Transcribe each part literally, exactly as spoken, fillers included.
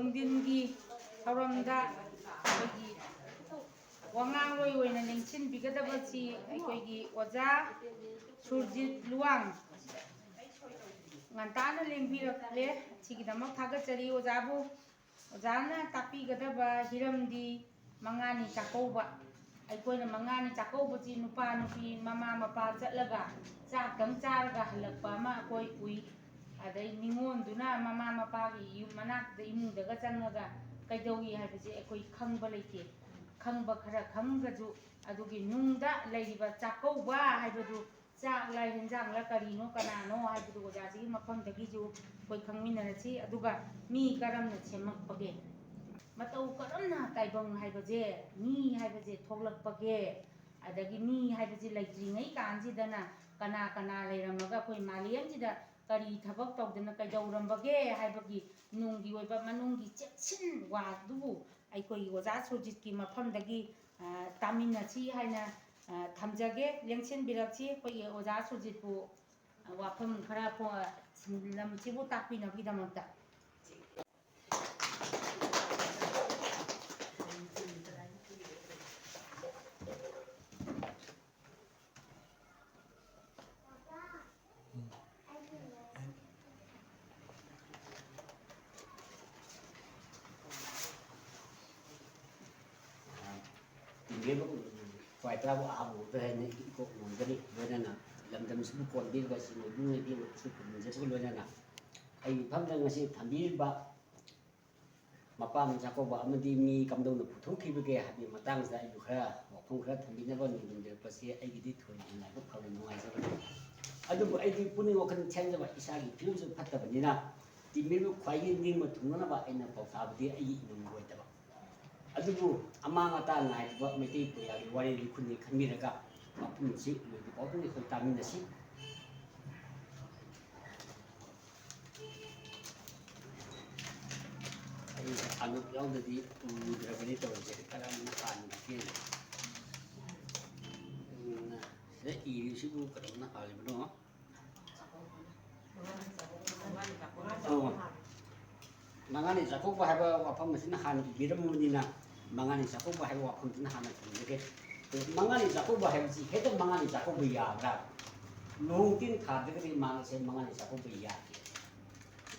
ꯅꯨꯡꯊꯤꯟꯒꯤ ꯊꯧꯔꯝꯗ ꯑꯩꯈꯣꯏꯒꯤ ꯋꯥꯉꯥꯡꯂꯣꯏ ꯑꯣꯏꯅ ꯂꯦꯡꯁꯤꯟꯕꯤꯒꯗꯕꯁꯤ ꯑꯩꯈꯣꯏꯒꯤ ꯑꯣꯖꯥ ꯁꯨꯔꯖꯤꯠ ꯂꯨꯋꯥꯡ꯫ ꯉꯟꯇꯥꯅ ꯂꯦꯡꯕꯤꯔꯛꯂꯦ꯫ ꯁꯤꯒꯤꯗꯃꯛ ꯊꯥꯒꯠꯆꯔꯤ ꯑꯣꯖꯥꯕꯨ꯫ ꯑꯣꯖꯥꯅ ꯇꯥꯛꯄꯤꯒꯗꯕ ꯍꯤꯔꯝꯗꯤ ꯃꯉꯥꯅꯤ ꯆꯥꯛꯀꯧꯕ꯫ ꯑꯩꯈꯣꯏꯅ ꯃꯉꯥꯅꯤ ꯆꯥꯛꯀꯧꯕꯁꯤ ꯅꯨꯄꯥ ꯅꯨꯄꯤ ꯃꯃꯥ ꯃꯄꯥ ꯆꯠꯂꯒ ꯆꯥꯛꯇꯪ ꯆꯥꯔꯒ ꯍꯜꯂꯛꯄ ꯑꯃ ꯑꯩꯈꯣꯏ ꯎꯏ꯫ ꯑꯗꯩ ꯅꯤꯉꯣꯟꯗꯨꯅ ꯃꯃꯥ ꯃꯄꯥꯒꯤ ꯌꯨꯝ ꯃꯅꯥꯛꯇ ꯏꯃꯨꯡꯗꯒ ꯆꯪꯉꯒ ꯀꯩꯗꯧꯏ ꯍꯥꯏꯕꯁꯦ ꯑꯩꯈꯣꯏ ꯈꯪꯕ ꯂꯩꯇꯦ꯫ ꯈꯪꯕ ꯈꯔ ꯈꯪꯒꯁꯨ ꯑꯗꯨꯒꯤ ꯅꯨꯡꯗ ꯂꯩꯔꯤꯕ ꯆꯥꯛꯀꯧꯕ ꯍꯥꯏꯕꯗꯨ ꯆꯥꯛꯂ ꯍꯦꯟꯖꯥꯡꯂ ꯀꯔꯤꯅꯣ ꯀꯅꯥꯅꯣ ꯍꯥꯏꯕꯗꯨ ꯑꯣꯖꯥꯁꯤꯒꯤ ꯃꯐꯝꯗꯒꯤꯁꯨ ꯑꯩꯈꯣꯏ ꯈꯪꯃꯤꯟꯅꯔꯁꯤ꯫ ꯑꯗꯨꯒ ꯃꯤ ꯀꯔꯝꯅ ꯁꯦꯝꯃꯛꯄꯒꯦ, ꯃꯇꯧ ꯀꯔꯝꯅ ꯇꯥꯏꯕꯪ ꯍꯥꯏꯕꯁꯦ, ꯃꯤ ꯍꯥꯏꯕꯁꯦ ꯊꯣꯛꯂꯛꯄꯒꯦ, ꯑꯗꯒꯤ ꯃꯤ ꯍꯥꯏꯕꯁꯤ ꯂꯩꯇ꯭ꯔꯤꯉꯩ ꯀꯥꯟꯁꯤꯗꯅ ꯀꯅꯥ ꯀꯅꯥ ꯂꯩꯔꯝꯃꯒ ꯑꯩꯈꯣꯏ ꯃꯥꯂꯦꯝꯁꯤꯗ ꯀꯔꯤ ꯊꯕꯛ ꯇꯧꯗꯅ ꯀꯩꯗꯧꯔꯝꯕꯒꯦ ꯍꯥꯏꯕꯒꯤ ꯅꯨꯡꯒꯤ ꯑꯣꯏꯕ ꯃꯅꯨꯡꯒꯤ ꯆꯦꯛꯁꯤꯟ ꯋꯥꯗꯨꯕꯨ ꯑꯩꯈꯣꯏꯒꯤ ꯑꯣꯖꯥ ꯁꯨꯔꯖꯤꯠꯀꯤ ꯃꯐꯝꯗꯒꯤ, ꯑ, ꯇꯥꯃꯤꯟꯅꯁꯤ ꯍꯥꯏꯅ, ꯑ, ꯊꯝꯖꯒꯦ꯫ ꯂꯦꯡꯁꯤꯟꯕꯤꯔꯛꯁꯤ꯫ ꯑꯩꯈꯣꯏꯒꯤ ꯑꯣꯖꯥ ꯁꯨꯔꯖꯤꯠꯄꯨ, ꯑ, ꯋꯥꯐꯝ ꯈꯔ ꯄꯣ-, ꯂꯝꯁꯤꯕꯨ ꯇꯥꯛꯄꯤꯅꯕꯒꯤꯗꯃꯛꯇ꯫ ꯇꯤꯡꯒꯦꯕꯨ ꯈ꯭ꯋꯥꯏ ꯇꯔꯥꯕꯨ ꯑꯍꯥꯟꯕ ꯎꯕꯗ ꯍꯥꯏꯅ ꯏꯀꯣꯛ ꯅꯣꯟꯒꯅꯤ꯫ ꯂꯣꯏꯅꯅ ꯂꯝꯗꯝꯁꯤꯕꯨ ꯀꯣꯟꯕꯤꯔꯤꯕ ꯏꯆꯤꯟ ꯏꯅꯥꯎ ꯏꯕꯨꯡ ꯏꯕꯦꯝꯃ ꯈꯨꯔꯨꯝꯖꯕꯒ ꯂꯣꯏꯅꯅ ꯑꯩꯒꯤ ꯏꯐꯝꯗ ꯉꯁꯤ ꯊꯝꯕꯤꯔꯤꯕ ꯃꯄꯥꯝ ꯆꯥꯛꯀꯧꯕ ꯑꯃꯗꯤ ꯃꯤ ꯀꯝꯗꯧꯅ ꯄꯨꯊꯣꯛꯈꯤꯕꯒꯦ ꯍꯥꯏꯕꯒꯤ ꯃꯇꯥꯡꯁꯤꯗ ꯑꯩꯁꯨ ꯈꯔ ꯋꯥꯐꯝ ꯈꯔ ꯊꯝꯕꯤꯅꯕ ꯅꯤꯡꯁꯤꯡꯖꯔꯛꯄꯁꯤ ꯑꯩꯒꯤꯗꯤ ꯊꯣꯏꯅ ꯍꯦꯟꯅ ꯍꯥꯏꯕ ꯐꯕ ꯅꯨꯡꯉꯥꯏꯖꯕꯅꯤ꯫ ꯑꯗꯨꯕꯨ ꯑꯩꯗꯤ ꯄꯨꯛꯅꯤꯡ ꯋꯥꯈꯜ ꯊꯦꯡꯖꯕ, ꯏꯁꯥꯒꯤ ꯐꯤꯕꯝꯁꯨ ꯐꯠꯇꯕꯅꯤꯅ ꯇꯤꯝ ꯃꯤꯕꯨ ꯈ꯭ꯋꯥꯏꯒꯤ ꯅꯤꯡꯕ ꯊꯨꯡꯅꯅꯕ ꯑꯩꯅ ꯄꯥꯎꯇꯥꯕꯗꯤ ꯑꯩꯒꯤ ꯏꯅꯪ ꯑꯣꯏꯗꯕ꯫ ꯑꯗꯨꯕꯨ ꯑꯃꯥꯡ ꯑꯇꯥ ꯅꯥꯏꯗꯕ ꯃꯩꯇꯩ ꯄ꯭ꯔꯖꯥꯒꯤ ꯋꯥꯔꯦꯡ ꯂꯤꯈꯨꯟꯅꯤ ꯈꯟꯕꯤꯔꯒ ꯃꯐꯝꯁꯤ ꯂꯣꯏꯗ꯭ꯔꯤꯐꯥꯎꯕ ꯑꯩꯈꯣꯏ ꯇꯥꯃꯤꯟꯅꯁꯤ꯫ ꯑꯩ ꯑꯅꯣꯞ ꯌꯥꯎꯗꯗꯤ ꯎꯗ꯭ꯔꯕꯅꯤ ꯇꯧꯔꯤꯁꯦ꯫ ꯀꯔꯝꯅ ꯍꯥꯟꯈꯤꯒꯦ? ꯎꯝ, ꯁꯤꯗ ꯏꯔꯤꯁꯤꯕꯨ ꯀꯔꯝꯅ ꯍꯥꯜꯂꯤꯕꯅꯣ? ꯑꯣ꯫ ꯃꯉꯥꯅꯤ ꯆꯥꯛꯀꯧꯕ ꯍꯥꯏꯕ ꯋꯥꯐꯝ ꯑꯁꯤꯅ ꯍꯥꯟꯅ ꯏꯕꯤꯔꯝꯃꯕꯅꯤꯅ, ꯃꯉꯥꯅꯤ ꯆꯥꯛꯀꯧꯕ ꯍꯥꯏꯕ ꯋꯥꯐꯝꯁꯤꯅ ꯍꯥꯟꯅ ꯊꯝꯖꯒꯦ꯫ ꯃꯉꯥꯅꯤ ꯆꯥꯛꯀꯧꯕ ꯍꯥꯏꯕꯁꯤ ꯍꯦꯛꯇ ꯃꯉꯥꯅꯤ ꯆꯥꯛꯀꯧꯕ ꯌꯥꯕ꯭ꯔꯥ? ꯂꯨꯍꯣꯡ ꯇꯤꯟ ꯊꯥꯗ꯭ꯔꯒꯗꯤ ꯃꯥꯒꯁꯦ ꯃꯉꯥꯅꯤ ꯆꯥꯛꯀꯧꯕ ꯌꯥꯗꯦ꯫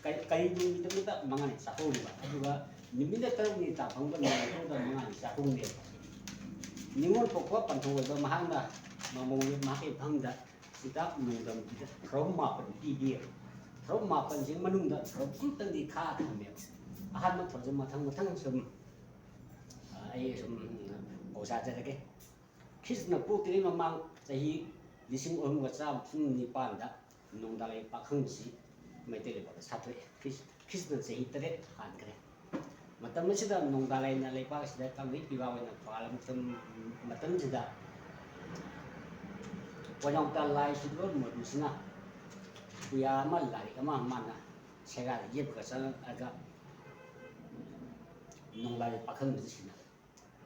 ꯀꯔꯤ, ꯀꯔꯤ ꯅꯨꯃꯤꯠꯇ ꯃꯉꯥꯅꯤ ꯆꯥꯛꯀꯧꯔꯤꯕ? ꯑꯗꯨꯒ ꯅꯨꯃꯤꯠ ꯇꯔꯨꯛꯅꯤ ꯇꯥꯐꯝꯒ ꯅꯣꯡꯃ ꯃꯉꯥꯅꯤ ꯆꯥꯛꯀꯧꯅꯦꯕ꯫ ꯅꯤꯉꯣꯜ ꯊꯣꯛꯄ ꯄꯟꯊꯧ ꯑꯣꯏꯕ ꯃꯍꯥꯛꯅ ꯃꯃꯧ ꯃꯍꯥꯛꯀꯤ ꯐꯝꯗ ꯍꯤꯗꯥꯛ ꯅꯣꯡꯗꯝ ꯄꯤꯗ ꯊꯧꯔꯝ ꯃꯥꯄꯟ ꯄꯤꯕꯤꯌꯦꯕ꯫ ꯊꯧꯔꯝ ꯃꯥꯄꯟꯁꯤ ꯃꯅꯨꯡꯗ ꯊꯧꯔꯝ ꯑꯃꯇꯪꯗꯤ ꯈꯥ ꯊꯝꯃꯦꯕ꯫ ꯑꯍꯥꯟꯕ ꯊꯧꯔꯝꯁꯦ ꯃꯊꯪ ꯃꯊꯪ ꯁꯨꯝ, ꯑ, ꯑꯩ ꯁꯨꯝ ꯄꯥꯎꯖꯥꯖꯔꯒꯦ꯫ ꯈ꯭ꯔꯤꯁꯅ ꯄꯣꯛꯇ꯭ꯔꯤꯉꯩ ꯃꯃꯥꯡ ꯆꯍꯤ ꯂꯤꯁꯤꯡ ꯑꯍꯨꯝꯒ ꯆꯥꯝꯃ ꯅꯤꯄꯥꯟꯗ ꯅꯣꯡꯗꯥꯂꯩ ꯄꯥꯈꯪꯕꯁꯤ ꯃꯩꯇꯩ ꯂꯩꯕꯥꯛꯇ ꯁꯥꯊꯣꯛꯑꯦ꯫ ꯈ꯭ꯔꯤꯁ-, ꯈ꯭ꯔꯤꯁꯅ ꯆꯍꯤ ꯇꯔꯦꯠ ꯍꯥꯟꯈ꯭ꯔꯦ꯫ ꯃꯇꯝ ꯑꯁꯤꯗ ꯅꯣꯡꯗꯥꯂꯩꯅ ꯂꯩꯄꯥꯛ ꯑꯁꯤꯗ ꯀꯪꯂꯩ ꯄꯤꯕꯥ ꯑꯣꯏꯅ ꯄꯥꯜꯂꯕ ꯃꯇꯝ-, ꯃꯇꯝꯁꯤꯗ ꯀꯣꯌꯥꯎꯇ ꯂꯥꯏ ꯁꯤꯗꯣꯟ ꯃꯔꯨꯁꯤꯅ ꯄꯨꯌꯥ ꯑꯃ, ꯂꯥꯏꯔꯤꯛ ꯑꯃ ꯃꯥꯅ ꯁꯦꯒꯥꯗ ꯌꯦꯞꯄꯒ ꯆꯪꯉꯛꯑꯒ ꯅꯣꯡꯗꯥꯂꯩ ꯄꯥꯈꯪꯕꯁꯤ ꯁꯤꯟꯅꯔꯦ꯫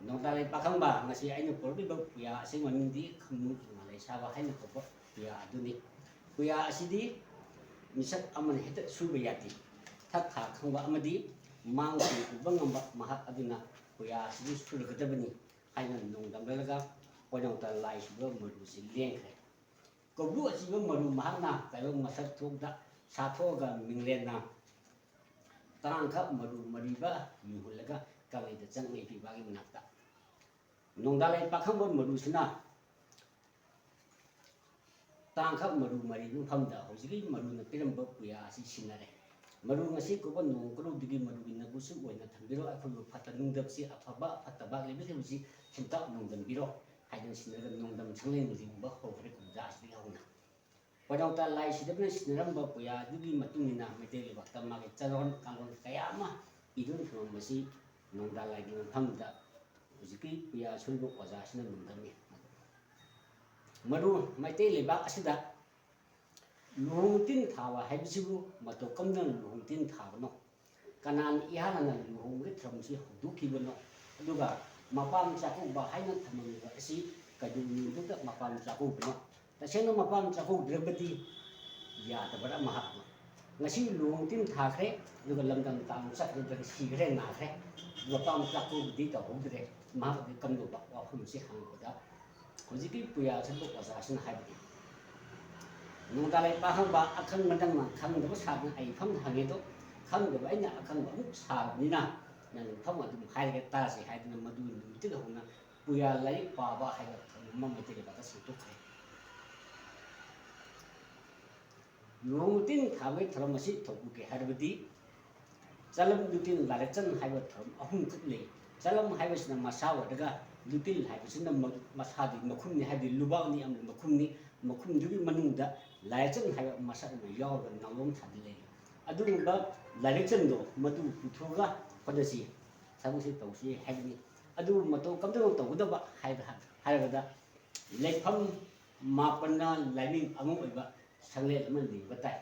ꯅꯣꯡꯗꯥꯂꯩ ꯄꯥꯈꯪꯕ, ꯉꯁꯤ ꯑꯩꯅ ꯄꯨꯔꯛꯂꯤꯕ ꯄꯨꯌꯥ ꯑꯁꯤ ꯃꯃꯤꯡꯗꯤ ꯈꯝꯅꯨ ꯏꯃꯥ ꯂꯩꯁꯥꯕ ꯍꯥꯏꯅ ꯀꯧꯕ ꯄꯨꯌꯥ ꯑꯗꯨꯅꯤ꯫ ꯄꯨꯌꯥ ꯑꯁꯤꯗꯤ ꯃꯤꯁꯛ ꯑꯃꯅ ꯍꯦꯛꯇ ꯁꯨꯕ ꯌꯥꯗꯦ꯫ ꯊꯛ ꯈꯥ ꯈꯪꯕ ꯑꯃꯗꯤ ꯃꯥꯡ ꯇꯨ ꯎꯕ ꯉꯝꯕ ꯃꯍꯥꯛ ꯑꯗꯨꯅ ꯄꯨꯌꯥ ꯑꯁꯤꯕꯨ ꯁꯨꯔꯒꯗꯕꯅꯤ ꯍꯥꯏꯅ ꯅꯣꯡꯗꯝꯂꯒ ꯀꯣꯌꯥꯎꯇ ꯂꯥꯏ ꯁꯤꯗꯣꯟ ꯃꯔꯨꯁꯤ ꯂꯦꯡꯈ꯭ꯔꯦ꯫ ꯀꯧꯕ꯭ꯔꯨ ꯑꯁꯤꯕ ꯃꯔꯨ ꯃꯍꯥꯛꯅ ꯇꯥꯏꯕꯪ ꯃꯁꯛ ꯊꯣꯛꯇ ꯁꯥꯊꯣꯛꯑꯒ ꯃꯤꯡꯂꯦꯟꯅ ꯇꯔꯥꯡꯈꯛ ꯃꯔꯨ ꯃꯔꯤꯕ ꯃꯤꯍꯨꯜꯂꯒ ꯀꯪꯂꯩꯗ ꯆꯪꯉꯛꯏ ꯄꯤꯕꯥꯒꯤ ꯃꯅꯥꯛꯇ꯫ ꯅꯣꯡꯗꯥꯂꯩ ꯄꯥꯈꯪꯕ ꯃꯔꯨꯁꯤꯅ ꯇꯔꯥꯡꯈꯛ ꯃꯔꯨ ꯃꯔꯤꯕ ꯃꯐꯝꯗ ꯍꯧꯖꯤꯛꯀꯤ ꯃꯔꯨꯅ ꯄꯤꯔꯝꯕ ꯄꯨꯌꯥ ꯑꯁꯤ ꯁꯤꯟꯅꯔꯦ꯫ ꯃꯔꯨ ꯉꯁꯤ ꯀꯧꯕ ꯅꯣꯡ ꯀꯔꯧꯗꯒꯤ ꯃꯔꯨꯒꯤ ꯅꯒꯨꯁꯨ ꯑꯣꯏꯅ ꯊꯝꯕꯤꯔꯣ꯫ ꯑꯩꯈꯣꯏꯕꯨ ꯐꯠꯇ ꯅꯨꯡꯗꯕꯁꯤ ꯑꯐꯕ ꯐꯠꯇꯕ ꯂꯩꯕ ꯂꯩꯕꯁꯤ ꯁꯤꯟꯇ ꯅꯣꯡꯗꯝꯕꯤꯔꯣ ꯍꯥꯏꯗꯅ ꯁꯤꯟꯅꯔꯒ ꯅꯣꯡꯗꯝ ꯁꯪꯂꯦꯟ ꯂꯤꯡꯕ ꯍꯧꯈ꯭ꯔꯦ ꯀꯨꯝꯖꯥ ꯑꯁꯤꯗꯒꯤ ꯍꯧꯅ꯫ ꯀꯣꯌꯥꯎꯇ ꯂꯥꯏ ꯁꯤꯗꯕꯅ ꯁꯤꯟꯅꯔꯝꯕ ꯄꯨꯌꯥ ꯑꯗꯨꯒꯤ ꯃꯇꯨꯡ ꯏꯟꯅ ꯃꯩꯇꯩ ꯂꯩꯕꯥꯛꯇ ꯃꯥꯒꯤ ꯆꯥꯔꯣꯟ ꯀꯥꯡꯂꯣꯟ ꯀꯌꯥ ꯑꯃ ꯏꯗꯨꯅ ꯊꯝꯃꯝꯕꯁꯤ ꯅꯣꯡꯗꯥꯂꯩꯒꯤ ꯃꯐꯝꯗ ꯍꯧꯖꯤꯛꯀꯤ ꯄꯨꯌꯥ ꯁꯨꯔꯤꯕ ꯑꯣꯖꯥꯁꯤꯅ ꯅꯣꯡꯗꯝꯃꯤ꯫ ꯃꯔꯨ ꯃꯩꯇꯩ ꯂꯩꯕꯥꯛ ꯑꯁꯤꯗ ꯂꯨꯍꯣꯡ ꯇꯤꯟ ꯊꯥꯕ ꯍꯥꯏꯕꯁꯤꯕꯨ ꯃꯇꯧ ꯀꯝꯗꯧꯅ ꯂꯨꯍꯣꯡ ꯇꯤꯟ ꯊꯥꯕꯅꯣ? ꯀꯅꯥꯅ ꯏꯍꯥꯟ ꯍꯥꯟꯅ ꯂꯨꯍꯣꯡꯕꯒꯤ ꯊꯧꯔꯝꯁꯤ ꯍꯧꯗꯣꯛꯈꯤꯕꯅꯣ? ꯑꯗꯨꯒ ꯃꯄꯥꯝ ꯆꯥꯛꯀꯧꯕ ꯍꯥꯏꯅ ꯊꯝꯃꯝꯃꯤꯕ ꯑꯁꯤ ꯀꯩꯗꯧꯉꯩꯗꯨꯗ ꯃꯄꯥꯝ ꯆꯥꯛꯀꯧꯕꯅꯣ? ꯇꯁꯦꯡꯅ ꯃꯄꯥꯝ ꯆꯥꯛꯀꯧꯗ꯭ꯔꯕꯗꯤ ꯌꯥꯗꯕꯔꯥ ꯃꯍꯥꯛꯅ? ꯉꯁꯤ ꯂꯨꯍꯣꯡ ꯇꯤꯟ ꯊꯥꯈ꯭ꯔꯦ, ꯑꯗꯨꯒ ꯂꯝꯗꯝ ꯇꯥꯡ ꯆꯠꯈ꯭ꯔꯦ, ꯁꯤꯈ꯭ꯔꯦ, ꯅꯥꯈ꯭ꯔꯦ, ꯃꯄꯥ ꯃꯆꯥ ꯀꯧꯕꯗꯤ ꯇꯧꯍꯧꯗ꯭ꯔꯦ꯫ ꯃꯍꯥꯛ ꯑꯗꯨ ꯀꯝꯗꯧꯕ ꯋꯥꯐꯝꯁꯤ ꯍꯪꯕꯗ, ꯍꯧꯖꯤꯛꯀꯤ ꯄꯨꯌꯥ ꯁꯟꯗꯣꯛ ꯑꯣꯖꯥꯁꯤꯅ ꯍꯥꯏꯕꯗꯤ, ꯅꯣꯡꯗꯥ ꯂꯩ ꯄꯥꯈꯪꯕ ꯑꯈꯪꯕ ꯅꯪꯅ ꯈꯪꯗꯕ ꯁꯥꯗꯨꯅ ꯑꯩ ꯐꯝ ꯍꯪꯉꯦꯗꯣ, ꯈꯪꯗꯕ ꯑꯩꯅ ꯑꯈꯪꯕ ꯑꯃꯨꯛ ꯁꯥꯕꯅꯤꯅ ꯅꯪ ꯐꯝ ꯑꯗꯨꯝ ꯍꯥꯏꯔꯒꯦ ꯇꯥꯁꯤ ꯍꯥꯏꯗꯨꯅ ꯃꯗꯨ ꯅꯨꯃꯤꯠꯇꯨꯗ ꯍꯧꯅ ꯄꯨꯌꯥ ꯂꯥꯏꯔꯤꯛ ꯄꯥꯕ ꯍꯥꯏꯕ ꯊꯧꯔꯝ ꯑꯃ ꯃꯩꯇꯩ ꯂꯩꯕꯥꯛꯇ ꯁꯟꯗꯣꯛꯈ꯭ꯔꯦ꯫ ꯅꯣꯡ ꯇꯤꯟ ꯊꯥꯕꯒꯤ ꯊꯧꯔꯝ ꯑꯁꯤ ꯇꯧꯕꯒꯦ ꯍꯥꯏꯔꯕꯗꯤ ꯆꯂꯝ ꯂꯨꯇꯤꯟ ꯂꯥꯏꯔꯦꯛꯆꯟ ꯍꯥꯏꯕ ꯊꯧꯔꯝ ꯑꯍꯨꯝꯈꯛ ꯂꯩ꯫ ꯆꯂꯝ ꯍꯥꯏꯕꯁꯤꯅ ꯃꯁꯥ ꯑꯣꯏꯔꯒ ꯂꯨꯇꯤꯟ ꯍꯥꯏꯕꯁꯤꯅ ꯃ-, ꯃꯁꯥꯒꯤ ꯃꯈꯨꯝꯅꯤ, ꯍꯥꯏꯕꯗꯤ ꯂꯨꯕꯥꯛꯅꯤ ꯑꯃꯗꯤ ꯃꯈꯨꯝꯅꯤ꯫ ꯃꯈꯨꯝꯗꯨꯒꯤ ꯃꯅꯨꯡꯗ ꯂꯥꯏꯔꯦꯛꯆꯟ ꯍꯥꯏꯕ ꯃꯁꯛ ꯑꯃ ꯌꯥꯎꯔꯒ ꯅꯥꯎꯂꯣꯝ ꯊꯥꯗ ꯂꯩ꯫ ꯑꯗꯨꯒꯨꯝꯕ ꯂꯥꯏꯔꯦꯛꯆꯟꯗꯣ ꯃꯗꯨ ꯄꯨꯊꯣꯛꯑꯒ ꯍꯣꯠꯅꯁꯤ, ꯊꯕꯛꯁꯤ ꯇꯧꯁꯤ ꯍꯥꯏꯕꯅꯤ꯫ ꯑꯗꯨꯕꯨ ꯃꯇꯧ ꯀꯝꯗꯧꯅ ꯇꯧꯒꯗꯕ ꯍꯥꯏꯕ ꯍꯥꯏꯔꯕꯗ ꯂꯩꯐꯝ ꯃꯥꯄꯟꯅ ꯂꯥꯏꯅꯤꯡ ꯑꯃ ꯑꯣꯏꯕ ꯁꯪꯂꯦꯟ ꯑꯃ ꯂꯤꯡꯕ ꯇꯥꯏ꯫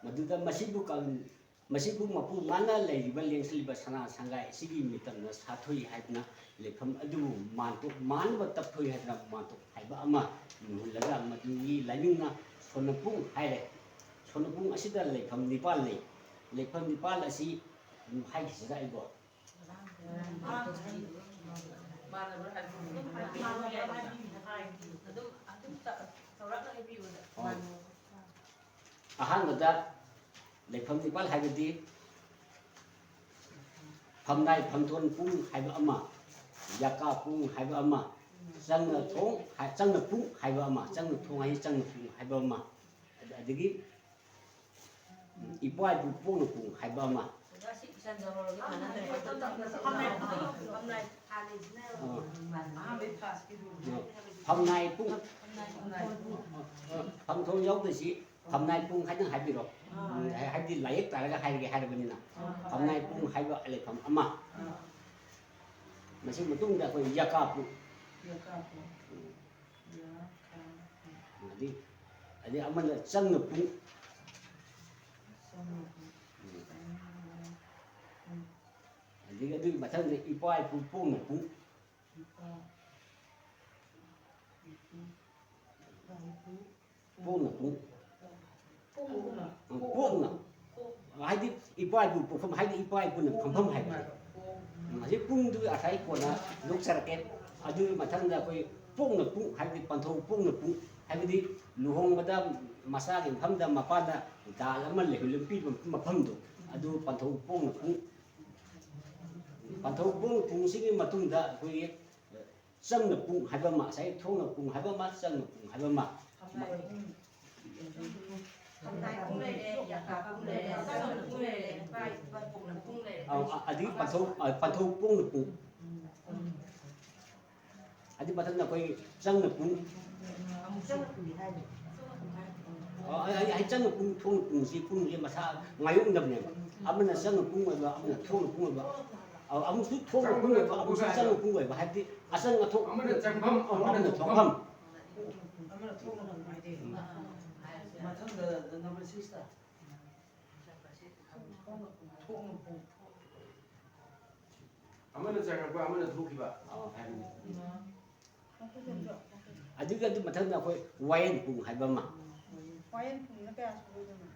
ꯃꯗꯨꯗ ꯃꯁꯤꯕꯨ ꯀꯪ-, ꯃꯁꯤꯕꯨ ꯃꯄꯨ ꯃꯥꯅ ꯂꯩꯔꯤꯕ ꯂꯦꯡꯁꯤꯜꯂꯤꯕ ꯁꯅꯥ ꯁꯪꯒꯥꯏ ꯑꯁꯤꯒꯤ ꯃꯤꯇꯝꯅ ꯁꯥꯊꯣꯏ ꯍꯥꯏꯗꯨꯅ ꯂꯩꯐꯝ ꯑꯗꯨꯕꯨ ꯃꯥꯟꯇꯣꯞ ꯃꯥꯟꯅꯕ ꯇꯞꯊꯣꯏ ꯍꯥꯏꯗꯨꯅ ꯃꯥꯟꯇꯣꯞ ꯍꯥꯏꯕ ꯑꯃ ꯂꯨꯍꯜꯂꯒ ꯃꯗꯨꯒꯤ ꯂꯥꯏꯅꯤꯡꯅ ꯁꯣꯟꯅꯄꯨꯡ ꯍꯥꯏꯔꯦ꯫ ꯁꯣꯟꯅꯄꯨꯡ ꯑꯁꯤꯗ ꯂꯩꯐꯝ ꯅꯤꯄꯥꯜ ꯂꯩ꯫ ꯂꯩꯐꯝ ꯅꯤꯄꯥꯜ ꯑꯁꯤ ꯑꯗꯨꯝ ꯍꯥꯏꯈꯤꯁꯤꯔ ꯑꯩꯕꯣ? ꯑꯗꯨꯝ ꯑꯗꯨꯝ ꯆꯥꯎꯔꯥꯛꯅ ꯍꯥꯏꯕꯤꯌꯨꯗ꯫ ꯑꯣ꯫ ꯑꯍꯥꯟꯕꯗ ꯂꯩꯐꯝ ꯅꯤꯄꯥꯜ ꯍꯥꯏꯕꯗꯤ ꯐꯝꯅꯥꯏ ꯐꯝꯊꯣꯟ ꯄꯨꯡ ꯍꯥꯏꯕ ꯑꯃ, ꯌꯥꯀꯥ ꯄꯨꯡ ꯍꯥꯏꯕ ꯑꯃ, ꯆꯪꯅ ꯊꯣꯡ ꯍꯥꯏ-, ꯆꯪꯅ ꯄꯨꯡ ꯍꯥꯏꯕ ꯑꯃ, ꯆꯪꯅ ꯊꯣꯡ ꯍꯥꯏꯁꯤ ꯆꯪꯅ ꯄꯨꯡ ꯍꯥꯏꯕ ꯑꯃ, ꯑꯗꯒꯤ ꯏꯄꯥ ꯏꯄꯨ ꯄꯣꯛꯅ ꯄꯨꯡ ꯍꯥꯏꯕ ꯑꯃ꯫ ꯑꯥ꯫ ꯐꯝꯅꯥꯏ ꯄꯨꯡ꯫ ꯐꯝꯊꯣꯟ ꯌꯥꯎꯗꯣꯏꯁꯤ ꯐꯝꯅꯥꯏ ꯄꯨꯡ ꯍꯥꯏꯅ ꯍꯥꯏꯕꯤꯔꯣ꯫ ꯎꯝ, ꯍꯥꯏ-, ꯍꯥꯏꯕꯗꯤ ꯂꯥꯏꯌꯦꯛ ꯇꯥꯔꯒ ꯍꯥꯏꯔꯒꯦ ꯍꯥꯏꯔꯕꯅꯤꯅ꯫ ꯐꯝꯅꯥꯏ ꯄꯨꯡ ꯍꯥꯏꯕ ꯂꯩꯐꯝ ꯑꯃ꯫ ꯃꯁꯤ ꯃꯇꯨꯡꯗ ꯑꯩꯈꯣꯏ ꯌꯀꯥ ꯄꯨꯡ꯫ ꯌꯀꯥ ꯄꯨꯡ꯫ ꯎꯝ꯫ ꯌꯀꯥ ꯄꯨꯡ꯫ ꯑꯗꯩ, ꯑꯗꯩ ꯑꯃꯅ ꯆꯪꯅ ꯄꯨꯡ꯫ ꯆꯪꯅ ꯄꯨꯡ꯫ ꯎꯝ꯫ ꯆꯪꯅ ꯄꯨꯡ꯫ ꯑꯗꯒꯤ ꯑꯗꯨꯒꯤ ꯃꯊꯪꯗ ꯏꯄꯥ ꯏꯄꯨ ꯄꯣꯛꯅ ꯄꯨꯡ꯫ ꯏꯄꯥ ꯏꯄꯨ ꯏꯄꯥ ꯏꯄꯨ ꯄꯣꯛꯅ ꯄꯨꯡ꯫ ꯀꯣꯛꯅ꯫ ꯍꯥꯏꯗꯤ ꯏꯄꯥ ꯏꯄꯨ ꯄꯣꯛꯐꯝ ꯍꯥꯏꯗꯤ ꯏꯄꯥ ꯏꯄꯨꯅ ꯐꯝꯐꯝ ꯍꯥꯏꯕꯁꯦ꯫ ꯎꯝ, ꯍꯧꯖꯤꯛ ꯄꯨꯡꯗꯨ ꯉꯁꯥꯏ ꯀꯣꯟꯅ ꯅꯣꯛꯆꯔꯛꯀꯦ꯫ ꯑꯗꯨꯒꯤ ꯃꯊꯪꯗ ꯑꯩꯈꯣꯏ ꯄꯣꯛꯅ ꯄꯨꯡ ꯍꯥꯏꯕꯗꯤ ꯄꯟꯊꯧ ꯄꯣꯛꯅ ꯄꯨꯡ ꯍꯥꯏꯕꯗꯤ ꯂꯨꯍꯣꯡꯕꯗ ꯃꯆꯥꯒꯤ ꯃꯐꯝꯗ ꯃꯄꯥꯅ ꯗꯥꯜ ꯑꯃ ꯂꯩꯍꯨꯜꯂ ꯄꯤꯕ ꯃꯐꯝꯗꯣ, ꯑꯗꯨ ꯄꯟꯊꯧ ꯄꯣꯛꯅ ꯄꯨꯡ꯫ ꯄꯟꯊꯧ ꯄꯣꯛꯅ ꯄꯨꯡꯁꯤꯒꯤ ꯃꯇꯨꯡꯗ ꯑꯩꯈꯣꯏꯒꯤ ꯆꯪꯅ ꯄꯨꯡ ꯍꯥꯏꯕ ꯑꯃ, ꯉꯁꯥꯏ ꯊꯣꯡꯅ ꯄꯨꯡ ꯍꯥꯏꯕ ꯑꯃ, ꯆꯪꯅ ꯄꯨꯡ ꯍꯥꯏꯕ ꯑꯃ꯫ ꯈꯝꯂꯥꯏ ꯄꯨꯡ ꯂꯩꯔꯦ, ꯌꯥꯀꯥ ꯄꯨꯡ ꯂꯩꯔꯦ, ꯆꯪꯅ ꯄꯨꯡ ꯂꯩꯔꯦ, ꯏꯄꯥ ꯏꯄꯥ ꯄꯣꯛꯅ ꯄꯨꯡ ꯂꯩꯔꯦ꯫ ꯑꯧ, ꯑ-, ꯑꯗꯒꯤ ꯄꯟꯊꯧ, ꯑ, ꯄꯟꯊꯧ ꯄꯣꯡꯅ ꯄꯨꯡ꯫ ꯑꯗꯨ ꯃꯊꯪꯗ ꯑꯩꯈꯣꯏ ꯆꯪꯅ ꯄꯨꯡ꯫ ꯑꯃꯨꯛ ꯆꯪꯅ ꯄꯨꯡ ꯍꯥꯏꯅꯤ꯫ ꯑ, ꯑꯩ, ꯑꯩ, ꯑꯩ ꯆꯪꯅ ꯄꯨꯡ, ꯊꯣꯡꯅ ꯄꯨꯡꯁꯤ ꯄꯨꯡꯁꯦ ꯃꯁꯥ ꯉꯥꯏꯌꯣꯛꯅꯕꯅꯦꯕ꯫ ꯑꯃꯅ ꯆꯪꯅ ꯄꯨꯡ ꯑꯣꯏꯕ, ꯑꯃꯅ ꯊꯣꯡꯅ ꯄꯨꯡ ꯑꯣꯏꯕ꯫ ꯑ, ꯑꯃꯨꯛꯁꯨ ꯊꯣꯡꯅ ꯄꯨꯡ ꯑꯣꯏꯕ, ꯑꯃꯨꯛꯁꯨ ꯆꯪꯅ ꯄꯨꯡ ꯑꯣꯏꯕ꯫ ꯍꯥꯏꯕꯗꯤ ꯑꯆꯪ ꯑꯊꯣꯛ ꯑꯃꯅ ꯆꯪꯐꯝ, ꯑ, ꯑꯃꯅ ꯑꯃꯅ ꯊꯣꯛꯐꯝ꯫ ꯊꯣꯛꯐꯝ꯫ ꯑꯃꯅ ꯊꯣꯛꯅ ꯄꯨꯡ ꯍꯥꯏꯗꯤ ꯎꯝ꯫ ꯃꯊꯪꯗ number six ꯇ꯫ ꯊꯣꯛꯅ ꯄꯨꯡ꯫ ꯑꯃꯅ ꯆꯪꯉꯛꯄ, ꯑꯃꯅ ꯊꯣꯛꯈꯤꯕ ꯑꯧ꯫ ꯍꯥꯏꯕꯅꯤ꯫ ꯑꯗꯨꯒꯤ ꯑꯗꯨ ꯃꯊꯪꯗ ꯑꯩꯈꯣꯏ ꯋꯥꯌꯦꯜ ꯄꯨꯡ ꯍꯥꯏꯕ ꯑꯃ꯫ ꯋꯥꯌꯦꯜ ꯄꯨꯡꯅ ꯀꯌꯥ ꯁꯨꯗꯣꯏꯅꯣ?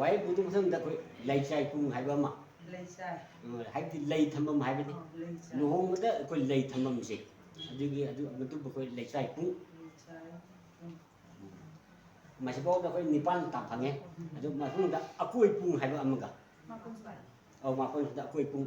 ꯋꯥꯍꯩ ꯄꯨꯗꯨ ꯃꯊꯪꯗ ꯑꯩꯈꯣꯏ ꯂꯩꯆꯥꯏ ꯄꯨꯡ ꯍꯥꯏꯕ ꯑꯃ꯫ ꯂꯩꯆꯥꯏ꯫ ꯎꯝ, ꯍꯥꯏꯕꯗꯤ ꯂꯩ ꯊꯝꯐꯝ ꯍꯥꯏꯕꯅꯤ꯫ ꯑꯥ, ꯂꯩꯆꯥꯏ꯫ ꯂꯨꯍꯣꯡꯕꯗ ꯑꯩꯈꯣꯏ ꯂꯩ ꯊꯝꯐꯝꯁꯦ꯫ ꯑꯗꯨꯒꯤ ꯑꯗꯨ, ꯃꯗꯨꯕꯨ ꯑꯩꯈꯣꯏ ꯂꯩꯆꯥꯏ ꯄꯨꯡ꯫ ꯂꯩꯆꯥꯏ꯫ ꯎꯝ꯫ ꯃꯁꯤꯐꯥꯎꯗ ꯑꯩꯈꯣꯏ ꯅꯤꯄꯥꯟ ꯇꯥ ꯐꯪꯉꯦ꯫ ꯑꯗꯨ ꯃꯇꯨꯡꯗ ꯑꯀꯣꯏ ꯄꯨꯡ ꯍꯥꯏꯕ ꯑꯃꯒ꯫ ꯃꯥꯄꯟ ꯁꯨꯔꯦ꯫ ꯑꯧ, ꯃꯥꯄꯟꯁꯤꯗ ꯑꯩꯈꯣꯏ ꯄꯨꯡ꯫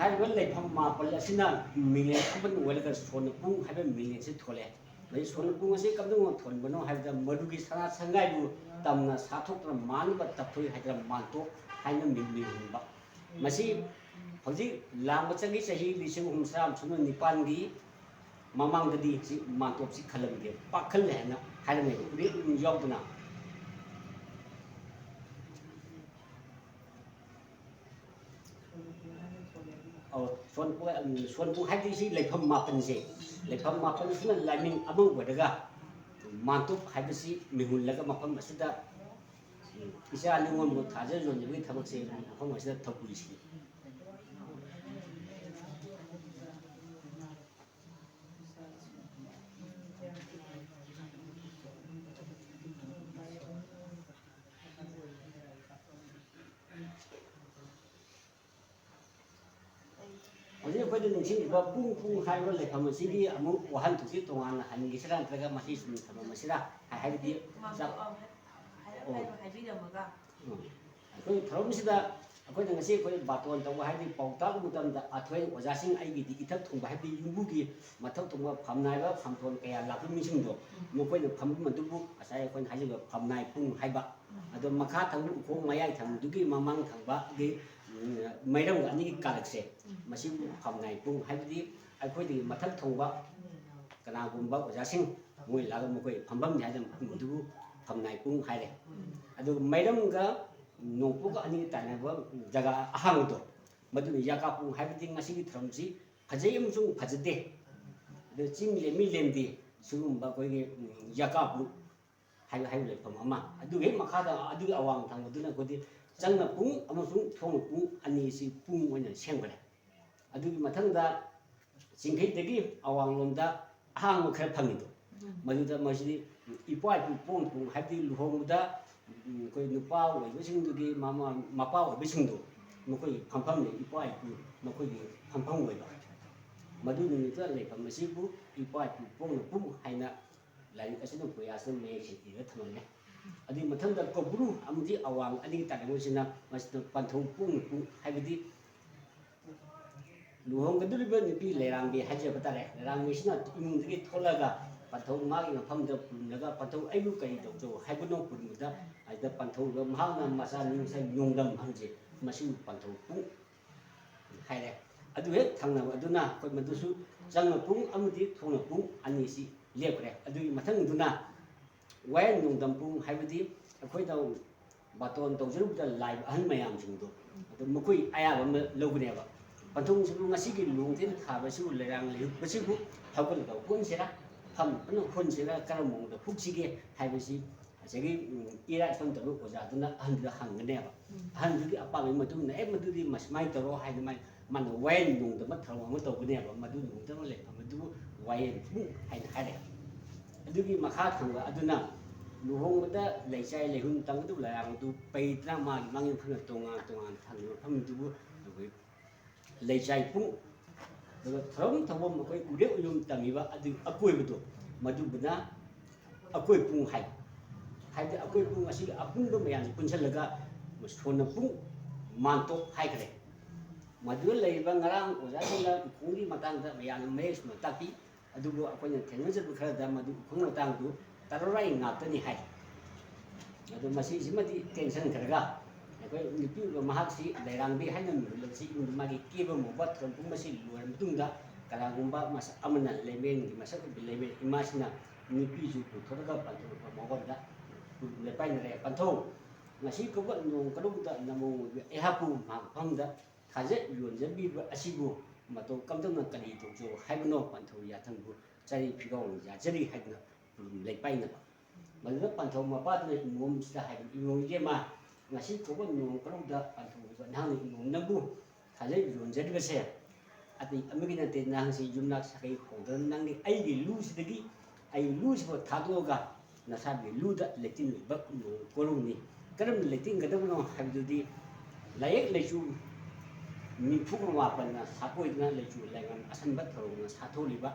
ꯍꯥꯏꯔꯤꯕ ꯂꯩꯐꯝ ꯃꯥꯄꯜ ꯑꯁꯤꯅ ꯃꯤꯡꯂꯦꯟ ꯑꯃꯠꯇ ꯑꯣꯏꯔꯒ ꯁꯣꯟꯅ ꯄꯨꯡ ꯍꯥꯏꯕ ꯃꯤꯡꯂꯦꯟꯁꯤ ꯊꯣꯜꯂꯦ꯫ ꯃꯁꯤ ꯁꯣꯟꯅ ꯄꯨꯡ ꯑꯁꯤ ꯀꯝꯗꯧꯅ ꯊꯣꯟꯕꯅꯣ ꯍꯥꯏꯕꯗ, ꯃꯗꯨꯒꯤ ꯁꯅꯥ ꯁꯪꯒꯥꯏꯕꯨ ꯇꯝꯅ ꯁꯥꯊꯣꯛꯇꯨꯅ ꯃꯥꯟꯅꯕ ꯇꯞꯊꯣꯏ ꯍꯥꯏꯗꯅ ꯃꯥꯟꯇꯣꯞ ꯍꯥꯏꯅ ꯃꯤꯡ ꯂꯩꯍꯟꯕ꯫ ꯃꯁꯤ ꯍꯧꯖꯤꯛ ꯂꯥꯛꯄ ꯆꯍꯤ, ꯆꯍꯤ ꯂꯤꯁꯤꯡ ꯑꯍꯨꯝ ꯆꯥꯝꯃ ꯁꯨꯞꯅ ꯅꯤꯄꯥꯟꯒꯤ ꯃꯃꯥꯡꯗꯗꯤ ꯁꯤ ꯃꯥꯟꯇꯣꯞꯁꯤ ꯈꯜꯂꯝꯗꯦ, ꯄꯥꯛ ꯈꯜꯂꯦ ꯍꯥꯏꯅ ꯍꯥꯏꯔꯝꯃꯦꯕ, ꯎꯔꯦꯛ ꯑꯗꯨꯝ ꯌꯥꯎꯗꯅ꯫ ꯑꯧ, ꯁꯣꯟꯄꯨ, ꯎꯝ, ꯁꯣꯟꯄꯨ ꯍꯥꯏꯕꯗꯤ ꯁꯤ ꯂꯩꯐꯝ ꯃꯥꯄꯟꯁꯦ, ꯂꯩꯐꯝ ꯃꯥꯄꯟꯁꯤꯅ ꯂꯥꯏꯅꯤꯡ ꯑꯃ ꯑꯣꯏꯔꯒ ꯃꯥꯟꯇꯣꯞ ꯍꯥꯏꯕꯁꯤ ꯃꯤꯍꯨꯜꯂꯒ ꯃꯐꯝ ꯑꯁꯤꯗ ꯏꯆꯥ ꯅꯤꯉꯣꯜꯕꯨ ꯊꯥꯖ ꯌꯣꯟꯖꯕꯒꯤ ꯊꯕꯛꯁꯦ ꯃꯐꯝ ꯑꯁꯤꯗ ꯇꯧꯕꯤꯔꯤꯁꯤꯅꯤ꯫ ꯍꯧꯖꯤꯛ ꯑꯩꯈꯣꯏꯗ ꯅꯤꯡꯁꯤꯡꯉꯤꯕ ꯄꯨꯡ ꯄꯨꯡ ꯍꯥꯏꯕ ꯂꯩꯐꯝ ꯑꯁꯤꯒꯤ ꯑꯃꯨꯛ ꯋꯥꯍꯟꯊꯣꯛꯁꯤ ꯇꯣꯉꯥꯟꯅ ꯍꯟꯈꯤꯁꯤꯔꯥ, ꯅꯠꯇ꯭ꯔꯒ ꯃꯁꯤ ꯁꯨꯝ ꯊꯝꯃꯝꯃꯁꯤꯔꯥ? ꯍꯥꯏ-, ꯍꯥꯏꯕꯗꯤ ꯃꯥ-, ꯆꯥꯛ-, ꯑ, ꯍꯥꯏ-, ꯑꯣ꯫ ꯍꯥꯏꯕꯤꯔꯝꯃꯒ꯫ ꯎꯝ꯫ ꯑꯩꯈꯣꯏ ꯊꯧꯔꯝꯁꯤꯗ ꯑꯩꯈꯣꯏꯅ ꯉꯁꯤ ꯑꯩꯈꯣꯏ ꯕꯥꯇꯣꯟ ꯇꯧꯕ ꯍꯥꯏꯕꯗꯤ ꯄꯥꯎ ꯇꯥꯛꯄ ꯃꯇꯝꯗ ꯑꯊꯣꯏ ꯑꯣꯖꯥꯁꯤꯡ ꯑꯩꯒꯤꯗꯤ ꯏꯊꯛ ꯊꯣꯡꯕ ꯍꯥꯏꯕꯗꯤ ꯌꯨꯝꯕꯨꯒꯤ ꯃꯊꯛ ꯊꯣꯡꯕ ꯐꯝꯅꯥꯏꯕ ꯐꯝꯊꯣꯟ ꯀꯌꯥ ꯂꯥꯛꯄ ꯃꯤꯁꯤꯡꯗꯣ ꯃꯈꯣꯏꯅ ꯐꯝꯐꯝ ꯑꯗꯨꯕꯨ ꯉꯁꯥꯏ ꯑꯩꯈꯣꯏꯅ ꯍꯥꯏꯖꯕ ꯐꯝꯅꯥꯏ ꯄꯨꯡ ꯍꯥꯏꯕ, ꯑꯗꯣ ꯃꯈꯥ ꯊꯪꯕ ꯎꯈꯣꯡ ꯃꯌꯥꯏ ꯊꯪꯕꯗꯨꯒꯤ ꯃꯃꯥꯡ ꯊꯪꯕ ꯑꯗꯩ, ꯎꯝ, ꯃꯩꯔꯝꯒ ꯑꯅꯤꯒꯤ ꯀꯥꯔꯛꯁꯦ, ꯃꯁꯤꯕꯨ ꯐꯝꯅꯥꯏ ꯄꯨꯡ ꯍꯥꯏꯕꯗꯤ ꯑꯩꯈꯣꯏꯗꯒꯤ ꯃꯊꯛ ꯊꯣꯡꯕ ꯀꯅꯥꯒꯨꯝꯕ ꯑꯣꯖꯥꯁꯤꯡ ꯃꯣꯏ ꯂꯥꯛꯑꯒ ꯃꯈꯣꯏ ꯐꯝꯐꯝꯅꯤ ꯍꯥꯏꯗꯅ ꯃꯐꯝ ꯑꯗꯨꯕꯨ ꯐꯝꯅꯥꯏ ꯄꯨꯡ ꯍꯥꯏꯔꯦ꯫ ꯑꯗꯨꯒ ꯃꯩꯔꯝꯒ ꯅꯣꯡꯄꯣꯛꯀ ꯑꯅꯤꯒ ꯇꯥꯏꯅꯕ ꯖꯒꯥ ꯑꯍꯥꯡꯕꯗꯣ, ꯃꯗꯨꯅ ꯌꯥꯀꯥ ꯄꯨꯡ ꯍꯥꯏꯕꯗꯤ ꯉꯁꯤꯒꯤ ꯊꯧꯔꯝꯁꯤ ꯐꯖꯩ ꯑꯃꯁꯨꯡ ꯐꯖꯗꯦ, ꯑꯗꯨ ꯆꯤꯡ ꯂꯦꯝꯃꯤ ꯂꯦꯝꯗꯦ ꯁꯤꯒꯨꯝꯕ ꯑꯩꯈꯣꯏꯒꯤ, ꯎꯝ, ꯌꯥꯀꯥ ꯄꯨꯡ ꯍꯥꯏꯕ, ꯍꯥꯏꯕ ꯂꯩꯐꯝ ꯑꯃ꯫ ꯑꯗꯨꯒꯤ ꯍꯦꯛ ꯃꯈꯥꯗ ꯑꯗꯨꯒꯤ ꯑꯋꯥꯡ ꯊꯪꯕꯗꯨꯅ ꯑꯩꯈꯣꯏꯗꯤ ꯆꯪꯅ ꯄꯨꯡ ꯑꯃꯁꯨꯡ ꯊꯣꯡꯅ ꯄꯨꯡ ꯑꯅꯤꯁꯤ ꯄꯨꯡ ꯑꯣꯏꯅ ꯁꯦꯝꯈ꯭ꯔꯦ꯫ ꯑꯗꯨꯒꯤ ꯃꯊꯪꯗ ꯆꯤꯡꯈꯩꯗꯒꯤ ꯑꯋꯥꯡꯂꯣꯝꯗ ꯑꯍꯥꯡꯕ ꯈꯔ ꯐꯪꯉꯤꯗꯣ, ꯎꯝ꯫ ꯃꯗꯨꯗ ꯃꯁꯤꯗꯤ ꯏꯄꯥ ꯏꯄꯨ ꯄꯣꯛꯅ ꯄꯨꯡ ꯍꯥꯏꯕꯗꯤ ꯂꯨꯍꯣꯡꯕꯗ, ꯎꯝ, ꯑꯩꯈꯣꯏ ꯅꯨꯄꯥ ꯑꯣꯏꯕꯁꯤꯡꯗꯨꯒꯤ ꯃꯃꯥ ꯃꯄꯥ ꯑꯣꯏꯕꯁꯤꯡꯗꯣ ꯃꯈꯣꯏꯒꯤ ꯐꯝꯐꯝꯅꯤ, ꯏꯄꯥ ꯏꯄꯨ ꯃꯈꯣꯏꯒꯤ ꯐꯝꯐꯝ ꯑꯣꯏꯕ꯫ ꯃꯗꯨ ꯅꯨꯃꯤꯠꯇ ꯂꯩꯐꯝ ꯑꯁꯤꯕꯨ ꯏꯄꯥ ꯏꯄꯨ ꯄꯣꯛꯅ ꯄꯨꯡ ꯍꯥꯏꯅ ꯂꯥꯏꯔꯤꯛ ꯑꯁꯤꯅ ꯄꯨꯌꯥꯁꯤꯅ ꯃꯌꯦꯛ ꯁꯦꯡꯅ ꯏꯔꯒ ꯊꯝꯂꯝꯃꯦ꯫ ꯑꯗꯨꯒꯤ ꯃꯊꯪꯗ ꯀꯧꯕ꯭ꯔꯨ ꯑꯃꯗꯤ ꯑꯋꯥꯡ ꯑꯅꯤꯒꯤ ꯇꯥꯏꯕꯪꯁꯤꯅ ꯃꯁꯤꯗ ꯄꯟꯊꯧ ꯄꯨꯡ ꯄꯨꯡ ꯍꯥꯏꯕꯗꯤ ꯂꯨꯍꯣꯡꯒꯗꯧꯔꯤꯕ ꯅꯨꯄꯤ ꯂꯩꯔꯥꯡꯕꯤ ꯍꯥꯏꯖꯕ ꯇꯥꯔꯦ꯫ ꯂꯩꯔꯥꯡꯕꯤꯁꯤꯅ ꯏꯃꯨꯡꯗꯒꯤ ꯊꯣꯛꯂꯒ ꯄꯟꯊꯧ ꯃꯥꯒꯤ ꯃꯐꯝꯗ ꯄꯨꯔꯤꯅꯒ ꯄꯟꯊꯧ ꯑꯩꯕꯨ ꯀꯔꯤ ꯇꯧꯖꯧ ꯍꯥꯏꯕꯅꯣ ꯄꯨꯔꯤꯕꯗ ꯑꯁꯤꯗ ꯄꯟꯊꯧꯗ ꯃꯍꯥꯛꯅ ꯃꯆꯥ ꯅꯤꯡꯁ ꯅꯣꯡꯗꯝ ꯍꯪꯖꯩ꯫ ꯃꯁꯤꯕꯨ ꯄꯟꯊꯧ ꯄꯨꯡ ꯍꯥꯏꯔꯦ꯫ ꯑꯗꯨ ꯍꯦꯛ ꯊꯪꯅꯕ ꯑꯗꯨꯅ ꯑꯩꯈꯣꯏ ꯃꯗꯨꯁꯨ ꯆꯪꯅ ꯄꯨꯡ ꯑꯃꯗꯤ ꯊꯣꯡꯅ ꯄꯨꯡ ꯑꯅꯤꯁꯤ ꯂꯦꯞꯈ꯭ꯔꯦ꯫ ꯑꯗꯨꯒꯤ ꯃꯊꯪꯗꯨꯅ ꯋꯥꯌꯦꯜ ꯅꯣꯡꯗꯝ ꯄꯨꯡ ꯍꯥꯏꯕꯗꯤ ꯑꯩꯈꯣꯏꯅ ꯕꯥꯇꯣꯟ ꯇꯧꯖꯔꯨꯕꯗ ꯂꯥꯛꯏꯕ ꯑꯍꯜ ꯃꯌꯥꯝꯁꯤꯡꯗꯣ ꯑꯗꯨ ꯃꯈꯣꯏ ꯑꯌꯥꯕ ꯑꯃ ꯂꯧꯒꯅꯦꯕ꯫ ꯄꯟꯊꯨꯡꯁꯤꯕꯨ ꯉꯁꯤꯒꯤ ꯂꯨꯍꯣꯡꯊꯦꯟ ꯊꯥꯕꯁꯤꯕꯨ ꯂꯩꯔꯥꯡ ꯂꯩꯔꯨꯛꯄꯁꯤꯕꯨ ꯍꯧꯒꯠꯂꯒ ꯍꯣꯟꯁꯤꯔꯥ, ꯐꯝꯅ ꯍꯣꯟꯁꯤꯔꯥ, ꯀꯔꯝꯕ ꯃꯑꯣꯡꯗ ꯐꯨꯛꯁꯤꯒꯦ ꯍꯥꯏꯕꯁꯤ ꯉꯁꯥꯏꯒꯤ ꯏꯔꯥꯠ ꯁꯣꯟ ꯇꯧꯕ ꯑꯣꯖꯥꯗꯨꯅ ꯑꯍꯟꯗꯨꯗ ꯍꯪꯒꯅꯦꯕ꯫ ꯑꯍꯟꯗꯨꯒꯤ ꯑꯄꯥꯝꯕꯒꯤ ꯃꯇꯨꯡ ꯏꯟꯅ, "ꯑꯦ, ꯃꯗꯨꯗꯤ ꯃꯁꯨꯃꯥꯏꯅ ꯇꯧꯔꯣ" ꯍꯥꯏꯅ ꯃꯥꯏ, ꯃꯥꯅ ꯋꯥꯌꯦꯜ ꯅꯣꯡꯗꯝꯕ ꯊꯧꯔꯝ ꯑꯃ ꯇꯧꯒꯅꯦꯕ꯫ ꯃꯗꯨ ꯅꯣꯡꯗꯝꯕ ꯂꯩꯐꯝ ꯑꯗꯨꯕꯨ ꯋꯥꯌꯦꯜ ꯄꯨꯡ ꯍꯥꯏꯅ ꯍꯥꯏꯔꯦ꯫ ꯑꯗꯨꯒꯤ ꯃꯈꯥ ꯊꯪꯕ ꯑꯗꯨꯅ ꯂꯨꯍꯣꯡꯕꯗ ꯂꯩꯆꯥꯏ ꯂꯩꯍꯨꯟ ꯇꯪꯒꯗꯧꯕ ꯂꯩꯔꯥꯡꯗꯨ ꯄꯩꯗꯅ ꯃꯥꯒꯤ ꯃꯥꯒꯤ ꯃꯐꯝꯗ ꯇꯣꯉꯥꯟ ꯇꯣꯉꯥꯟ ꯊꯝꯂꯤꯕ ꯃꯐꯝꯗꯨꯕꯨ ꯑꯩꯈꯣꯏ ꯂꯩꯆꯥꯏ ꯄꯨꯡ, ꯑꯗꯨꯒ ꯊꯧꯔꯝ ꯊꯧꯐꯝ ꯑꯩꯈꯣꯏ ꯎꯔꯦꯞ ꯎꯌꯨꯝ ꯇꯝꯃꯤꯕ ꯑꯗꯨꯒꯤ ꯑꯀꯣꯏꯕꯗꯣ, ꯃꯗꯨꯕꯨꯅ ꯑꯀꯣꯏ ꯄꯨꯡ ꯍꯥꯏ꯫ ꯍꯥꯏꯕꯗꯤ ꯑꯀꯣꯏ ꯄꯨꯡ ꯑꯁꯤꯒꯤ ꯑꯄꯨꯟꯕ ꯃꯌꯥꯝꯁꯤ ꯄꯨꯟꯁꯤꯜꯂꯒ ꯁꯣꯟꯅ ꯄꯨꯡ ꯃꯥꯟꯇꯣꯞ ꯍꯥꯏꯈ꯭ꯔꯦ꯫ ꯃꯗꯨꯗ ꯂꯩꯔꯤꯕ ꯉꯔꯥꯡ ꯑꯣꯖꯥꯁꯤꯡꯅ ꯎꯈꯣꯡꯒꯤ ꯃꯇꯥꯡꯗ ꯃꯌꯥꯝꯅ ꯃꯌꯦꯛ ꯁꯦꯡꯅ ꯇꯥꯛꯄꯤ꯫ ꯑꯗꯨꯕꯨ ꯑꯩꯈꯣꯏꯅ ꯊꯦꯡꯅꯖꯕ ꯈꯔꯗ ꯃꯗꯨ ꯎꯈꯣꯡ ꯃꯇꯥꯡꯗꯨ ꯇꯔꯣꯔꯥꯏ ꯉꯥꯛꯇꯅꯤ ꯍꯥꯏ꯫ ꯑꯗꯣ ꯃꯁꯤꯁꯤꯃꯗꯤ ꯇꯦꯟꯁꯟꯈ꯭ꯔꯒ ꯑꯩꯈꯣꯏ ꯅꯨꯄꯤ ꯑꯣꯏꯕ ꯃꯍꯥꯛꯁꯤ ꯂꯩꯔꯥꯡꯕꯤ ꯍꯥꯏꯅ ꯃꯤꯡꯂꯣꯜꯂꯕꯁꯤ ꯏꯃꯨꯡꯗ ꯃꯥꯒꯤ ꯀꯦꯕ ꯃꯧꯕ ꯊꯧꯔꯝ ꯄꯨꯝꯕꯁꯤ ꯂꯣꯏꯔꯕ ꯃꯇꯨꯡꯗ ꯀꯅꯥꯒꯨꯝꯕ ꯃꯁꯛ ꯑꯃꯅ ꯂꯩꯃꯦꯟꯒꯤ ꯃꯁꯛ ꯑꯣꯏꯕ ꯂꯩꯃꯦꯟ ꯏꯃꯥꯁꯤꯅ ꯅꯨꯄꯤꯁꯨ ꯄꯨꯊꯣꯔꯒ ꯄꯟꯊꯧ ꯃꯉꯣꯟꯗ ꯂꯩꯄꯥꯏꯅꯔꯦ꯫ "ꯄꯟꯊꯧ, ꯉꯁꯤ ꯀꯧꯕ ꯅꯣꯡ ꯀꯔꯨꯝꯗ ꯅꯃꯣꯡ ꯑꯣꯏꯕ ꯑꯩꯍꯥꯛꯄꯨ ꯃꯍꯥꯛ ꯃꯐꯝꯗ ꯊꯥꯖ ꯌꯣꯟꯖꯕꯤꯕ ꯑꯁꯤꯕꯨ ꯃꯇꯧ ꯀꯝꯗꯧꯅ ꯀꯔꯤ ꯇꯧꯖꯧ ꯍꯥꯏꯕꯅꯣ? ꯄꯟꯊꯧ ꯌꯥꯊꯪꯕꯨ ꯆꯥꯔꯤ ꯐꯤꯒꯥꯎꯅ ꯌꯥꯖꯔꯤ" ꯍꯥꯏꯗꯨꯅ ꯂꯩꯄꯥꯏꯅꯕ꯫ ꯃꯗꯨꯗ ꯄꯟꯊꯧ ꯃꯄꯥꯗꯨꯅ ꯏꯃꯣꯝꯁꯤꯗ ꯍꯥꯏꯕ, "ꯏꯃꯣꯝ ꯏꯕꯦꯝꯃ, ꯉꯁꯤ ꯀꯧꯕ ꯅꯣꯡ ꯀꯔꯨꯝꯗ ꯄꯟꯊꯧ ꯑꯣꯏꯕ ꯅꯍꯥꯛꯅ ꯏꯃꯣꯝ ꯅꯪꯕꯨ ꯊꯥꯖ ꯌꯣꯟꯖꯔꯤꯕꯁꯦ ꯑꯇꯩ ꯑꯃꯒꯤ ꯅꯠꯇꯦ, ꯅꯍꯥꯛꯁꯤ ꯌꯨꯝꯅꯥꯛ ꯁꯥꯒꯩ ꯍꯣꯡꯗꯅ ꯅꯪꯒꯤ ꯑꯩꯒꯤ ꯂꯨꯁꯤꯗꯒꯤ ꯑꯩ ꯂꯨꯁꯤꯐꯥꯎ ꯊꯥꯗꯣꯛꯑꯒ ꯅꯁꯥꯒꯤ ꯂꯨꯗ ꯂꯦꯡꯇꯤꯟ ꯂꯩꯕ ꯅꯣꯡ ꯀꯣꯔꯧꯅꯤ꯫ ꯀꯔꯝꯅ ꯂꯦꯡꯇꯤꯟꯒꯗꯕꯅꯣ ꯍꯥꯏꯕꯗꯨꯗꯤ ꯂꯥꯏꯌꯦꯛ ꯂꯩꯆꯨ ꯅꯤꯐꯨꯒ ꯃꯥꯄꯟꯅ ꯁꯥꯀꯣꯏꯗꯨꯅ ꯂꯩꯆꯨ ꯂꯥꯏꯉꯝ ꯑꯁꯟꯕ ꯊꯧꯔꯝꯅ ꯁꯥꯊꯣꯛꯂꯤꯕ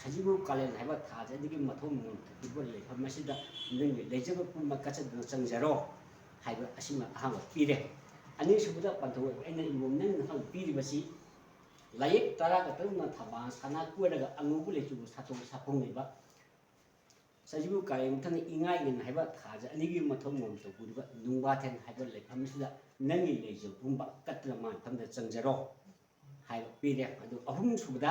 ꯁꯖꯤꯕꯨ ꯀꯥꯂꯦꯟ ꯍꯥꯏꯕ ꯊꯥꯁꯦ ꯑꯗꯨꯒꯤ ꯃꯊꯧ ꯃꯉꯝ ꯊꯣꯛꯄ ꯂꯩꯐꯝ ꯑꯁꯤꯗ ꯅꯪꯒꯤ ꯂꯩꯖꯕ ꯄꯨꯝꯕ ꯀꯠꯆꯗꯨꯅ ꯆꯪꯖꯔꯣ" ꯍꯥꯏꯕ ꯑꯁꯤꯃ ꯑꯍꯥꯟꯕ ꯄꯤꯔꯦ꯫ ꯑꯅꯤꯁꯨꯕꯗ ꯄꯟꯊꯧ ꯑꯩꯅ ꯏꯃꯣꯝ ꯅꯪ ꯅꯊꯧ ꯄꯤꯔꯤꯕꯁꯤ ꯂꯥꯏꯌꯦꯛ ꯇꯔꯥꯒ ꯇꯔꯨꯛꯅ ꯊꯝꯕꯥꯜ ꯁꯅꯥ ꯀꯣꯏꯔꯒ ꯑꯉꯧꯕ ꯂꯩꯆꯨ ꯁꯥꯊꯣꯛ ꯁꯥꯐꯣꯡꯂꯤꯕ ꯁꯖꯤꯕꯨ ꯀꯥꯂꯦꯟ ꯃꯊꯪꯗ ꯏꯉꯥ ꯏꯉꯦꯟ ꯍꯥꯏꯕ ꯊꯥꯁꯦ ꯑꯅꯤꯒꯤ ꯃꯊꯧ ꯃꯉꯝ ꯇꯧꯕꯤꯔꯤꯕ ꯅꯨꯡꯕꯥꯊꯦꯟ ꯍꯥꯏꯕ ꯂꯩꯐꯝꯁꯤꯗ ꯅꯪꯒꯤ ꯂꯩꯖꯕ ꯄꯨꯝꯕ ꯀꯠꯇꯨꯅ ꯃꯥ ꯃꯐꯝꯗ ꯆꯪꯖꯔꯣ ꯍꯥꯏꯕ ꯄꯤꯔꯦ꯫ ꯑꯗꯨ ꯑꯍꯨꯝꯁꯨꯕꯗ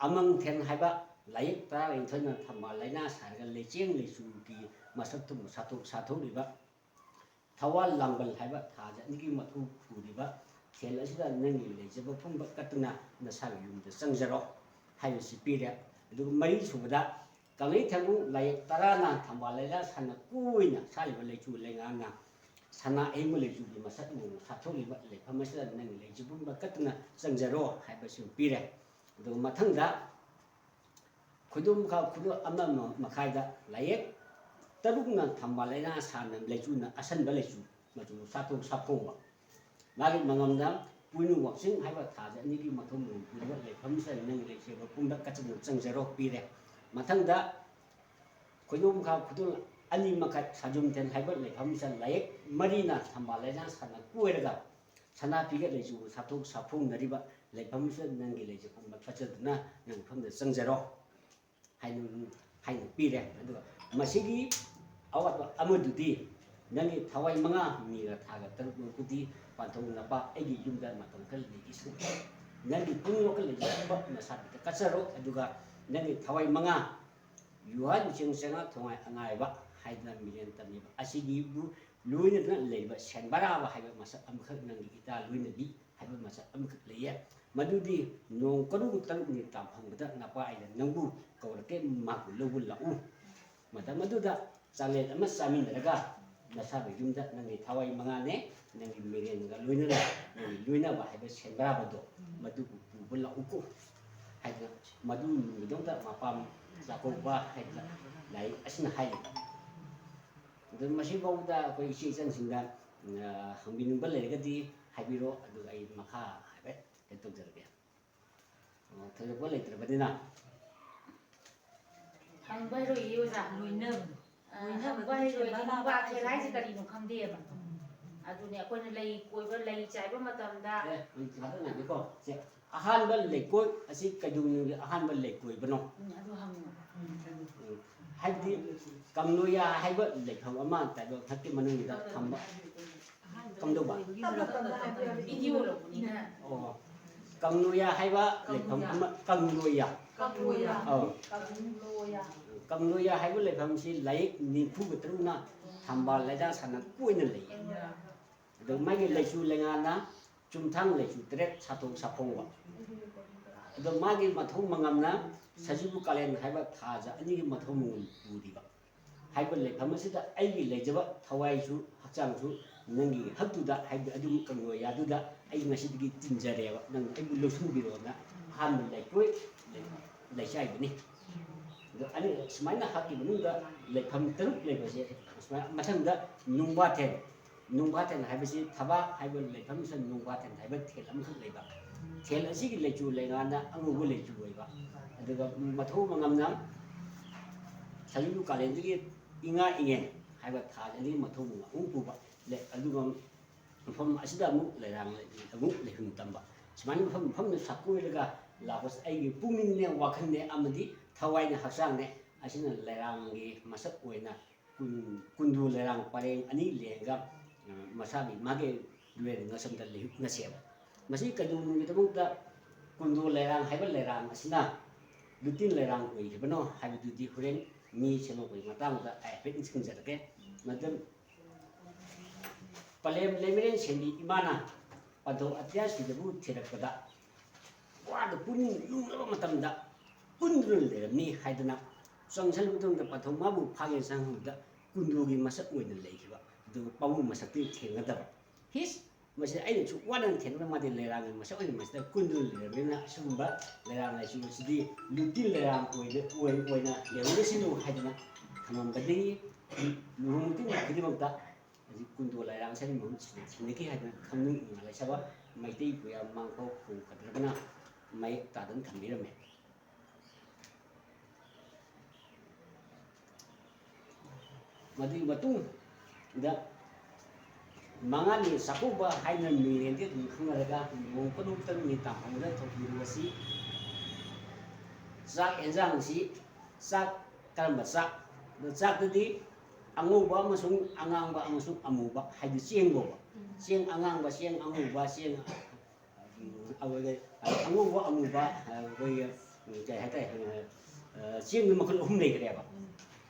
ꯑꯃꯪꯊꯦꯟ ꯍꯥꯏꯕ ꯂꯥꯏꯌꯦꯛ ꯇꯔꯥꯅꯤꯊꯣꯏꯅ ꯊꯝꯕꯥꯜ ꯂꯩꯅꯥ ꯁꯥꯔꯒ ꯂꯩꯆꯦꯡ ꯂꯩꯆꯨꯒꯤ ꯃꯁꯛꯇꯨꯕꯨ ꯁꯥꯊꯣꯛ ꯁꯥꯊꯣꯛꯂꯤꯕ ꯊꯋꯥꯜ ꯂꯥꯡꯕꯜ ꯍꯥꯏꯕ ꯊꯥꯁꯦ ꯑꯅꯤꯒꯤ ꯃꯊꯧ ꯄꯨꯔꯤꯕ ꯊꯦꯜ ꯑꯁꯤꯗ ꯅꯪꯒꯤ ꯂꯩꯖꯕ ꯄꯨꯝꯕ ꯀꯠꯇꯨꯅ ꯅꯁꯥꯒꯤ ꯌꯨꯝꯗ ꯆꯪꯖꯔꯣ ꯍꯥꯏꯕꯁꯤ ꯄꯤꯔꯦ꯫ ꯑꯗꯨꯒ ꯃꯔꯤꯁꯨꯕꯗ ꯀꯪꯂꯩ ꯊꯦꯡꯒꯨ ꯂꯥꯏꯌꯦꯛ ꯇꯔꯥꯅ ꯊꯝꯕꯥꯜ ꯂꯩꯔꯥ ꯁꯥꯟꯅ ꯀꯣꯏꯅ ꯁꯥꯠꯂꯤꯕ ꯂꯩꯆꯨ ꯂꯩꯉꯥꯅ ꯁꯅꯥ ꯑꯍꯤꯡꯕ ꯂꯩꯆꯨꯒꯤ ꯃꯁꯛ ꯃꯑꯣꯡ ꯁꯥꯊꯣꯛꯂꯤꯕ ꯂꯩꯐꯝ ꯑꯁꯤꯗ ꯅꯪꯒꯤ ꯂꯩꯆꯨ ꯄꯨꯝꯕ ꯀꯠꯇꯨꯅ ꯆꯪꯖꯔꯣ ꯍꯥꯏꯕꯁꯨ ꯄꯤꯔꯦ꯫ ꯑꯗꯨꯒ ꯃꯊꯪꯗ ꯈꯣꯏꯗꯣꯝ ꯃꯈꯥ ꯈꯨꯗꯣ ꯑꯃ ꯃꯈꯥꯏꯗ ꯂꯥꯏꯌꯦꯛ ꯇꯔꯨꯛꯅ ꯊꯝꯕꯥꯜ ꯂꯩꯅꯥ ꯁꯥꯟꯅ ꯂꯩꯆꯨꯅ ꯑꯁꯟꯕ ꯂꯩꯆꯨ ꯃꯆꯨ ꯁꯥꯊꯣꯛ ꯁꯥꯐꯣꯡꯕ꯫ ꯃꯥꯒꯤ ꯃꯉꯝꯗ ꯄꯣꯏꯅꯨ ꯋꯥꯛꯆꯤꯡ ꯍꯥꯏꯕ ꯊꯥꯁꯦ ꯑꯅꯤꯒꯤ ꯃꯊꯧ ꯃꯉꯝ ꯄꯨꯔꯤꯕ ꯂꯩꯐꯝꯁꯤꯗ ꯅꯪꯒꯤ ꯂꯩꯆꯦꯕ ꯄꯨꯝꯕ ꯀꯠꯆꯗꯨꯅ ꯆꯪꯖꯔꯣ ꯄꯤꯔꯦ꯫ ꯃꯊꯪꯗ ꯈꯣꯏꯗꯣꯝ ꯃꯈꯥ ꯈꯨꯗꯣꯜ ꯑꯅꯤ ꯃꯈꯥꯏ ꯁꯥꯖꯨꯝꯊꯦꯟ ꯍꯥꯏꯕ ꯂꯩꯐꯝꯁꯤꯗ ꯂꯥꯏꯌꯦꯛ ꯃꯔꯤꯅ ꯊꯝꯕꯥꯜ ꯂꯩꯅꯥ ꯁꯥꯟꯅ ꯀꯣꯏꯔꯒ ꯁꯅꯥ ꯐꯤꯒ ꯂꯩꯆꯨ ꯁꯥꯊꯣꯛ ꯁꯥꯐꯣꯡꯅꯔꯤꯕ ꯂꯩꯐꯝꯁꯤꯗ ꯅꯪꯒꯤ ꯂꯩꯆꯦ ꯄꯨꯝꯕ ꯀꯠꯆꯗꯨꯅ ꯅꯪꯒꯤ ꯃꯐꯝꯗ ꯆꯪꯖꯔꯣ ꯍꯥꯏꯅ ꯍꯥꯏꯅ ꯄꯤꯔꯦ꯫ ꯑꯗꯨꯒ ꯃꯁꯤꯒꯤ ꯑꯋꯥꯠꯄ ꯑꯃꯗꯨꯗꯤ ꯅꯪꯒꯤ ꯊꯋꯥꯏ ꯃꯉꯥ ꯃꯤꯒ ꯊꯥꯒ ꯇꯔꯨꯛ ꯃꯔꯨꯛꯄꯨꯗꯤ ꯄꯥꯟꯊꯣꯛꯅꯕ ꯑꯩꯒꯤ ꯌꯨꯝꯗ ꯃꯇꯝ ꯈꯔ ꯂꯩꯈꯤꯁꯅꯨ꯫ ꯅꯪꯒꯤ ꯄꯨꯛꯅꯤꯡ ꯋꯥꯈꯜ ꯂꯩꯖꯕ ꯅꯁꯥꯕꯤꯗ ꯀꯠꯆꯔꯣ꯫ ꯑꯗꯨꯒ ꯅꯪꯒꯤ ꯊꯋꯥꯏ ꯃꯉꯥ ꯌꯨꯍꯥꯟ ꯆꯦꯡ ꯆꯦꯡꯉꯥ ꯊꯣꯡꯉꯥꯏ ꯑꯉꯥꯏꯕ ꯍꯥꯏꯗꯅ ꯃꯤꯔꯦꯟ ꯇꯝꯃꯤꯕ ꯑꯁꯤꯒꯤꯕꯨ ꯂꯣꯏꯅꯗꯨꯅ ꯂꯩꯕ ꯁꯦꯟꯕꯔꯥꯕ ꯍꯥꯏꯕ ꯃꯁꯛ ꯑꯃꯈꯛ ꯅꯪꯒꯤ ꯏꯇꯥ ꯂꯣꯏꯅꯕꯤ ꯍꯥꯏꯕ ꯃꯁꯛ ꯑꯃꯈꯛ ꯂꯩꯌꯦ꯫ ꯃꯗꯨꯗꯤ ꯅꯣꯡ ꯀꯔꯨꯡ ꯇꯔꯨꯛꯅꯤ ꯇꯥꯝꯐꯝꯕꯗ ꯅꯄꯥ ꯑꯩꯅ ꯅꯪꯕꯨ ꯀꯧꯔꯛꯀꯦ ꯃꯥꯕꯨ ꯂꯧꯕ ꯂꯥꯛꯎ꯫ ꯃꯇꯝ ꯑꯗꯨꯗ ꯆꯥꯛꯂꯦꯟ ꯑꯃ ꯆꯥꯃꯤꯟꯅꯔꯒ ꯅꯁꯥꯕ ꯌꯨꯝꯗ ꯅꯪꯒꯤ ꯊꯋꯥꯏ ꯃꯉꯥꯅꯦ ꯅꯪꯒꯤ ꯃꯤꯔꯦꯟꯒ ꯂꯣꯏꯅꯅ ꯅꯪꯒꯤ ꯂꯣꯏꯅꯕ ꯍꯥꯏꯕ ꯁꯦꯟꯗ꯭ꯔꯥꯕꯗꯣ ꯃꯗꯨꯕꯨ ꯄꯨꯕ ꯂꯥꯛꯎꯀꯣ ꯍꯥꯏꯗꯅ ꯃꯗꯨ ꯅꯨꯃꯤꯠꯇꯨꯗ ꯃꯄꯥꯝ ꯆꯥꯛꯀꯧꯕ ꯍꯥꯏꯗꯅ ꯂꯥꯏꯔꯤꯛ ꯑꯁꯤꯅ ꯍꯥꯏꯔꯤ꯫ ꯑꯗꯨ ꯃꯁꯤꯐꯥꯎꯗ ꯑꯩꯈꯣꯏ ꯏꯆꯦ ꯏꯆꯟꯁꯤꯡꯗ ꯍꯪꯕꯤꯅꯤꯡꯕ ꯂꯩꯔꯒꯗꯤ ꯍꯥꯏꯕꯤꯔꯣ ꯑꯗꯨꯒ ꯑꯩ ꯃꯈꯥ ꯍꯥꯏꯐꯦꯠ ꯀꯩꯅꯣ ꯇꯧꯖꯔꯒꯦ꯫ ꯊꯣꯏꯗꯣꯛꯄ ꯂꯩꯇ꯭ꯔꯕꯅꯤꯅ ꯍꯪꯕ ꯍꯩꯔꯣꯏꯌꯦ ꯑꯣꯖꯥ꯫ ꯂꯣꯏꯅꯕꯗꯣ꯫ ꯑ, ꯍꯪꯕ ꯍꯩꯔꯣꯏ ꯅꯨꯡꯕꯥꯛ ꯈꯦꯛ ꯍꯥꯏꯁꯦ ꯀꯔꯤꯅꯣ ꯈꯪꯗꯦꯕ꯫ ꯑꯗꯨꯅꯦ ꯑꯩꯈꯣꯏꯅ ꯂꯩ ꯀꯣꯏꯕ ꯂꯩ ꯆꯥꯏꯕ ꯃꯇꯝꯗ꯫ ꯑꯦ ꯊꯥꯗꯅꯕꯤꯀꯣ ꯁꯦ ꯑꯍꯥꯟꯕ ꯂꯩꯀꯣꯏ ꯑꯁꯤ ꯀꯩꯗꯧꯅꯨꯡꯒꯤ ꯑꯍꯥꯟꯕ ꯂꯩꯀꯣꯏꯕꯅꯣ? ꯎꯝ, ꯑꯗꯨ ꯍꯪꯉꯣ꯫ ꯎꯝ, ꯍꯥꯏꯕꯗꯤ ꯀꯪꯂꯣꯌꯥ ꯍꯥꯏꯕ ꯂꯩꯐꯝ ꯑꯃ ꯇꯥꯏꯕꯪ ꯍꯛꯀꯤ ꯃꯅꯨꯡꯗ ꯊꯝꯕ ꯀꯝꯗꯧꯕ? ꯚꯤꯗꯤꯑꯣ ꯂꯧꯕꯅꯤꯅ꯫ ꯑꯣ ꯀꯪꯂꯣꯌꯥ ꯍꯥꯏꯕ ꯂꯩꯐꯝ ꯑꯃ ꯀꯪꯂꯣꯌꯥ ꯀꯪꯂꯣꯌꯥ꯫ ꯑꯧ ꯀꯪꯂꯣꯌꯥ꯫ ꯀꯪꯂꯣꯌꯥ ꯍꯥꯏꯕ ꯂꯩꯐꯝꯁꯤ ꯂꯥꯏꯌꯦꯛ ꯅꯤꯐꯨꯒ ꯇꯔꯨꯛꯅ ꯊꯝꯕꯥꯜ ꯂꯩꯗꯥ ꯁꯥꯟꯅ ꯀꯣꯏꯅ ꯂꯩꯌꯦ꯫ ꯑꯗꯣ ꯃꯥꯒꯤ ꯂꯩꯆꯨ ꯂꯩꯉꯥꯅ ꯆꯨꯝꯊꯥꯡ ꯂꯩꯆꯨ ꯇꯔꯦꯠ ꯁꯥꯊꯣꯛ ꯁꯥꯐꯣꯡꯕ꯫ ꯑꯗꯣ ꯃꯥꯒꯤ ꯃꯊꯧ ꯃꯉꯝꯅ ꯁꯖꯤꯕꯨ ꯀꯥꯂꯦꯟ ꯍꯥꯏꯕ ꯊꯥꯁꯦ ꯑꯅꯤꯒꯤ ꯃꯊꯧ ꯃꯉꯝ ꯄꯨꯔꯤꯕ ꯍꯥꯏꯕ ꯂꯩꯐꯝ ꯑꯁꯤꯗ ꯑꯩꯒꯤ ꯂꯩꯖꯕ ꯊꯋꯥꯏꯁꯨ ꯍꯛꯆꯥꯡꯁꯨ ꯅꯪꯒꯤ ꯍꯛꯇꯨꯗ ꯍꯥꯏꯕꯗꯤ ꯑꯗꯨꯝ ꯀꯪꯂꯣꯏꯌꯥꯗꯨꯗ ꯑꯩ ꯉꯁꯤꯗꯒꯤ ꯇꯤꯟꯖꯔꯦꯕ, ꯅꯪ ꯑꯩꯕꯨ ꯂꯧꯁꯤꯟꯕꯤꯔꯣꯅ ꯑꯍꯥꯟꯕ ꯂꯩꯀꯣꯏ ꯂꯩꯆꯥꯏꯕꯅꯤ꯫ ꯑꯗꯣ ꯑꯅꯤ ꯁꯨꯃꯥꯏꯅ ꯍꯛꯀꯤ ꯃꯅꯨꯡꯗ ꯂꯩꯐꯝ ꯇꯔꯨꯛ ꯂꯩꯕꯁꯦ ꯁꯨꯃꯥꯏꯅ ꯃꯊꯪꯗ ꯅꯨꯡꯕꯥꯊꯦꯟ, ꯅꯨꯡꯕꯥꯊꯦꯟ ꯍꯥꯏꯕꯁꯤ ꯊꯕꯥꯛ ꯍꯥꯏꯕ ꯂꯩꯐꯝꯁꯤꯗ ꯅꯨꯡꯕꯥꯊꯦꯟ ꯍꯥꯏꯕ ꯊꯦꯜ ꯑꯃꯈꯛ ꯂꯩꯕ꯫ ꯊꯦꯜ ꯑꯁꯤꯒꯤ ꯂꯩꯆꯨ ꯂꯩꯉꯥꯅ ꯑꯉꯧꯕ ꯂꯩꯆꯨ ꯑꯣꯏꯕ꯫ ꯑꯗꯨꯒ ꯃꯊꯧ ꯃꯉꯝꯅ ꯁꯖꯤꯕꯨ ꯀꯥꯂꯦꯟꯗꯒꯤ ꯏꯉꯥ ꯏꯉꯦꯟ ꯍꯥꯏꯕ ꯊꯥ ꯑꯅꯤ ꯃꯊꯧ ꯃꯉꯝ ꯑꯃꯨꯛ ꯄꯨꯕ꯫ ꯂꯩ-, ꯑꯗꯨꯒ ꯃꯐꯝ ꯑꯁꯤꯗ ꯑꯃꯨꯛ ꯂꯩꯔꯥꯡ ꯑꯃꯨꯛ ꯂꯩꯐꯝ ꯇꯝꯕ꯫ ꯁꯨꯃꯥꯏꯅ ꯃꯐꯝ ꯃꯐꯝꯗ ꯁꯛꯀꯣꯏꯔꯒ ꯂꯥꯛꯄꯁꯦ ꯑꯩꯒꯤ ꯄꯨꯛꯅꯤꯡꯅꯦ, ꯋꯥꯈꯜꯅꯦ ꯑꯃꯗꯤ ꯊꯋꯥꯏꯅꯦ, ꯍꯛꯆꯥꯡꯅꯦ꯫ ꯑꯁꯤꯅ ꯂꯩꯔꯥꯡꯒꯤ ꯃꯁꯛ ꯑꯣꯏꯅ ꯀꯨꯟ-, ꯀꯨꯟꯗꯣ ꯂꯩꯔꯥꯡ ꯄꯔꯦꯡ ꯑꯅꯤ ꯂꯦꯡꯉꯒ, ꯑ, ꯃꯁꯥꯒꯤ ꯃꯥꯒꯤ ꯂꯨꯍꯦꯟ ꯉꯁꯝꯗ ꯂꯩꯍꯨꯛ ꯉꯁꯦꯕ꯫ ꯃꯁꯤ ꯀꯩꯗꯧꯅꯨꯡꯒꯤꯗꯃꯛꯇ ꯀꯨꯟꯗꯣ ꯂꯩꯔꯥꯡ ꯍꯥꯏꯕ ꯂꯩꯔꯥꯡ ꯑꯁꯤꯅ ꯂꯨꯇꯤꯟ ꯂꯩꯔꯥꯡ ꯑꯣꯏꯈꯤꯕꯅꯣ ꯍꯥꯏꯕꯗꯨꯗꯤ ꯍꯣꯔꯦꯟ ꯃꯤ ꯁꯦꯝꯃꯛꯄꯒꯤ ꯃꯇꯥꯡꯗ ꯑꯩ ꯍꯥꯏꯐꯦꯠ ꯅꯤꯡꯁꯤꯡꯖꯔꯛꯀꯦ꯫ ꯃꯗꯨ ꯄꯂꯦꯝ ꯂꯩꯃꯔꯦꯟ ꯁꯦꯟꯕꯤ ꯏꯃꯥꯅ ꯄꯟꯊꯧ ꯑꯇꯤꯌꯥꯁꯤꯗꯕꯨ ꯊꯤꯔꯛꯄꯗ ꯋꯥꯗ ꯄꯨꯛꯅꯤꯡ ꯂꯨꯝꯂꯕ ꯃꯇꯝꯗ ꯀꯨꯟꯗꯨꯅ ꯂꯩꯔꯝꯃꯤ ꯍꯥꯏꯗꯅ ꯆꯪꯁꯤꯜꯂꯕ ꯃꯇꯨꯡꯗ ꯄꯟꯊꯧ ꯃꯥꯕꯨ ꯐꯥꯒꯦ ꯆꯪꯍꯟꯕꯗ ꯀꯨꯟꯗꯨꯒꯤ ꯃꯁꯛ ꯑꯣꯏꯅ ꯂꯩꯈꯤꯕ, ꯑꯗꯨꯒ ꯄꯥꯕꯨꯡ ꯃꯁꯛꯇꯤ ꯊꯦꯡꯅꯗꯕ꯫ ꯍꯤꯁ! ꯃꯁꯤꯗ ꯑꯩꯅ ꯁꯨꯛ ꯋꯥꯅ ꯊꯦꯡꯅꯕ ꯃꯥꯗꯤ ꯂꯩꯔꯥꯡꯒꯤ ꯃꯁꯛ ꯑꯣꯏꯅ ꯃꯁꯤꯗ ꯀꯨꯟꯗꯨꯅ ꯂꯩꯔꯝꯃꯤꯅ ꯑꯁꯤꯒꯨꯝꯕ ꯂꯩꯔꯥꯡ ꯂꯥꯏꯁꯨ ꯑꯁꯤꯗꯤ ꯂꯨꯇꯤ ꯂꯩꯔꯥꯡ ꯑꯣꯏꯅ, ꯑꯣꯏ-, ꯑꯣꯏꯅ ꯂꯩꯍꯧꯔꯁꯤꯅꯨ ꯍꯥꯏꯗꯅ ꯊꯝꯃꯝꯕꯗꯒꯤ ꯂꯨꯍꯣꯡ ꯃꯇꯨꯡ ꯈꯨꯗꯤꯡꯃꯛꯇ ꯍꯧꯖꯤꯛ ꯀꯨꯟꯗꯣ ꯂꯩꯔꯥꯡ ꯑꯁꯤꯒꯤ ꯃꯍꯨꯠ ꯁꯤꯗ ꯊꯦꯡꯅꯈꯤ ꯍꯥꯏꯗꯅ ꯈꯪꯅꯤꯡ ꯏꯃꯥ ꯂꯩꯁꯥꯕ ꯃꯩꯇꯩ ꯄꯨꯌꯥ ꯃꯥꯡꯐꯧ ꯈꯣꯡ ꯀꯠꯇ꯭ꯔꯒꯅ ꯃꯌꯦꯛ ꯇꯥꯗꯅ ꯊꯝꯕꯤꯔꯝꯃꯦ꯫ ꯃꯗꯨꯒꯤ ꯃꯇꯨꯡꯗ ꯃꯉꯥꯅꯤ ꯆꯥꯛꯀꯧꯕ ꯍꯥꯏꯅ ꯃꯤꯡꯂꯦꯟꯗꯤ ꯑꯗꯨꯝ ꯈꯪꯅꯔꯒ ꯂꯨꯍꯣꯡ ꯀꯠꯂꯨ ꯇꯔꯨꯛꯅꯤ ꯇꯥꯡꯐꯝꯗ ꯊꯧꯗꯣꯛ ꯑꯁꯤ ꯆꯥꯛ ꯑꯦꯟꯖꯥꯡꯁꯤ ꯆꯥꯛ ꯀꯔꯝꯕ ꯆꯥꯛ? ꯑꯗꯣ ꯆꯥꯛꯇꯗꯤ ꯑꯉꯧꯕ ꯑꯃꯁꯨꯡ ꯑꯉꯥꯡꯕ ꯑꯃꯁꯨꯡ ꯑꯃꯨꯕ ꯍꯥꯏꯗꯤ ꯆꯦꯡ ꯐꯥꯎꯕ꯫ ꯆꯦꯡ ꯑꯉꯥꯡꯕ, ꯆꯦꯡ ꯑꯉꯧꯕ, ꯆꯦꯡ ꯑꯩꯈꯣꯏꯒꯤ ꯑꯉꯧꯕ, ꯑꯃꯨꯕ, ꯑꯩꯈꯣꯏꯒꯤ ꯀꯩ ꯍꯥꯏꯇꯥꯔꯦ, ꯆꯦꯡꯗꯨ ꯃꯈꯜ ꯑꯍꯨꯝ ꯂꯩꯈ꯭ꯔꯦꯕ꯫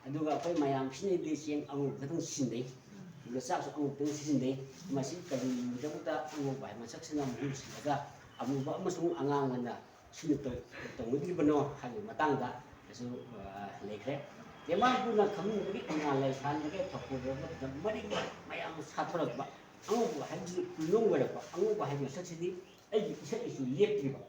ꯑꯗꯨꯒ ꯑꯩꯈꯣꯏ ꯃꯌꯥꯝ ꯁꯤꯖꯤꯟꯅꯩꯗꯤ ꯆꯦꯡ ꯑꯉꯧꯕ ꯈꯛꯇꯪ ꯁꯤꯖꯤꯟꯅꯩ꯫ ꯑꯗꯨꯒ ꯆꯥꯛꯁꯨ ꯑꯉꯧꯕ ꯈꯛꯇꯪ ꯁꯤꯖꯤꯟꯅꯩ꯫ ꯃꯁꯤ ꯀꯔꯤꯒꯤꯗꯃꯛꯇ ꯑꯉꯧꯕ ꯍꯥꯏꯕ ꯃꯁꯛꯁꯤꯅ ꯃꯍꯨꯠ ꯁꯤꯜꯂꯒ ꯑꯃꯨꯕ ꯑꯃꯁꯨꯡ ꯑꯉꯥꯡꯕꯅ ꯁꯤꯅ ꯇꯧ- ꯇꯧꯅꯗ꯭ꯔꯤꯕꯅꯣ ꯍꯥꯏꯕꯒꯤ ꯃꯇꯥꯡꯗꯁꯨ ꯑ, ꯂꯩꯈ꯭ꯔꯦ꯫ ꯇꯦꯃꯥꯡꯄꯨꯅ ꯈꯪꯅꯤꯡꯕꯒꯤ ꯀꯪꯂꯥ ꯂꯩꯁꯥꯟꯕꯒ ꯊꯧꯄꯨ ꯔꯣꯕꯣꯠꯇ ꯃꯔꯤꯛ ꯃꯌꯥꯝ ꯁꯥꯊꯣꯔꯛꯄ, ꯑꯉꯧꯕ ꯍꯥꯏꯕꯁꯤ ꯀꯨꯂꯣꯡ ꯑꯣꯏꯔꯛꯄ, ꯑꯉꯧꯕ ꯍꯥꯏꯕ ꯃꯁꯛꯁꯤꯗꯤ ꯑꯩꯒꯤ ꯏꯁꯛ ꯏꯁꯨ ꯂꯦꯞꯇ꯭ꯔꯤꯕ,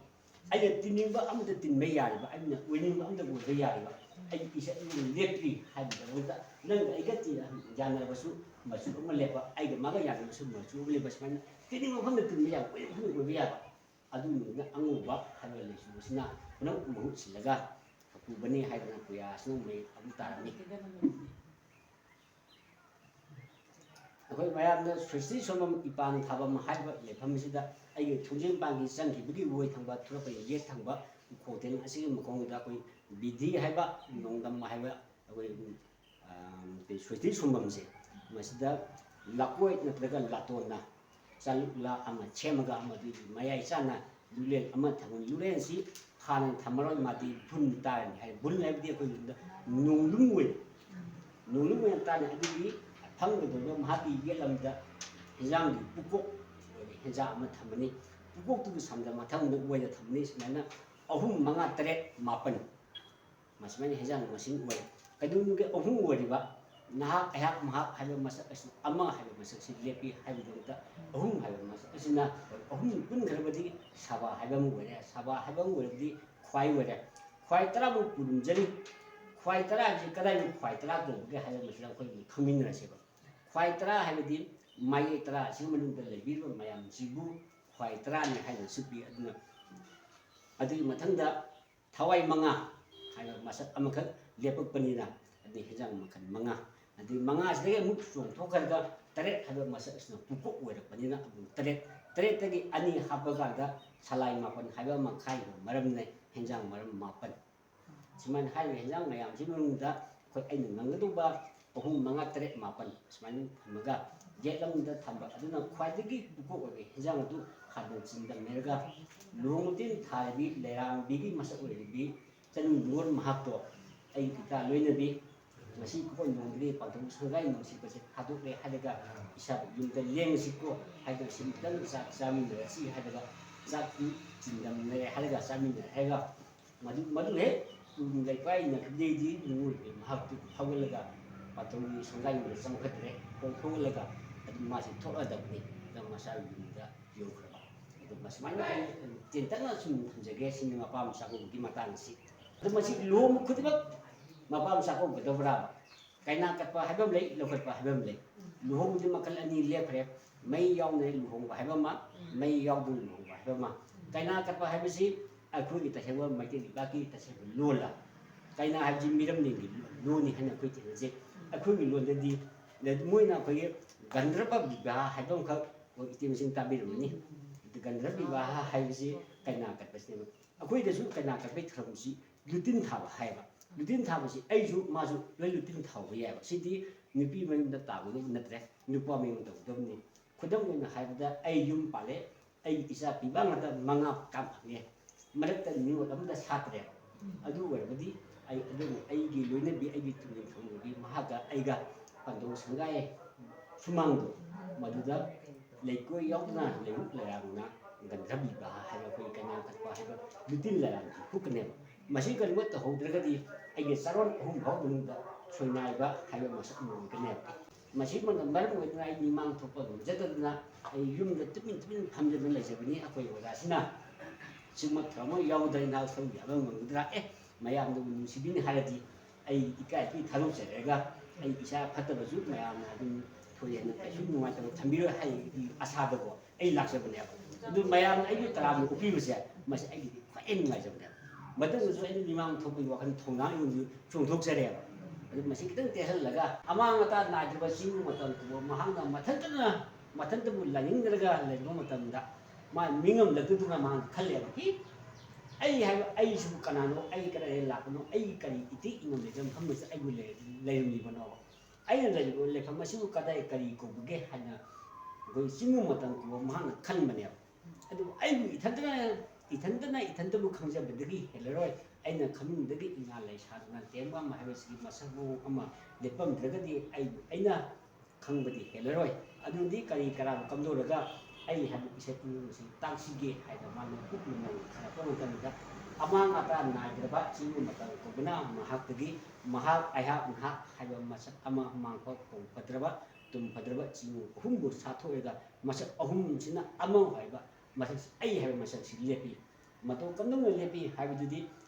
ꯑꯩꯅ ꯇꯤꯟꯅꯤꯡꯕ ꯑꯝꯇ ꯇꯤꯟꯕ ꯌꯥꯔꯤꯕ, ꯑꯩꯅ ꯑꯣꯏꯅꯤꯡꯕ ꯑꯝꯇ ꯑꯣꯏꯕ ꯌꯥꯔꯤꯕ, ꯑꯩꯒꯤ ꯏꯁꯛ ꯏꯁꯨ ꯂꯦꯞꯇ꯭ꯔꯤ ꯍꯥꯏꯕꯒꯤꯗꯃꯛꯇ ꯅꯪꯒ ꯑꯩꯒ ꯇꯤ- ꯌꯥꯅꯔꯕꯁꯨ ꯃꯆꯨ ꯑꯃ ꯂꯦꯞꯄ, ꯑꯩꯒ ꯃꯥꯒ ꯌꯥꯅꯔꯕꯁꯨ ꯃꯆꯨ ꯑꯃ ꯂꯦꯞꯄ, ꯁꯨꯃꯥꯏꯅ ꯇꯤꯟꯅꯤꯡꯕ ꯃꯐꯝꯗ ꯇꯤꯟꯕ ꯌꯥꯕ, ꯑꯣꯏꯅꯤꯡꯕ ꯃꯐꯝꯗ ꯑꯣꯏꯕ ꯌꯥꯕ, ꯑꯗꯨꯅ ꯑꯉꯧꯕ ꯍꯥꯏꯕ ꯂꯩꯁꯨ ꯑꯁꯤꯅ ꯄꯨꯝꯅꯃꯛ ꯃꯍꯨꯠ ꯁꯤꯜꯂꯒ ꯊꯧꯄꯨꯕꯅꯤ ꯍꯥꯏꯗꯅ ꯄꯨꯌꯥ ꯑꯁꯤꯅ ꯃꯩ ꯑꯃꯨꯛ ꯇꯥꯔꯝꯃꯤ꯫ ꯑꯩꯈꯣꯏ ꯃꯌꯥꯝꯅ ꯁ꯭ꯔꯤꯁꯇꯤ ꯁꯣꯟꯕꯝ ꯏꯄꯥꯟ ꯊꯥꯕꯝ ꯍꯥꯏꯕ ꯂꯩꯐꯝ ꯑꯁꯤꯗ ꯑꯩꯒꯤ ꯊꯣꯡꯖꯤꯟ ꯃꯄꯥꯟꯒꯤ ꯆꯪꯈꯤꯕꯒꯤ ꯑꯣꯏ ꯊꯪꯕ ꯊꯣꯔꯛꯄꯒꯤ ꯌꯦꯠ ꯊꯪꯕ ꯎꯈꯣꯡꯊꯦꯡ ꯑꯁꯤꯒꯤ ꯃꯈꯣꯡꯗ ꯑꯩꯈꯣꯏ ꯕꯤꯙꯤ ꯍꯥꯏꯕ ꯅꯣꯡꯗꯝ ꯍꯥꯏꯕ ꯑꯩꯈꯣꯏ ꯁ꯭ꯔꯤꯁꯇꯤ ꯁꯣꯟꯕꯝꯁꯦ ꯃꯁꯤꯗ ꯂꯥꯀꯣꯏ ꯅꯠꯇ꯭ꯔꯒ ꯂꯥꯇꯣꯟꯅ ꯆꯥꯂꯨꯛꯂꯥ ꯑꯃ ꯁꯦꯝꯃꯒ ꯑꯃꯗꯤ ꯃꯌꯥꯏ ꯆꯥꯅ ꯂꯨꯔꯦꯟ ꯑꯃ ꯊꯝꯃꯤ꯫ ꯂꯨꯔꯦꯟꯁꯤ ꯍꯥꯟꯅ ꯊꯝꯃꯔꯣꯏ, ꯃꯥꯗꯤ ꯚꯨꯟ ꯇꯥꯔꯅꯤ ꯍꯥꯏ꯫ ꯚꯨꯟ ꯍꯥꯏꯕꯗꯤ ꯑꯩꯈꯣꯏ ꯅꯣꯡꯂꯨꯝ ꯑꯣꯏꯅ, ꯅꯣꯡꯂꯨꯝ ꯑꯣꯏꯅ ꯇꯥꯔꯅꯤ꯫ ꯑꯗꯨꯒꯤ ꯐꯝꯒꯗꯧꯕ ꯃꯍꯥꯛꯀꯤ ꯌꯦꯠꯂꯝꯗ ꯍꯦꯟꯖꯥꯡꯒꯤ ꯄꯨꯀꯣꯛ ꯑꯣꯏꯅ ꯍꯦꯟꯖꯥꯡ ꯑꯃ ꯊꯝꯃꯅꯤ꯫ ꯄꯨꯀꯣꯛꯇꯨꯒꯤ ꯁꯝꯗ ꯃꯊꯪꯗ ꯑꯣꯏꯅ ꯊꯝꯃꯅꯤ꯫ ꯁꯨꯃꯥꯏꯅ ꯑꯍꯨꯝ, ꯃꯉꯥ, ꯇꯔꯦꯠ, ꯃꯥꯄꯟ ꯃꯁꯨꯃꯥꯏꯅ ꯍꯦꯟꯖꯥꯡ ꯃꯁꯤꯡ ꯑꯣꯏ꯫ ꯀꯩꯗꯧꯅꯨꯡꯒꯤ ꯑꯍꯨꯝ ꯑꯣꯏꯔꯤꯕ ꯅꯍꯥꯛ, ꯑꯩꯍꯥꯛ, ꯃꯍꯥꯛ ꯍꯥꯏꯕ ꯃꯁꯛ ꯑꯁꯤ, ꯑꯃ ꯍꯥꯏꯕ ꯃꯁꯛꯁꯤ ꯂꯦꯞꯄꯤ ꯍꯥꯏꯕꯒꯤꯗꯃꯛꯇ ꯑꯍꯨꯝ ꯍꯥꯏꯕ ꯃꯁꯛ ꯑꯁꯤꯅ ꯑꯍꯨꯝ ꯄꯨꯟꯈ꯭ꯔꯕꯗꯤ ꯁꯥꯕ ꯍꯥꯏꯕ ꯑꯃ ꯑꯣꯏꯔꯦ꯫ ꯁꯥꯕ ꯍꯥꯏꯕ ꯑꯃ ꯑꯣꯏꯔꯕꯗꯤ ꯈ꯭ꯋꯥꯏ ꯑꯣꯏꯔꯦ꯫ ꯈ꯭ꯋꯥꯏ ꯇꯔꯥꯃꯨꯛ ꯄꯨꯔꯨꯝꯖꯔꯤ꯫ ꯈ꯭ꯋꯥꯏ ꯇꯔꯥ ꯍꯥꯏꯕꯁꯤ ꯀꯗꯥꯏꯗ ꯈ꯭ꯋꯥꯏ ꯇꯔꯥ ꯀꯧꯕꯒꯦ ꯍꯥꯏꯕ ꯃꯁꯤꯗ ꯑꯩꯈꯣꯏ ꯈꯪꯃꯤꯟꯅꯔꯁꯦꯕ꯫ ꯈ꯭ꯋꯥꯏ ꯇꯔꯥ ꯍꯥꯏꯕꯗꯤ ꯃꯌꯦꯛ ꯇꯔꯥ ꯑꯁꯤꯒꯤ ꯃꯅꯨꯡꯗ ꯂꯩꯕꯤꯔꯤꯕ ꯃꯌꯥꯝꯁꯤꯕꯨ ꯈ꯭ꯋꯥꯏ ꯇꯔꯥꯅꯤ ꯍꯥꯏꯅ ꯁꯨꯞꯄꯤ꯫ ꯑꯗꯨꯅ ꯑꯗꯨꯒꯤ ꯃꯊꯪꯗ ꯊꯋꯥꯏ ꯃꯉꯥ ꯍꯥꯏꯕ ꯃꯁꯛ ꯑꯃꯈꯛ ꯂꯦꯞꯄꯛꯄꯅꯤꯅ, ꯑꯗꯨꯗꯤ ꯍꯦꯟꯖꯥꯡ ꯃꯈꯜ ꯃꯉꯥ, ꯑꯗꯨꯗꯤ ꯃꯉꯥꯁꯤꯗꯒꯤ ꯑꯃꯨꯛ ꯆꯣꯡꯊꯣꯛꯈ꯭ꯔꯒ ꯇꯔꯦꯠ ꯍꯥꯏꯕ ꯃꯁꯛ ꯑꯁꯤꯅ ꯄꯨꯀꯣꯛ ꯑꯣꯏꯔꯛꯄꯅꯤꯅ, ꯑꯗꯨ ꯇꯔꯦꯠ, ꯇꯔꯦꯠꯇꯒꯤ ꯑꯅꯤ ꯍꯥꯞꯄꯀꯥꯟꯗ ꯁꯂꯥꯏ ꯃꯥꯄꯟ ꯍꯥꯏꯕ ꯑꯃ ꯈꯥꯏꯕ ꯃꯔꯝꯅ ꯍꯦꯟꯖꯥꯡ ꯃꯔꯝ ꯃꯥꯄꯟ꯫ ꯁꯨꯃꯥꯏꯅ ꯍꯥꯏꯔꯤꯕ ꯍꯦꯟꯖꯥꯡ ꯃꯌꯥꯝꯁꯤꯒꯤ ꯃꯅꯨꯡꯗ ꯑꯩꯈꯣꯏ ꯑꯩꯅ ꯉꯝꯒꯗꯧꯕ ꯑꯍꯨꯝ, ꯃꯉꯥ, ꯇꯔꯦꯠ, ꯃꯥꯄꯟ ꯁꯨꯃꯥꯏꯅ ꯊꯝꯃꯒ ꯌꯦꯠꯂꯝꯗ ꯊꯝꯕ ꯑꯗꯨꯅ ꯈ꯭ꯋꯥꯏꯗꯒꯤ ꯄꯨꯀꯣꯛ ꯑꯣꯏꯕ ꯍꯦꯟꯖꯥꯡ ꯑꯗꯨ ꯍꯥꯟꯅ ꯆꯤꯟꯗꯝꯅꯔꯒ ꯂꯨꯍꯣꯡ ꯃꯇꯦꯡ ꯊꯥꯔꯤꯕꯤ ꯂꯩꯔꯥꯡꯕꯤꯒꯤ ꯃꯁꯛ ꯑꯣꯏꯔꯤꯕꯤ ꯆꯅꯨ ꯅꯤꯉꯣꯜ ꯃꯍꯥꯛꯇꯣ ꯑꯩꯒꯤ ꯏꯇꯥ ꯂꯣꯏꯅꯕꯤ ꯉꯁꯤ ꯑꯩꯈꯣꯏ ꯂꯨꯍꯣꯡꯕꯒꯤ ꯄꯥꯟꯊꯧ ꯁꯪꯒꯥꯏ ꯅꯨꯡꯁꯤꯕꯁꯦ ꯊꯥꯗꯣꯛꯂꯦ ꯍꯥꯏꯔꯒ ꯏꯁꯥꯕꯨ ꯌꯨꯝꯗ ꯂꯦꯡꯉꯁꯤꯀꯣ ꯍꯥꯏꯗꯅ ꯁꯤꯃꯇꯪ ꯆꯥꯛ ꯆꯥꯃꯤꯟꯅꯔꯁꯤ ꯍꯥꯏꯔꯒ ꯆꯥꯛꯇꯤ ꯆꯤꯟꯗꯝꯅꯔꯦ ꯍꯥꯏꯔꯒ ꯆꯥꯃꯤꯟꯅꯔꯦ ꯍꯥꯏꯔꯒ ꯃꯗꯨ ꯃꯗꯨ ꯍꯦꯛ ꯇꯨꯡ ꯂꯩꯄꯥꯏ ꯏꯟꯅꯈꯤꯕꯗꯒꯤꯗꯤ ꯅꯨꯡꯉꯣꯏꯕ ꯃꯍꯥꯛꯇꯨ ꯍꯧꯒꯠꯂꯒ ꯄꯥꯊꯧꯒꯤ ꯁꯪꯒꯥꯏ ꯅꯨꯡꯗ ꯆꯪꯈꯠꯇ꯭ꯔꯦ꯫ ꯍꯧꯒꯠꯂꯒ ꯑꯗꯨꯝ ꯃꯥꯁꯦ ꯊꯣꯛꯂꯛꯑꯗꯕꯅꯤ꯫ ꯑꯗꯨ ꯃꯆꯥꯒꯤ ꯌꯨꯝꯗ ꯌꯧꯈ꯭ꯔꯕ꯫ ꯑꯗꯨ ꯃꯁꯨꯃꯥꯏꯅ ꯑꯩ ꯇꯦꯟꯇꯛꯅ ꯁꯨꯝ ꯊꯝꯖꯒꯦ꯫ ꯁꯤꯅꯤ ꯃꯄꯥ ꯃꯆꯥ ꯀꯧꯕꯒꯤ ꯃꯇꯥꯡ ꯑꯁꯤ꯫ ꯑꯗꯨ ꯃꯁꯤ ꯂꯨꯍꯣꯡꯕ ꯈꯨꯗꯤꯡꯃꯛ ꯃꯄꯥ ꯃꯆꯥ ꯀꯧꯒꯗꯕ꯭ꯔꯥ? ꯀꯩꯅꯥ ꯀꯠꯄ ꯍꯥꯏꯕ ꯑꯃ ꯂꯩ, ꯂꯧꯈꯠꯄ ꯍꯥꯏꯕ ꯑꯃ ꯂꯩ꯫ ꯂꯨꯍꯣꯡꯕꯗꯤ ꯃꯈꯜ ꯑꯅꯤ ꯂꯦꯞꯈ꯭ꯔꯦ꯫ ꯃꯩ ꯌꯥꯎꯅ ꯂꯨꯍꯣꯡꯕ ꯍꯥꯏꯕ ꯑꯃ, ꯃꯩ ꯌꯥꯎꯗꯅ ꯂꯨꯍꯣꯡꯕ ꯍꯥꯏꯕ ꯑꯃ꯫ ꯀꯩꯅꯥ ꯀꯠꯄ ꯍꯥꯏꯕꯁꯤ ꯑꯩꯈꯣꯏꯒꯤ ꯇꯁꯦꯡꯕ ꯃꯩꯇꯩ ꯂꯩꯕꯥꯛꯀꯤ ꯇꯁꯦꯡꯕ ꯂꯣꯜꯂ? ꯀꯩꯅꯥ ꯍꯥꯏꯕꯁꯤ ꯃꯤꯔꯝꯂꯦꯟꯒꯤ ꯂꯣꯟꯅꯤ ꯍꯥꯏꯅ ꯑꯩꯈꯣꯏ ꯊꯦꯡꯅꯖꯩ꯫ ꯑꯩꯈꯣꯏꯒꯤ ꯂꯣꯟꯗꯗꯤ ꯃꯣꯏꯅ ꯑꯩꯈꯣꯏꯒꯤ ꯒꯟꯙꯔꯕ ꯕꯤꯕꯥꯍ ꯍꯥꯏꯕ ꯑꯃꯈꯛ ꯑꯩꯈꯣꯏ ꯏꯇꯦꯝꯁꯤꯡ ꯇꯥꯕꯤꯔꯝꯃꯅꯤ꯫ ꯒꯟꯙꯔꯕ ꯕꯤꯕꯥꯍ ꯍꯥꯏꯕꯁꯤ ꯀꯩꯅꯥ ꯀꯠꯄꯁꯤꯅꯦꯕ꯫ ꯑꯩꯈꯣꯏꯗꯁꯨ ꯀꯩꯅꯥ ꯀꯠꯄꯒꯤ ꯊꯧꯔꯝꯁꯤ ꯂꯨꯇꯤꯟ ꯊꯥꯕ ꯍꯥꯏꯌꯦꯕ꯫ ꯂꯨꯇꯤꯟ ꯊꯥꯕꯁꯤ ꯑꯩꯁꯨ ꯃꯥꯁꯨ ꯂꯣꯏ ꯂꯨꯇꯤꯟ ꯊꯥꯍꯧꯕ ꯌꯥꯏꯑꯕ꯫ ꯁꯤꯗꯤ ꯅꯨꯄꯤ ꯃꯌꯨꯝꯗ ꯇꯥꯒꯗꯕ ꯅꯠꯇ꯭ꯔꯦ, ꯅꯨꯄꯥ ꯃꯌꯨꯝꯗ ꯇꯧꯒꯗꯕꯅꯤ꯫ ꯈꯨꯗꯝ ꯑꯣꯏꯅ ꯍꯥꯏꯔꯕꯗ, ꯑꯩ ꯌꯨꯝ ꯄꯥꯜꯂꯦ, ꯑꯩꯒꯤ ꯏꯆꯥ ꯄꯤꯕ ꯉꯥꯛꯇ ꯃꯉꯥ ꯀꯥꯡ ꯐꯪꯉꯦ, ꯃꯔꯛꯇ ꯅꯤꯉꯣꯜ ꯑꯃꯗ ꯁꯥꯠꯇ꯭ꯔꯦꯕ꯫ ꯑꯗꯨ ꯑꯣꯏꯔꯒꯗꯤ ꯑꯩ ꯑꯗꯨꯕꯨ ꯑꯩꯒꯤ ꯂꯣꯏꯅꯕꯤ, ꯑꯩꯒꯤ ꯇꯨꯡꯒꯤ ꯊꯧꯅꯕꯤ, ꯃꯍꯥꯛꯀ ꯑꯩꯒ ꯄꯟꯗꯧ ꯁꯪꯒꯥꯏ ꯁꯨꯃꯥꯡꯗꯣ, ꯃꯗꯨꯗ ꯂꯩꯀꯣꯏ ꯌꯥꯎꯗꯅ ꯂꯩꯔꯨꯛ ꯂꯩꯔꯥꯡꯅ ꯒꯟꯙꯔꯕ ꯕꯤꯕꯥꯍ ꯍꯥꯏꯕ ꯑꯩꯈꯣꯏꯒꯤ ꯀꯩꯅꯥ ꯀꯠꯄ ꯍꯥꯏꯕ ꯂꯨꯇꯤꯟ ꯂꯩꯔꯥꯡꯁꯤ ꯍꯨꯛꯀꯅꯦꯕ꯫ ꯃꯁꯤ ꯀꯔꯤꯒꯨꯝꯕ ꯇꯧꯍꯧꯗ꯭ꯔꯒꯗꯤ ꯑꯩꯒꯤ ꯆꯥꯔꯣꯟ ꯑꯍꯨꯝ ꯐꯥꯎ ꯃꯅꯨꯡꯗ ꯁꯣꯏꯅꯥꯏꯕ ꯍꯥꯏꯕ ꯃꯁꯛ ꯑꯃ ꯑꯣꯏꯒꯅꯦꯕ꯫ ꯃꯁꯤꯃꯅ ꯃꯔꯝ ꯑꯣꯏꯗꯨꯅ ꯑꯩ ꯃꯤꯃꯥꯡ ꯊꯣꯛꯄ ꯉꯝꯖꯗꯗꯅ ꯑꯩ ꯌꯨꯝꯗ ꯇꯨꯃꯤꯟ ꯇꯨꯃꯤꯟ ꯐꯝꯗꯨꯅ ꯂꯩꯖꯕꯅꯤ꯫ ꯑꯩꯈꯣꯏ ꯑꯣꯖꯥꯁꯤꯅ ꯁꯤꯒꯨꯝꯕ ꯊꯧꯔꯝ ꯑꯃ ꯌꯥꯎꯗ꯭ꯔꯦ, ꯏꯅꯥꯎ ꯁꯔꯨꯛ ꯌꯥꯕ ꯉꯝꯒꯗ꯭ꯔꯥ? ꯑꯦ, ꯃꯌꯥꯝꯅꯕꯨ ꯅꯨꯡꯁꯤꯕꯤꯅꯤ ꯍꯥꯏꯔꯗꯤ ꯑꯩ ꯏꯀꯥꯏ ꯄꯤ ꯊꯥꯗꯣꯛꯆꯔꯒ ꯑꯩ ꯏꯁꯥ ꯐꯠꯇꯕꯁꯨ ꯃꯌꯥꯝꯅ ꯑꯗꯨꯝ ꯊꯣꯏꯍꯦꯟꯅ ꯀꯩꯁꯨ ꯅꯨꯡꯉꯥꯏꯇꯕ ꯊꯝꯕꯤꯔꯣꯏ ꯍꯥꯏꯕꯒꯤ ꯑꯁꯥꯗꯀꯣ ꯑꯩ ꯂꯥꯛꯆꯕꯅꯦꯕ꯫ ꯑꯗꯨ ꯃꯌꯥꯝꯅ ꯑꯩꯕꯨ ꯇꯔꯥꯝꯅ ꯑꯣꯛꯄꯤꯕꯁꯦ ꯃꯁꯤ ꯑꯩꯒꯤꯗꯤ ꯈ꯭ꯋꯥꯏ ꯅꯨꯡꯉꯥꯏꯖꯕꯅꯦꯕ꯫ ꯃꯊꯪꯗꯁꯨ ꯑꯩꯅ ꯃꯤꯃꯥꯡ ꯊꯣꯛꯄꯒꯤ ꯋꯥꯈꯜ ꯊꯧꯅꯥ ꯑꯩꯉꯣꯟꯗꯁꯨ ꯆꯣꯡꯊꯣꯛꯆꯔꯦꯕ꯫ ꯑꯗꯨ ꯃꯁꯤ ꯈꯤꯇꯪ ꯇꯦꯜꯍꯜꯂꯒ ꯑꯃꯥꯡ ꯑꯇꯥ ꯅꯥꯏꯗ꯭ꯔꯕ ꯆꯤꯡꯒꯤ ꯃꯇꯝ ꯄꯨꯝꯕ ꯃꯍꯥꯛꯅ ꯃꯊꯟꯇꯅ ꯃꯊꯟꯇꯕꯨ ꯂꯥꯏꯅꯤꯡꯗ꯭ꯔꯒ ꯂꯩꯔꯕ ꯃꯇꯝꯗ ꯃꯥ ꯃꯤꯉꯝ ꯂꯛꯇꯗꯨꯅ ꯃꯍꯥꯛꯅ ꯈꯜꯂꯦꯕ, "ꯍꯤ, ꯑꯩ ꯍꯥꯏꯕ ꯑꯩꯁꯤꯕꯨ ꯀꯅꯥꯅꯣ? ꯑꯩ ꯀꯗꯥꯏꯗ ꯂꯥꯛꯄꯅꯣ? ꯑꯩ ꯀꯔꯤ ꯏꯇꯤꯛ ꯏꯉꯝ ꯂꯩꯇꯕ ꯃꯐꯝ ꯑꯁꯤꯗ ꯑꯩꯕꯨ ꯂꯩ-, ꯂꯩꯔꯝꯂꯤꯕꯅꯣ? ꯑꯩꯅ ꯂꯩꯔꯤꯕ ꯂꯩꯐꯝ ꯑꯁꯤꯕꯨ ꯀꯗꯥꯏ ꯀꯔꯤ ꯀꯧꯕꯒꯦ?" ꯍꯥꯏꯅ ꯑꯩꯈꯣꯏ ꯆꯤꯡꯒꯨꯝ ꯃꯇꯝ ꯀꯧꯕ ꯃꯍꯥꯛꯅ ꯈꯟꯕꯅꯦꯕ꯫ ꯑꯗꯨꯕꯨ ꯑꯩꯕꯨ ꯏꯊꯟꯇꯅ, ꯏꯊꯟꯇꯅ ꯏꯊꯟꯇꯕꯨ ꯈꯪꯖꯕꯗꯒꯤ ꯍꯦꯜꯂꯔꯣꯏ꯫ ꯑꯩꯅ ꯈꯪꯅꯤꯡꯕꯗꯒꯤ ꯏꯉꯥ ꯂꯩ ꯁꯥꯗꯅ ꯇꯦꯡꯕꯥꯡ ꯍꯥꯏꯕꯁꯤꯒꯤ ꯃꯁꯛ ꯃꯑꯣꯡ ꯑꯃ ꯂꯦꯞꯄꯝꯗ꯭ꯔꯒꯗꯤ ꯑꯩꯕꯨ ꯑꯩꯅ ꯈꯪꯕꯗꯤ ꯍꯦꯜꯂꯔꯣꯏ꯫ ꯑꯗꯨꯗꯤ ꯀꯔꯤ ꯀꯔꯥ ꯀꯝꯗꯧꯔꯒ ꯑꯩ ꯍꯥꯏꯕ ꯏꯁꯩ ꯄꯨꯝꯅꯃꯛ ꯑꯁꯤ ꯇꯥꯛꯁꯤꯒꯦ ꯍꯥꯏꯅ ꯃꯥꯅ ꯀꯨꯞꯅ ꯅꯩꯅ ꯁꯥꯔꯛꯄ ꯃꯇꯝꯗ, ꯑꯃꯥꯡ ꯑꯇꯥ ꯅꯥꯏꯗ꯭ꯔꯕ ꯆꯤꯡꯕ ꯃꯇꯝ ꯀꯧꯕꯅ ꯃꯍꯥꯛꯇꯒꯤ "ꯃꯍꯥꯛ ꯑꯩꯍꯥꯛ ꯅꯍꯥꯛ" ꯍꯥꯏꯕ ꯃꯁꯛ ꯑꯃ, ꯃꯥꯡꯐ ꯐꯗ꯭ꯔꯕ ꯇꯨꯝ ꯐꯗ꯭ꯔꯕ ꯆꯤꯡꯕ ꯑꯍꯨꯝꯕꯨ ꯁꯥꯊꯣꯛꯑꯒ ꯃꯁꯛ ꯑꯍꯨꯝꯁꯤꯅ ꯑꯃ ꯍꯥꯏꯕ ꯃꯁꯛ, ꯑꯩ ꯍꯥꯏꯕ ꯃꯁꯛꯁꯤ ꯂꯦꯞꯄꯤ꯫ ꯃꯇꯧ ꯀꯝꯗꯧꯅ ꯂꯦꯞꯄꯤ ꯍꯥꯏꯕꯗꯨꯗꯤ,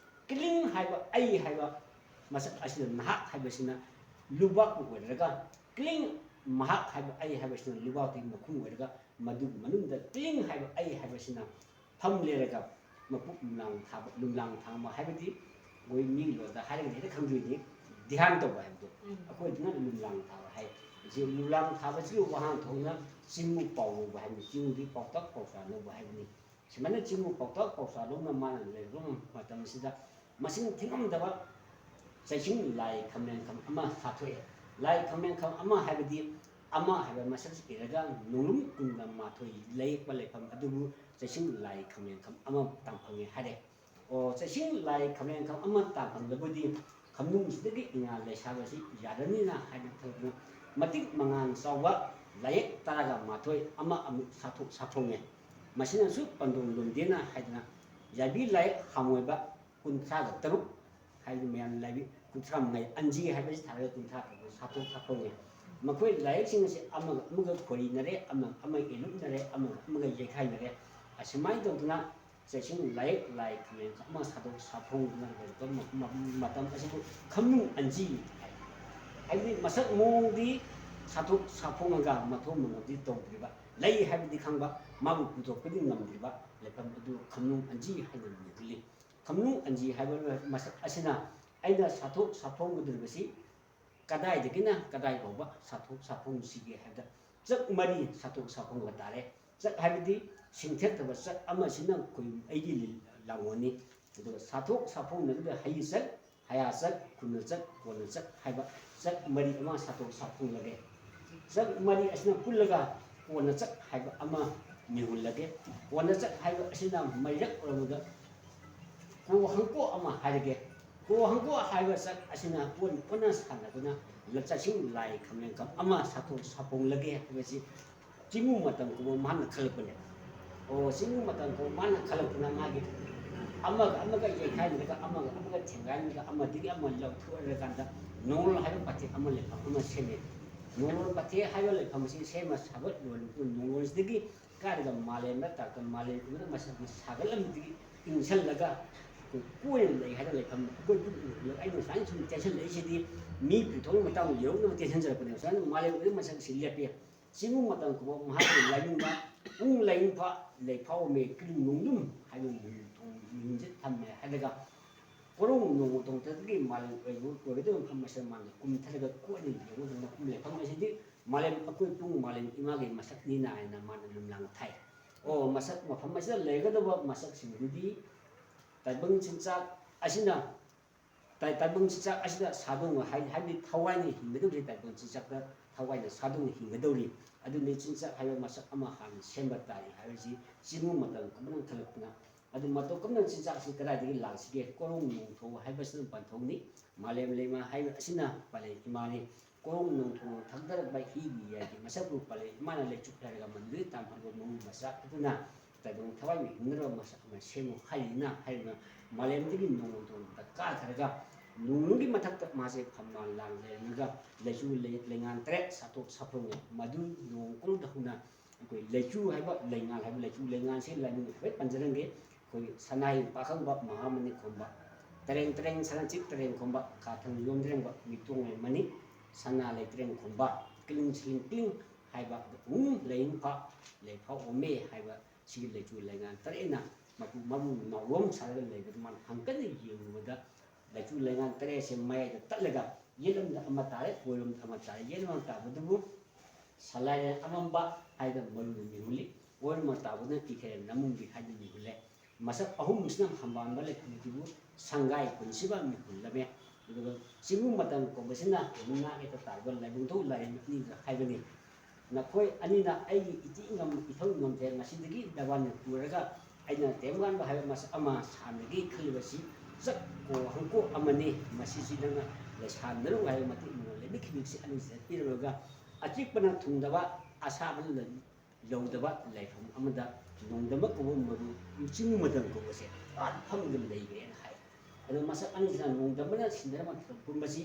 "ꯀ꯭ꯂꯤꯡ" ꯍꯥꯏꯕ "ꯑꯩ" ꯍꯥꯏꯕ ꯃꯁꯛ ꯑꯁꯤꯗ "ꯅꯍꯥꯛ" ꯍꯥꯏꯕꯁꯤꯅ ꯂꯨꯕꯥꯛꯄꯨ ꯑꯣꯏꯔꯒ, "ꯀ꯭ꯂꯤꯡ" "ꯃꯍꯥꯛ" ꯍꯥꯏꯕ "ꯑꯩ" ꯍꯥꯏꯕꯁꯤꯅ ꯂꯨꯕꯥꯛꯇꯒꯤ ꯃꯈꯨꯝ ꯑꯣꯏꯔꯒ, ꯃꯗꯨꯒꯤ ꯃꯅꯨꯡꯗ "ꯀ꯭ꯂꯤꯡ" ꯍꯥꯏꯕ "ꯑꯩ" ꯍꯥꯏꯕꯁꯤꯅ ꯐꯝ ꯂꯩꯔꯒ ꯃꯄꯨꯛ ꯂꯨꯝꯂꯥꯡ ꯊꯥꯕ, ꯂꯨꯝꯂꯥꯡ ꯊꯥꯡꯕ ꯍꯥꯏꯕꯗꯤ ꯑꯩꯈꯣꯏ ꯃꯤꯒꯤ ꯂꯣꯟꯗ ꯍꯥꯏꯔꯒꯗꯤ ꯍꯦꯛꯇ ꯈꯪꯗꯣꯏꯅꯤ, ꯙ꯭ꯌꯥꯟ ꯇꯧꯕ ꯍꯥꯏꯕꯗꯣ꯫ ꯎꯝ꯫ ꯑꯩꯈꯣꯏꯗꯅ ꯂꯨꯝꯂꯥꯡ ꯊꯥꯕ ꯍꯥꯏ꯫ ꯍꯧꯖꯤꯛ ꯂꯨꯝꯂꯥꯡ ꯊꯥꯕꯁꯤꯒꯤ ꯋꯥꯍꯟꯊꯣꯛꯅ ꯆꯤꯡꯉꯨ ꯄꯥꯎꯂꯧꯕ ꯍꯥꯏꯕꯅꯤ, ꯆꯤꯡꯉꯨꯗꯤ ꯄꯥꯎꯇꯥꯛ ꯄꯥꯎꯆꯥ ꯂꯧꯕ ꯍꯥꯏꯕꯅꯤ꯫ ꯁꯨꯃꯥꯏꯅ ꯆꯤꯡꯉꯨ ꯄꯥꯎꯇꯥꯛ ꯄꯥꯎꯆꯥ ꯂꯧꯅ ꯃꯥꯅ ꯂꯩꯔꯕ ꯃꯇꯝꯁꯤꯗ ꯃꯁꯤꯡ ꯊꯤꯉꯝꯗꯕ ꯆꯩꯁꯤꯡ ꯂꯥꯏ ꯈꯝꯂꯦꯟꯈꯝ ꯑꯃ ꯁꯥꯊꯣꯛꯑꯦ꯫ ꯂꯥꯏ ꯈꯝꯂꯦꯟꯈꯝ ꯑꯃ ꯍꯥꯏꯕꯗꯤ ꯑꯃ ꯍꯥꯏꯕ ꯃꯁꯛꯁꯤ ꯏꯔꯒ ꯅꯣꯡꯂꯨꯝ ꯀꯨꯟꯒ ꯃꯥꯊꯣꯏ ꯂꯩꯄ ꯂꯩꯐꯝ ꯑꯗꯨꯕꯨ ꯆꯩꯁꯤꯡ ꯂꯥꯏ ꯈꯝꯂꯦꯟꯈꯝ ꯑꯃ ꯇꯥꯡꯐꯪꯉꯦ ꯍꯥꯏꯔꯦ꯫ ꯑꯣ, ꯆꯩꯁꯤꯡ ꯂꯥꯏ ꯈꯝꯂꯦꯟꯈꯝ ꯑꯃ ꯇꯥꯡꯐꯪꯂꯕꯗꯤ ꯈꯝꯅꯨꯡꯁꯤꯗꯒꯤ ꯏꯉꯥ ꯂꯩꯁꯥꯕꯁꯤ ꯌꯥꯔꯅꯤꯅ ꯍꯥꯏꯅ ꯈꯜꯂꯗꯨꯅ ꯃꯇꯤꯛ ꯃꯉꯥꯜ ꯆꯥꯎꯕ ꯂꯥꯏꯌꯦꯛ ꯇꯔꯥꯒ ꯃꯥꯊꯣꯏ ꯑꯃ ꯑꯃꯨꯛ ꯁꯥꯊꯣꯛ ꯁꯥꯐꯣꯡꯉꯦ꯫ ꯃꯁꯤꯅꯁꯨ ꯄꯟꯗꯣꯡ ꯂꯣꯟꯗꯦꯅ ꯍꯥꯏꯗꯅ ꯌꯥꯏꯕꯤ ꯂꯥꯏꯌꯦꯛ ꯍꯥꯃꯣꯏꯕ ꯀꯨꯟꯊ꯭ꯔꯥꯒ ꯇꯔꯨꯛ ꯍꯥꯏꯗꯤ ꯃꯌꯥꯝ ꯂꯥꯏꯕꯤ ꯀꯨꯟꯊ꯭ꯔꯥ ꯃꯉꯥ ꯑꯟꯖꯤ ꯍꯥꯏꯕꯁꯤ ꯊꯥꯔꯒ ꯀꯨꯟꯊ꯭ꯔꯥ ꯇꯔꯨꯛ ꯁꯥꯊꯣꯛ ꯁꯥꯐꯣꯡꯉꯦ꯫ ꯃꯈꯣꯏ ꯂꯥꯏꯌꯦꯛꯁꯤꯡ ꯑꯁꯤ ꯑꯃꯒ ꯑꯃꯒ ꯈꯣꯔꯤꯅꯔꯦ, ꯑꯃꯒ ꯑꯃꯒ ꯏꯂꯨꯞꯅꯔꯦ, ꯑꯃꯒ ꯑꯃꯒ ꯌꯩꯈꯥꯏꯅꯔꯦ꯫ ꯑꯁꯨꯃꯥꯏꯅ ꯇꯧꯗꯅ ꯆꯩꯁꯤꯡ ꯂꯥꯏꯌꯦꯛ ꯂꯥꯏ ꯈꯝꯂꯦꯟ ꯑꯃ ꯁꯥꯗꯣꯛ ꯁꯥꯐꯣꯡꯗꯨꯅ ꯂꯩꯔꯛꯄ ꯃ-, ꯃ-, ꯃꯇꯝ ꯑꯁꯤꯕꯨ ꯈꯝꯅꯨꯡ ꯑꯟꯖꯤ ꯍꯥꯏ꯫ ꯍꯥꯏꯕꯗꯤ ꯃꯁꯛ ꯃꯑꯣꯡꯗꯤ ꯁꯥꯊꯣꯛ ꯁꯥꯐꯣꯡꯉꯒ ꯃꯊꯣꯡ ꯃꯉꯝꯗꯤ ꯇꯧꯗ꯭ꯔꯤꯕ, ꯂꯩ ꯍꯥꯏꯕꯗꯤ ꯈꯪꯕ, ꯃꯥꯕꯨ ꯄꯨꯊꯣꯛꯄꯗꯤ ꯉꯝꯗ꯭ꯔꯤꯕ ꯂꯩꯐꯝ ꯑꯗꯨ ꯈꯝꯅꯨꯡ ꯑꯟꯖꯤ ꯍꯥꯏꯅ ꯃꯤꯡ ꯊꯣꯜꯂꯤ꯫ ꯈꯝꯅꯨꯡ ꯑꯟꯖꯤ ꯍꯥꯏꯕ ꯃꯁꯛ ꯑꯁꯤꯅ ꯑꯩꯅ ꯁꯥꯊꯣꯛ ꯁꯥꯐꯣꯡꯒꯗꯧꯔꯤꯕꯁꯤ ꯀꯗꯥꯏꯗꯒꯤꯅ ꯀꯗꯥꯏ ꯐꯥꯎꯕ ꯁꯥꯊꯣꯛ ꯁꯥꯐꯣꯡꯁꯤꯒꯦ ꯍꯥꯏꯕꯗ, ꯆꯥꯛ ꯃꯔꯤ ꯁꯥꯊꯣꯛ ꯁꯥꯐꯣꯡꯕ ꯇꯥꯔꯦ꯫ ꯆꯥꯛ ꯍꯥꯏꯕꯗꯤ ꯁꯤꯡꯊꯦꯛꯇꯕ ꯆꯥꯛ ꯑꯃꯁꯤꯅ ꯑꯩꯈꯣꯏ, ꯑꯩꯒꯤ ꯂꯤ-, ꯂꯥꯡꯒꯣꯜꯅꯤ꯫ ꯑꯗꯨꯒ ꯁꯥꯊꯣꯛ ꯁꯥꯐꯣꯡꯅꯕꯗ ꯍꯩ ꯆꯥꯛ, ꯍꯌꯥ ꯆꯥꯛ, ꯈꯨꯅ ꯆꯥꯛ, ꯀꯣꯟꯅ ꯆꯥꯛ ꯍꯥꯏꯕ ꯆꯥꯛ ꯃꯔꯤ ꯑꯃ ꯁꯥꯊꯣꯛ ꯁꯥꯐꯣꯡꯂꯒꯦ꯫ ꯆꯥꯛ ꯃꯔꯤ ꯑꯁꯤꯅ ꯄꯨꯜꯂꯒ ꯀꯣꯟꯅ ꯆꯥꯛ ꯍꯥꯏꯕ ꯑꯃ ꯃꯤꯍꯨꯜꯂꯒꯦ꯫ ꯀꯣꯟꯅ ꯆꯥꯛ ꯍꯥꯏꯕ ꯑꯁꯤꯅ ꯃꯩꯔꯛ ꯑꯣꯏꯔꯕꯗ ꯀꯣ ꯍꯪꯀꯣ ꯑꯃ ꯍꯥꯏꯔꯒꯦ꯫ ꯀꯣ ꯍꯪꯀꯣ ꯍꯥꯏꯕ ꯆꯥꯛ ꯑꯁꯤꯅ ꯀꯣꯟ ꯀꯣꯟꯅ ꯁꯥꯟꯅꯗꯨꯅ ꯆꯥꯛꯁꯤꯡ ꯂꯥꯏ ꯈꯝꯂꯦꯟꯈꯝ ꯑꯃ ꯁꯥꯊꯣꯛ ꯁꯥꯐꯣꯡꯂꯒꯦ ꯍꯥꯏꯕꯁꯤ ꯆꯤꯡꯉꯨ ꯃꯇꯝ ꯀꯧꯕ ꯃꯍꯥꯛꯅ ꯈꯜꯂꯛꯄꯅꯦꯕ꯫ ꯑꯣ, ꯆꯤꯡꯉꯨ ꯃꯇꯝ ꯀꯧꯕ ꯃꯍꯥꯛꯅ ꯈꯜꯂꯛꯇꯅ ꯃꯥꯒꯤ ꯑꯃꯒ ꯑꯃꯒ ꯌꯩꯈꯥꯏꯅꯔꯒ, ꯑꯃꯒ ꯑꯃꯒ ꯊꯦꯡꯒꯥꯏꯅꯔꯒ, ꯑꯃꯗꯒꯤ ꯑꯃ ꯂꯧꯊꯣꯛꯑꯔꯀꯥꯟꯗ ꯅꯣꯡꯂꯣꯜ ꯍꯥꯏꯕ ꯄꯥꯊꯦ ꯑꯃ ꯂꯩꯐꯝ ꯑꯃ ꯁꯦꯝꯃꯦ꯫ ꯅꯣꯡꯂꯣꯜ ꯄꯥꯊꯦ ꯍꯥꯏꯕ ꯂꯩꯐꯝ ꯑꯁꯤ ꯁꯦꯝꯃ ꯁꯥꯒꯠ ꯂꯣꯏꯔꯕ ꯃꯇꯨꯡꯗ ꯅꯣꯡꯂꯣꯜꯁꯤꯗꯒꯤ ꯀꯥꯏꯔꯒ ꯃꯥꯂꯦꯝꯗ ꯇꯥꯔꯛꯄ, ꯃꯥꯂꯦꯝ ꯄꯨꯝꯕꯗ ꯃꯁꯛ ꯁꯥꯒꯠꯂꯝꯕꯗꯒꯤ ꯏꯪꯁꯜꯂꯒ ꯑꯩꯈꯣꯏ ꯀꯣꯏꯅ ꯂꯩ ꯍꯥꯏꯅ ꯂꯩꯐꯝ ꯑꯩꯈꯣꯏ ꯑꯗꯨꯝ ꯎꯔꯒ ꯑꯩꯅ ꯁꯨꯃꯥꯏꯅ ꯁꯨꯝ ꯇꯦꯟꯁꯤꯜꯂꯛꯏꯁꯤꯗꯤ ꯃꯤ ꯄꯨꯊꯣꯛꯄꯒꯤ ꯃꯇꯥꯡꯗ ꯌꯧꯔꯛꯅꯕ ꯇꯦꯟꯁꯤꯟꯖꯔꯛꯄꯅꯦꯕ꯫ ꯁꯨꯃꯥꯏꯅ ꯃꯥꯂꯦꯝ ꯄꯨꯝꯕꯗ ꯃꯁꯛꯁꯤ ꯂꯦꯞꯄꯤ꯫ ꯆꯤꯡꯉꯨ ꯃꯇꯝ ꯀꯧꯕ ꯃꯍꯥꯛꯀꯤ ꯂꯥꯏꯅꯤꯡꯕ ꯄꯨꯡ ꯂꯥꯏꯅꯤꯡꯐ ꯂꯩꯐꯥꯎꯃꯦ ꯀ꯭ꯔꯤꯡ ꯅꯣꯡꯗꯨꯝ ꯍꯥꯏꯕ ꯃꯤꯡ ꯊꯣꯡ-, ꯃꯤꯡꯁꯦ ꯊꯝꯃꯦ ꯍꯥꯏꯔꯒ ꯀꯣꯔꯧ ꯅꯣꯡꯊꯣꯡ ꯊꯛꯇꯒꯤ ꯃꯥꯂꯦꯝ ꯑꯣꯏꯕ ꯀꯣꯏꯒꯗꯕ ꯃꯐꯝ ꯑꯁꯤꯗ ꯃꯥꯅ ꯀꯨꯝꯊꯔꯒ ꯀꯣꯏꯅ ꯌꯦꯡꯕ ꯃꯇꯝꯗ ꯃꯐꯝ ꯂꯩꯐꯝ ꯑꯁꯤꯗꯤ ꯃꯥꯂꯦꯝ ꯑꯩꯈꯣꯏ ꯄꯨꯡ ꯃꯥꯂꯦꯝ ꯏꯃꯥꯒꯤ ꯃꯁꯛꯅꯤꯅ ꯍꯥꯏꯅ ꯃꯥꯅ ꯂꯨꯝꯂꯥꯡ ꯊꯥꯏ꯫ ꯑꯣ, ꯃꯁꯛ, ꯃꯐꯝ ꯑꯁꯤꯗ ꯂꯩꯒꯗꯕ ꯃꯁꯛꯁꯤꯡꯗꯨꯗꯤ ꯇꯥꯏꯕꯪ ꯆꯤꯟꯖꯥꯛ ꯑꯁꯤꯅ ꯇꯥꯏ-, ꯇꯥꯏꯕꯪ ꯆꯤꯟꯖꯥꯛ ꯑꯁꯤꯗ ꯁꯥꯗꯣꯡ ꯍꯥꯏ-, ꯍꯥꯏꯕꯗꯤ ꯊꯋꯥꯏꯅ ꯍꯤꯡꯒꯗꯧꯔꯤ, ꯇꯥꯏꯕꯪ ꯆꯤꯟꯖꯥꯛꯇ ꯊꯋꯥꯏꯅ ꯁꯥꯗꯣꯡꯅ ꯍꯤꯡꯒꯗꯧꯔꯤ꯫ ꯑꯗꯨꯅꯤ ꯆꯤꯟꯖꯥꯛ ꯍꯥꯏꯕ ꯃꯁꯛ ꯑꯃ ꯍꯥꯟꯅ ꯁꯦꯝꯕ ꯇꯥꯔꯤ ꯍꯥꯏꯕꯁꯤ ꯆꯤꯡꯉꯨ ꯃꯇꯝ ꯀꯨꯝꯅ ꯈꯜꯂꯛꯇꯨꯅ꯫ ꯑꯗꯨ ꯃꯇꯧ ꯀꯔꯝꯅ ꯆꯤꯟꯖꯥꯛꯁꯤ ꯀꯗꯥꯏꯗꯒꯤ ꯂꯥꯛꯁꯤꯒꯦ? ꯀꯣꯔꯧ ꯅꯣꯡꯊꯣꯡ ꯍꯥꯏꯕꯁꯤꯅ ꯄꯟꯊꯧꯅꯤ꯫ ꯃꯥꯂꯦꯝ ꯂꯩꯃ ꯍꯥꯏꯕ ꯑꯁꯤꯅ ꯄꯥꯂꯦ ꯏꯃꯥꯅꯤ꯫ ꯀꯣꯔꯧ ꯅꯣꯡꯊꯣꯡ ꯊꯛꯊꯔꯛꯄ ꯍꯤꯒꯤ ꯌꯥꯏꯒꯤ ꯃꯁꯛꯄꯨ ꯄꯥꯂꯦ ꯏꯃꯥꯅ ꯂꯩꯆꯨꯞ ꯍꯥꯏꯔꯒ ꯃꯗꯨꯗꯒꯤ ꯇꯥꯟꯐꯝꯕ ꯃꯍꯨꯠ ꯃꯆꯥꯛ ꯑꯗꯨꯅ ꯇꯥꯏꯕꯪ ꯊꯋꯥꯏꯕꯨ ꯍꯤꯡꯅꯅꯕ ꯃꯁꯛ ꯑꯃ ꯁꯦꯝꯃꯨ ꯍꯥꯏꯔꯤꯅ ꯍꯥꯏꯔꯤꯕ ꯃꯥꯂꯦꯝꯗꯒꯤ ꯅꯣꯡꯃ ꯅꯣꯡꯃꯗ ꯀꯥꯈ꯭ꯔꯒ ꯅꯣꯡꯃꯒꯤ ꯃꯊꯛꯇ ꯃꯥꯁꯦ ꯐꯝꯕꯥꯜ ꯂꯥꯡ ꯂꯩꯔꯝꯂꯒ ꯂꯩꯆꯨ ꯂꯩ-, ꯂꯩꯉꯥꯟ ꯇꯔꯦꯠ ꯁꯥꯊꯣꯛ ꯁꯥꯐ꯭ꯔꯣꯡꯉꯦ꯫ ꯃꯗꯨ ꯅꯣꯡ ꯀꯣꯔꯧꯗ ꯍꯧꯅ ꯑꯩꯈꯣꯏ ꯂꯩꯆꯨ ꯍꯥꯏꯕ ꯂꯩꯉꯥꯟ ꯍꯥꯏꯕ ꯂꯩꯆꯨ ꯂꯩꯉꯥꯟꯁꯦ ꯂꯥꯏꯃꯤꯡ ꯍꯥꯏꯐꯦꯠ ꯄꯟꯖꯔꯝꯒꯦ꯫ ꯑꯩꯈꯣꯏ ꯁꯅꯥꯍꯤꯡ ꯄꯥꯈꯪꯕ ꯃꯍꯥꯃꯅꯤ ꯈꯣꯝꯕ, ꯇꯔꯦꯡ ꯇꯔꯦꯡ ꯁꯅꯥꯆꯤꯛ ꯇꯔꯦꯡ ꯈꯣꯝꯕ, ꯈꯥꯊꯪ ꯌꯣꯝꯗ꯭ꯔꯦꯡꯕ ꯃꯤꯇꯣꯡ ꯂꯩꯃꯅꯤ, ꯁꯅꯥ ꯂꯩꯇ꯭ꯔꯦꯡ ꯈꯣꯝꯕ, ꯀ꯭ꯂꯤꯡ ꯁ꯭ꯂꯤꯡ ꯀ꯭ꯂꯤꯡ ꯍꯥꯏꯕ ꯎꯝ ꯂꯩꯅꯤꯡꯐ ꯂꯩꯐꯥꯎ ꯑꯣꯝꯃꯦ ꯍꯥꯏꯕ ꯁꯤꯒꯤ ꯂꯩꯆꯨ ꯂꯩꯉꯥꯟ ꯇꯔꯦꯠꯅ ꯃꯄꯨ ꯃꯕꯨ ꯅꯥꯎꯔꯣꯝ ꯁꯥꯔꯒ ꯂꯩꯕꯗꯨ ꯃꯥꯅ ꯍꯪꯀꯠꯅ ꯌꯦꯡꯂꯨꯕꯗ ꯂꯩꯆꯨ ꯂꯩꯉꯥꯟ ꯇꯔꯦꯠꯁꯦ ꯃꯌꯥꯏꯗ ꯇꯠꯂꯒ ꯌꯦꯠꯂꯣꯝꯗ ꯑꯃ ꯇꯥꯔꯦ, ꯑꯣꯏꯔꯣꯝꯗ ꯑꯃ ꯇꯥꯔꯦ꯫ ꯌꯦꯠꯂꯣꯝꯗ ꯇꯥꯕꯗꯨꯕꯨ ꯁꯂꯥꯏꯔꯦꯟ ꯑꯃꯝꯕ ꯍꯥꯏꯗꯅ ꯃꯔꯨꯗ ꯃꯤꯍꯨꯜꯂꯤ, ꯑꯣꯏꯔꯣꯝꯗ ꯇꯥꯕꯗꯨꯅ ꯏꯈꯩꯔꯦꯟ ꯅꯃꯨꯡꯒꯤ ꯍꯥꯏꯗꯅ ꯃꯤꯍꯨꯜꯂꯦ꯫ ꯃꯁꯛ ꯑꯍꯨꯝꯁꯤꯅ ꯍꯝꯕꯥꯟꯕ ꯂꯩꯐꯝ ꯑꯗꯨꯕꯨ ꯁꯪꯒꯥꯏ ꯄꯨꯟꯁꯤꯕ ꯃꯤꯍꯨꯜꯂꯝꯃꯦ꯫ ꯑꯗꯨꯒ ꯆꯤꯡꯉꯨ ꯃꯇꯝ ꯀꯧꯕꯁꯤꯅ ꯃꯨꯛꯅꯥ ꯍꯦꯛꯇ ꯇꯥꯔꯤꯕ ꯂꯥꯏꯕꯨꯡꯊꯧ ꯂꯥꯏꯔꯦꯝꯕꯤ ꯑꯅꯤꯗꯨꯗ ꯍꯥꯏꯕꯅꯤ꯫ ꯅꯈꯣꯏ ꯑꯅꯤꯅ ꯑꯩꯒꯤ ꯏꯇꯤ ꯏꯉꯝ ꯏꯊꯧ ꯉꯝꯊꯦ ꯉꯁꯤꯗꯒꯤ ꯅꯕꯥꯅꯤ ꯄꯨꯔꯒ ꯑꯩꯅ ꯇꯦꯝꯕꯥꯟꯕ ꯍꯥꯏꯕ ꯃꯁꯛ ꯑꯃ ꯁꯥꯟꯅꯒꯦ ꯈꯜꯂꯤꯕꯁꯤ ꯆꯠꯀꯣ ꯍꯪꯀꯣ ꯑꯃꯅꯤ꯫ ꯃꯁꯤꯁꯤ ꯅꯪꯅ ꯂꯩꯁꯥꯟꯅꯔꯨ ꯍꯥꯏꯕ ꯃꯇꯤꯛ ꯃꯉꯣꯟ ꯂꯩꯕꯤꯈꯤꯕꯁꯤ ꯑꯅꯤꯁꯤꯗ ꯄꯤꯔꯨꯔꯒ ꯑꯆꯤꯛꯄꯅ ꯊꯨꯡꯗꯕ ꯑꯁꯥꯕ ꯂꯩ-, ꯌꯧꯗꯕ ꯂꯩꯐꯝ ꯑꯃꯗ ꯅꯣꯡꯗꯝꯕ ꯀꯧꯕ ꯃꯔꯨ ꯆꯤꯡ ꯃꯇꯝ ꯀꯧꯕꯁꯦ ꯄꯥꯛ ꯐꯪꯗꯅ ꯂꯩꯈ꯭ꯔꯦꯅ ꯍꯥꯏ꯫ ꯑꯗꯣ ꯃꯁꯛ ꯑꯅꯤꯁꯤꯅ ꯅꯣꯡꯗꯝꯕꯅ ꯁꯤꯟꯅꯔꯝꯕ ꯊꯔꯣ ꯄꯨꯝꯕꯁꯤ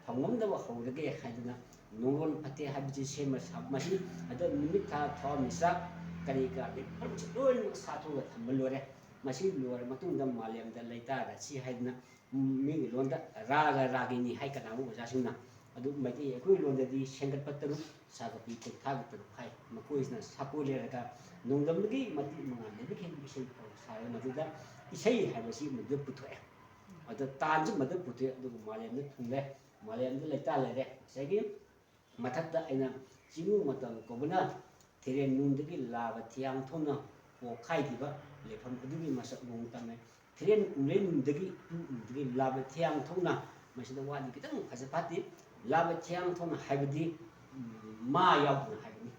ꯐꯪꯉꯝꯗꯕ ꯍꯧꯔꯒꯦ ꯍꯥꯏꯗꯨꯅ ꯅꯣꯡꯂꯣꯟ ꯐꯠꯇꯦ ꯍꯥꯏꯕꯁꯤ ꯁꯦꯝꯕ ꯁꯥꯕ ꯃꯁꯤ, ꯑꯗꯣ ꯅꯨꯃꯤꯠ ꯊꯥ ꯊꯋꯥꯟꯃꯤꯆꯥꯛ ꯀꯔꯤ ꯀꯔꯥ ꯂꯣꯏꯅꯃꯛ ꯁꯥꯊꯣꯛꯑꯒ ꯊꯝꯕ ꯂꯣꯏꯔꯦ꯫ ꯃꯁꯤ ꯂꯣꯏꯔ ꯃꯇꯨꯡꯗ ꯃꯥꯂꯦꯝꯗ ꯂꯩꯇꯥꯔꯁꯤ ꯍꯥꯏꯗꯅ ꯃꯤꯒꯤ ꯂꯣꯟꯗ ꯔꯥꯒ ꯔꯥꯒꯤꯅꯤ ꯍꯥꯏ ꯀꯅꯥꯒꯨꯝꯕ ꯑꯣꯖꯥꯁꯤꯡꯅ꯫ ꯑꯗꯨ ꯃꯩꯇꯩ ꯑꯩꯈꯣꯏ ꯂꯣꯟꯗꯗꯤ ꯁꯦꯟꯒꯠꯄ ꯇꯔꯨꯛ, ꯁꯥꯒꯠꯄꯤ ꯀꯨꯟꯊ꯭ꯔꯥꯒ ꯇꯔꯨꯛ ꯍꯥꯏ꯫ ꯃꯈꯣꯏꯁꯤꯅ ꯁꯥꯄꯣꯟ ꯂꯩꯔꯒ ꯅꯣꯡꯗꯝꯕꯒꯤ ꯃꯇꯤꯛ ꯃꯉꯥꯜ ꯂꯩꯕ ꯍꯦꯟꯕ ꯏꯁꯩ ꯐꯥꯎ ꯁꯥꯔꯒ ꯃꯗꯨꯗ ꯏꯁꯩ ꯍꯥꯏꯕꯁꯤ ꯃꯗꯨ ꯄꯨꯊꯣꯛꯑꯦ꯫ ꯑꯗ ꯇꯥꯟꯁꯨ ꯃꯗꯨ ꯄꯨꯊꯣꯛꯑꯦ, ꯑꯗꯨꯒ ꯃꯥꯂꯦꯝꯗ ꯊꯨꯡꯂꯦ꯫ ꯃꯥꯂꯦꯝꯗ ꯂꯩꯇꯥ ꯂꯩꯔꯦ꯫ ꯉꯁꯥꯏꯒꯤ ꯃꯊꯛꯇ ꯑꯩꯅ ꯆꯤꯡꯉꯨ ꯃꯇꯝ ꯀꯧꯕꯅ ꯊꯤꯔꯦꯟ ꯅꯨꯡꯗꯒꯤ ꯂꯥꯕ ꯊꯤꯌꯥꯡ ꯊꯣꯛꯅ ꯄꯣꯛꯈꯥꯏꯈꯤꯕ ꯂꯩꯐꯝ ꯑꯗꯨꯒꯤ ꯃꯁꯛ ꯃꯑꯣꯡ ꯇꯝꯃꯦ꯫ ꯊꯤꯔꯦꯟ ꯎꯔꯦꯟ ꯅꯨꯡꯗꯒꯤ ꯇꯨ ꯎꯗꯒꯤ ꯂꯥꯕ ꯊꯤꯌꯥꯡ ꯊꯣꯛꯅ, ꯃꯁꯤꯗ ꯋꯥꯗꯤ ꯈꯤꯇꯪ ꯐꯖ ꯐꯠꯇꯦ꯫ ꯂꯥꯕ ꯊꯤꯌꯥꯡ ꯊꯣꯛꯅ ꯍꯥꯏꯕꯗꯤ, ꯎꯝ, ꯃꯥ ꯌꯥꯎꯗꯅ ꯍꯥꯏꯕꯅꯤ꯫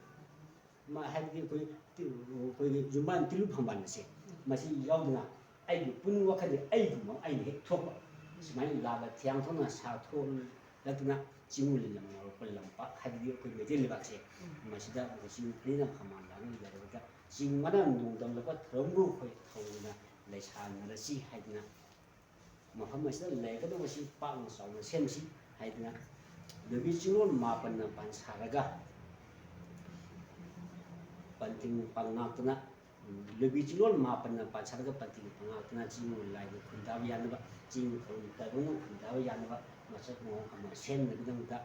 ꯃꯥ ꯍꯥꯏꯕꯗꯤ ꯑꯩꯈꯣꯏ ꯇꯤ-, ꯑꯩꯈꯣꯏꯒꯤ ꯌꯨꯝꯕꯥꯟ ꯇꯤꯜꯂꯨ ꯐꯝꯕꯥꯜ ꯑꯁꯦ ꯃꯁꯤ ꯌꯥꯎꯗꯅ ꯑꯩꯒꯤ ꯄꯨꯛꯅꯤꯡ ꯋꯥꯈꯜꯗ ꯑꯩꯒꯨꯝꯕ ꯑꯩꯅ ꯍꯦꯛ ꯊꯣꯛꯄ ꯁꯨꯃꯥꯏꯅ ꯂꯥꯕ ꯊꯤꯌꯥꯡ ꯊꯣꯛꯅ ꯁꯥꯊꯣꯛꯂꯛꯇꯨꯅ ꯆꯤꯡ ꯂꯝ ꯉꯥꯎꯔꯛꯄ ꯂꯝꯄꯥꯛ ꯍꯥꯏꯕꯗꯤ ꯑꯩꯈꯣꯏ ꯃꯩꯇꯩ ꯂꯩꯕꯥꯛꯁꯦ, ꯃꯁꯤꯗ ꯃꯁꯤ ꯑꯅꯤꯅ ꯐꯝꯕꯥꯜ ꯂꯥꯡꯅ ꯂꯩꯔꯕꯗ ꯆꯤꯡ ꯃꯅꯥ ꯅꯣꯡꯗꯝꯂꯛꯄ ꯊꯧꯔꯝꯕꯨ ꯑꯩꯈꯣꯏ ꯊꯧꯅ ꯂꯩꯁꯥꯟꯅꯔꯁꯤ ꯍꯥꯏꯗꯅ ꯃꯐꯝ ꯑꯁꯤꯗ ꯂꯩꯔꯒꯗꯧꯕꯁꯤ ꯄꯥꯛꯅ ꯆꯥꯎꯅ ꯁꯦꯝꯁꯤ ꯍꯥꯏꯗꯅ ꯂꯣꯏꯕꯤ ꯆꯤꯡꯂꯣꯟ ꯃꯥꯄꯟꯅ ꯄꯥꯟꯁꯥꯔꯒ ꯄꯟꯊꯤꯡ ꯄꯥꯡꯉꯥꯛꯇꯨꯅ, ꯂꯣꯏꯕꯤ ꯆꯤꯡꯂꯣꯟ ꯃꯥꯄꯟꯅ ꯄꯥꯟꯁꯥꯔꯒ ꯄꯟꯊꯤꯡ ꯄꯥꯡꯉꯥꯛꯇꯨꯅ ꯆꯤꯡ ꯂꯥꯏꯕꯨ ꯈꯨꯟꯗꯥꯕ ꯌꯥꯅꯕ, ꯆꯤꯡ ꯈꯨꯔꯨꯝ ꯇꯥꯏꯕꯪꯕꯨ ꯈꯨꯟꯗꯥꯕ ꯌꯥꯅꯕ ꯃꯁꯛ ꯃꯑꯣꯡ ꯑꯃ ꯁꯦꯝꯅꯕꯒꯤꯗꯃꯛꯇ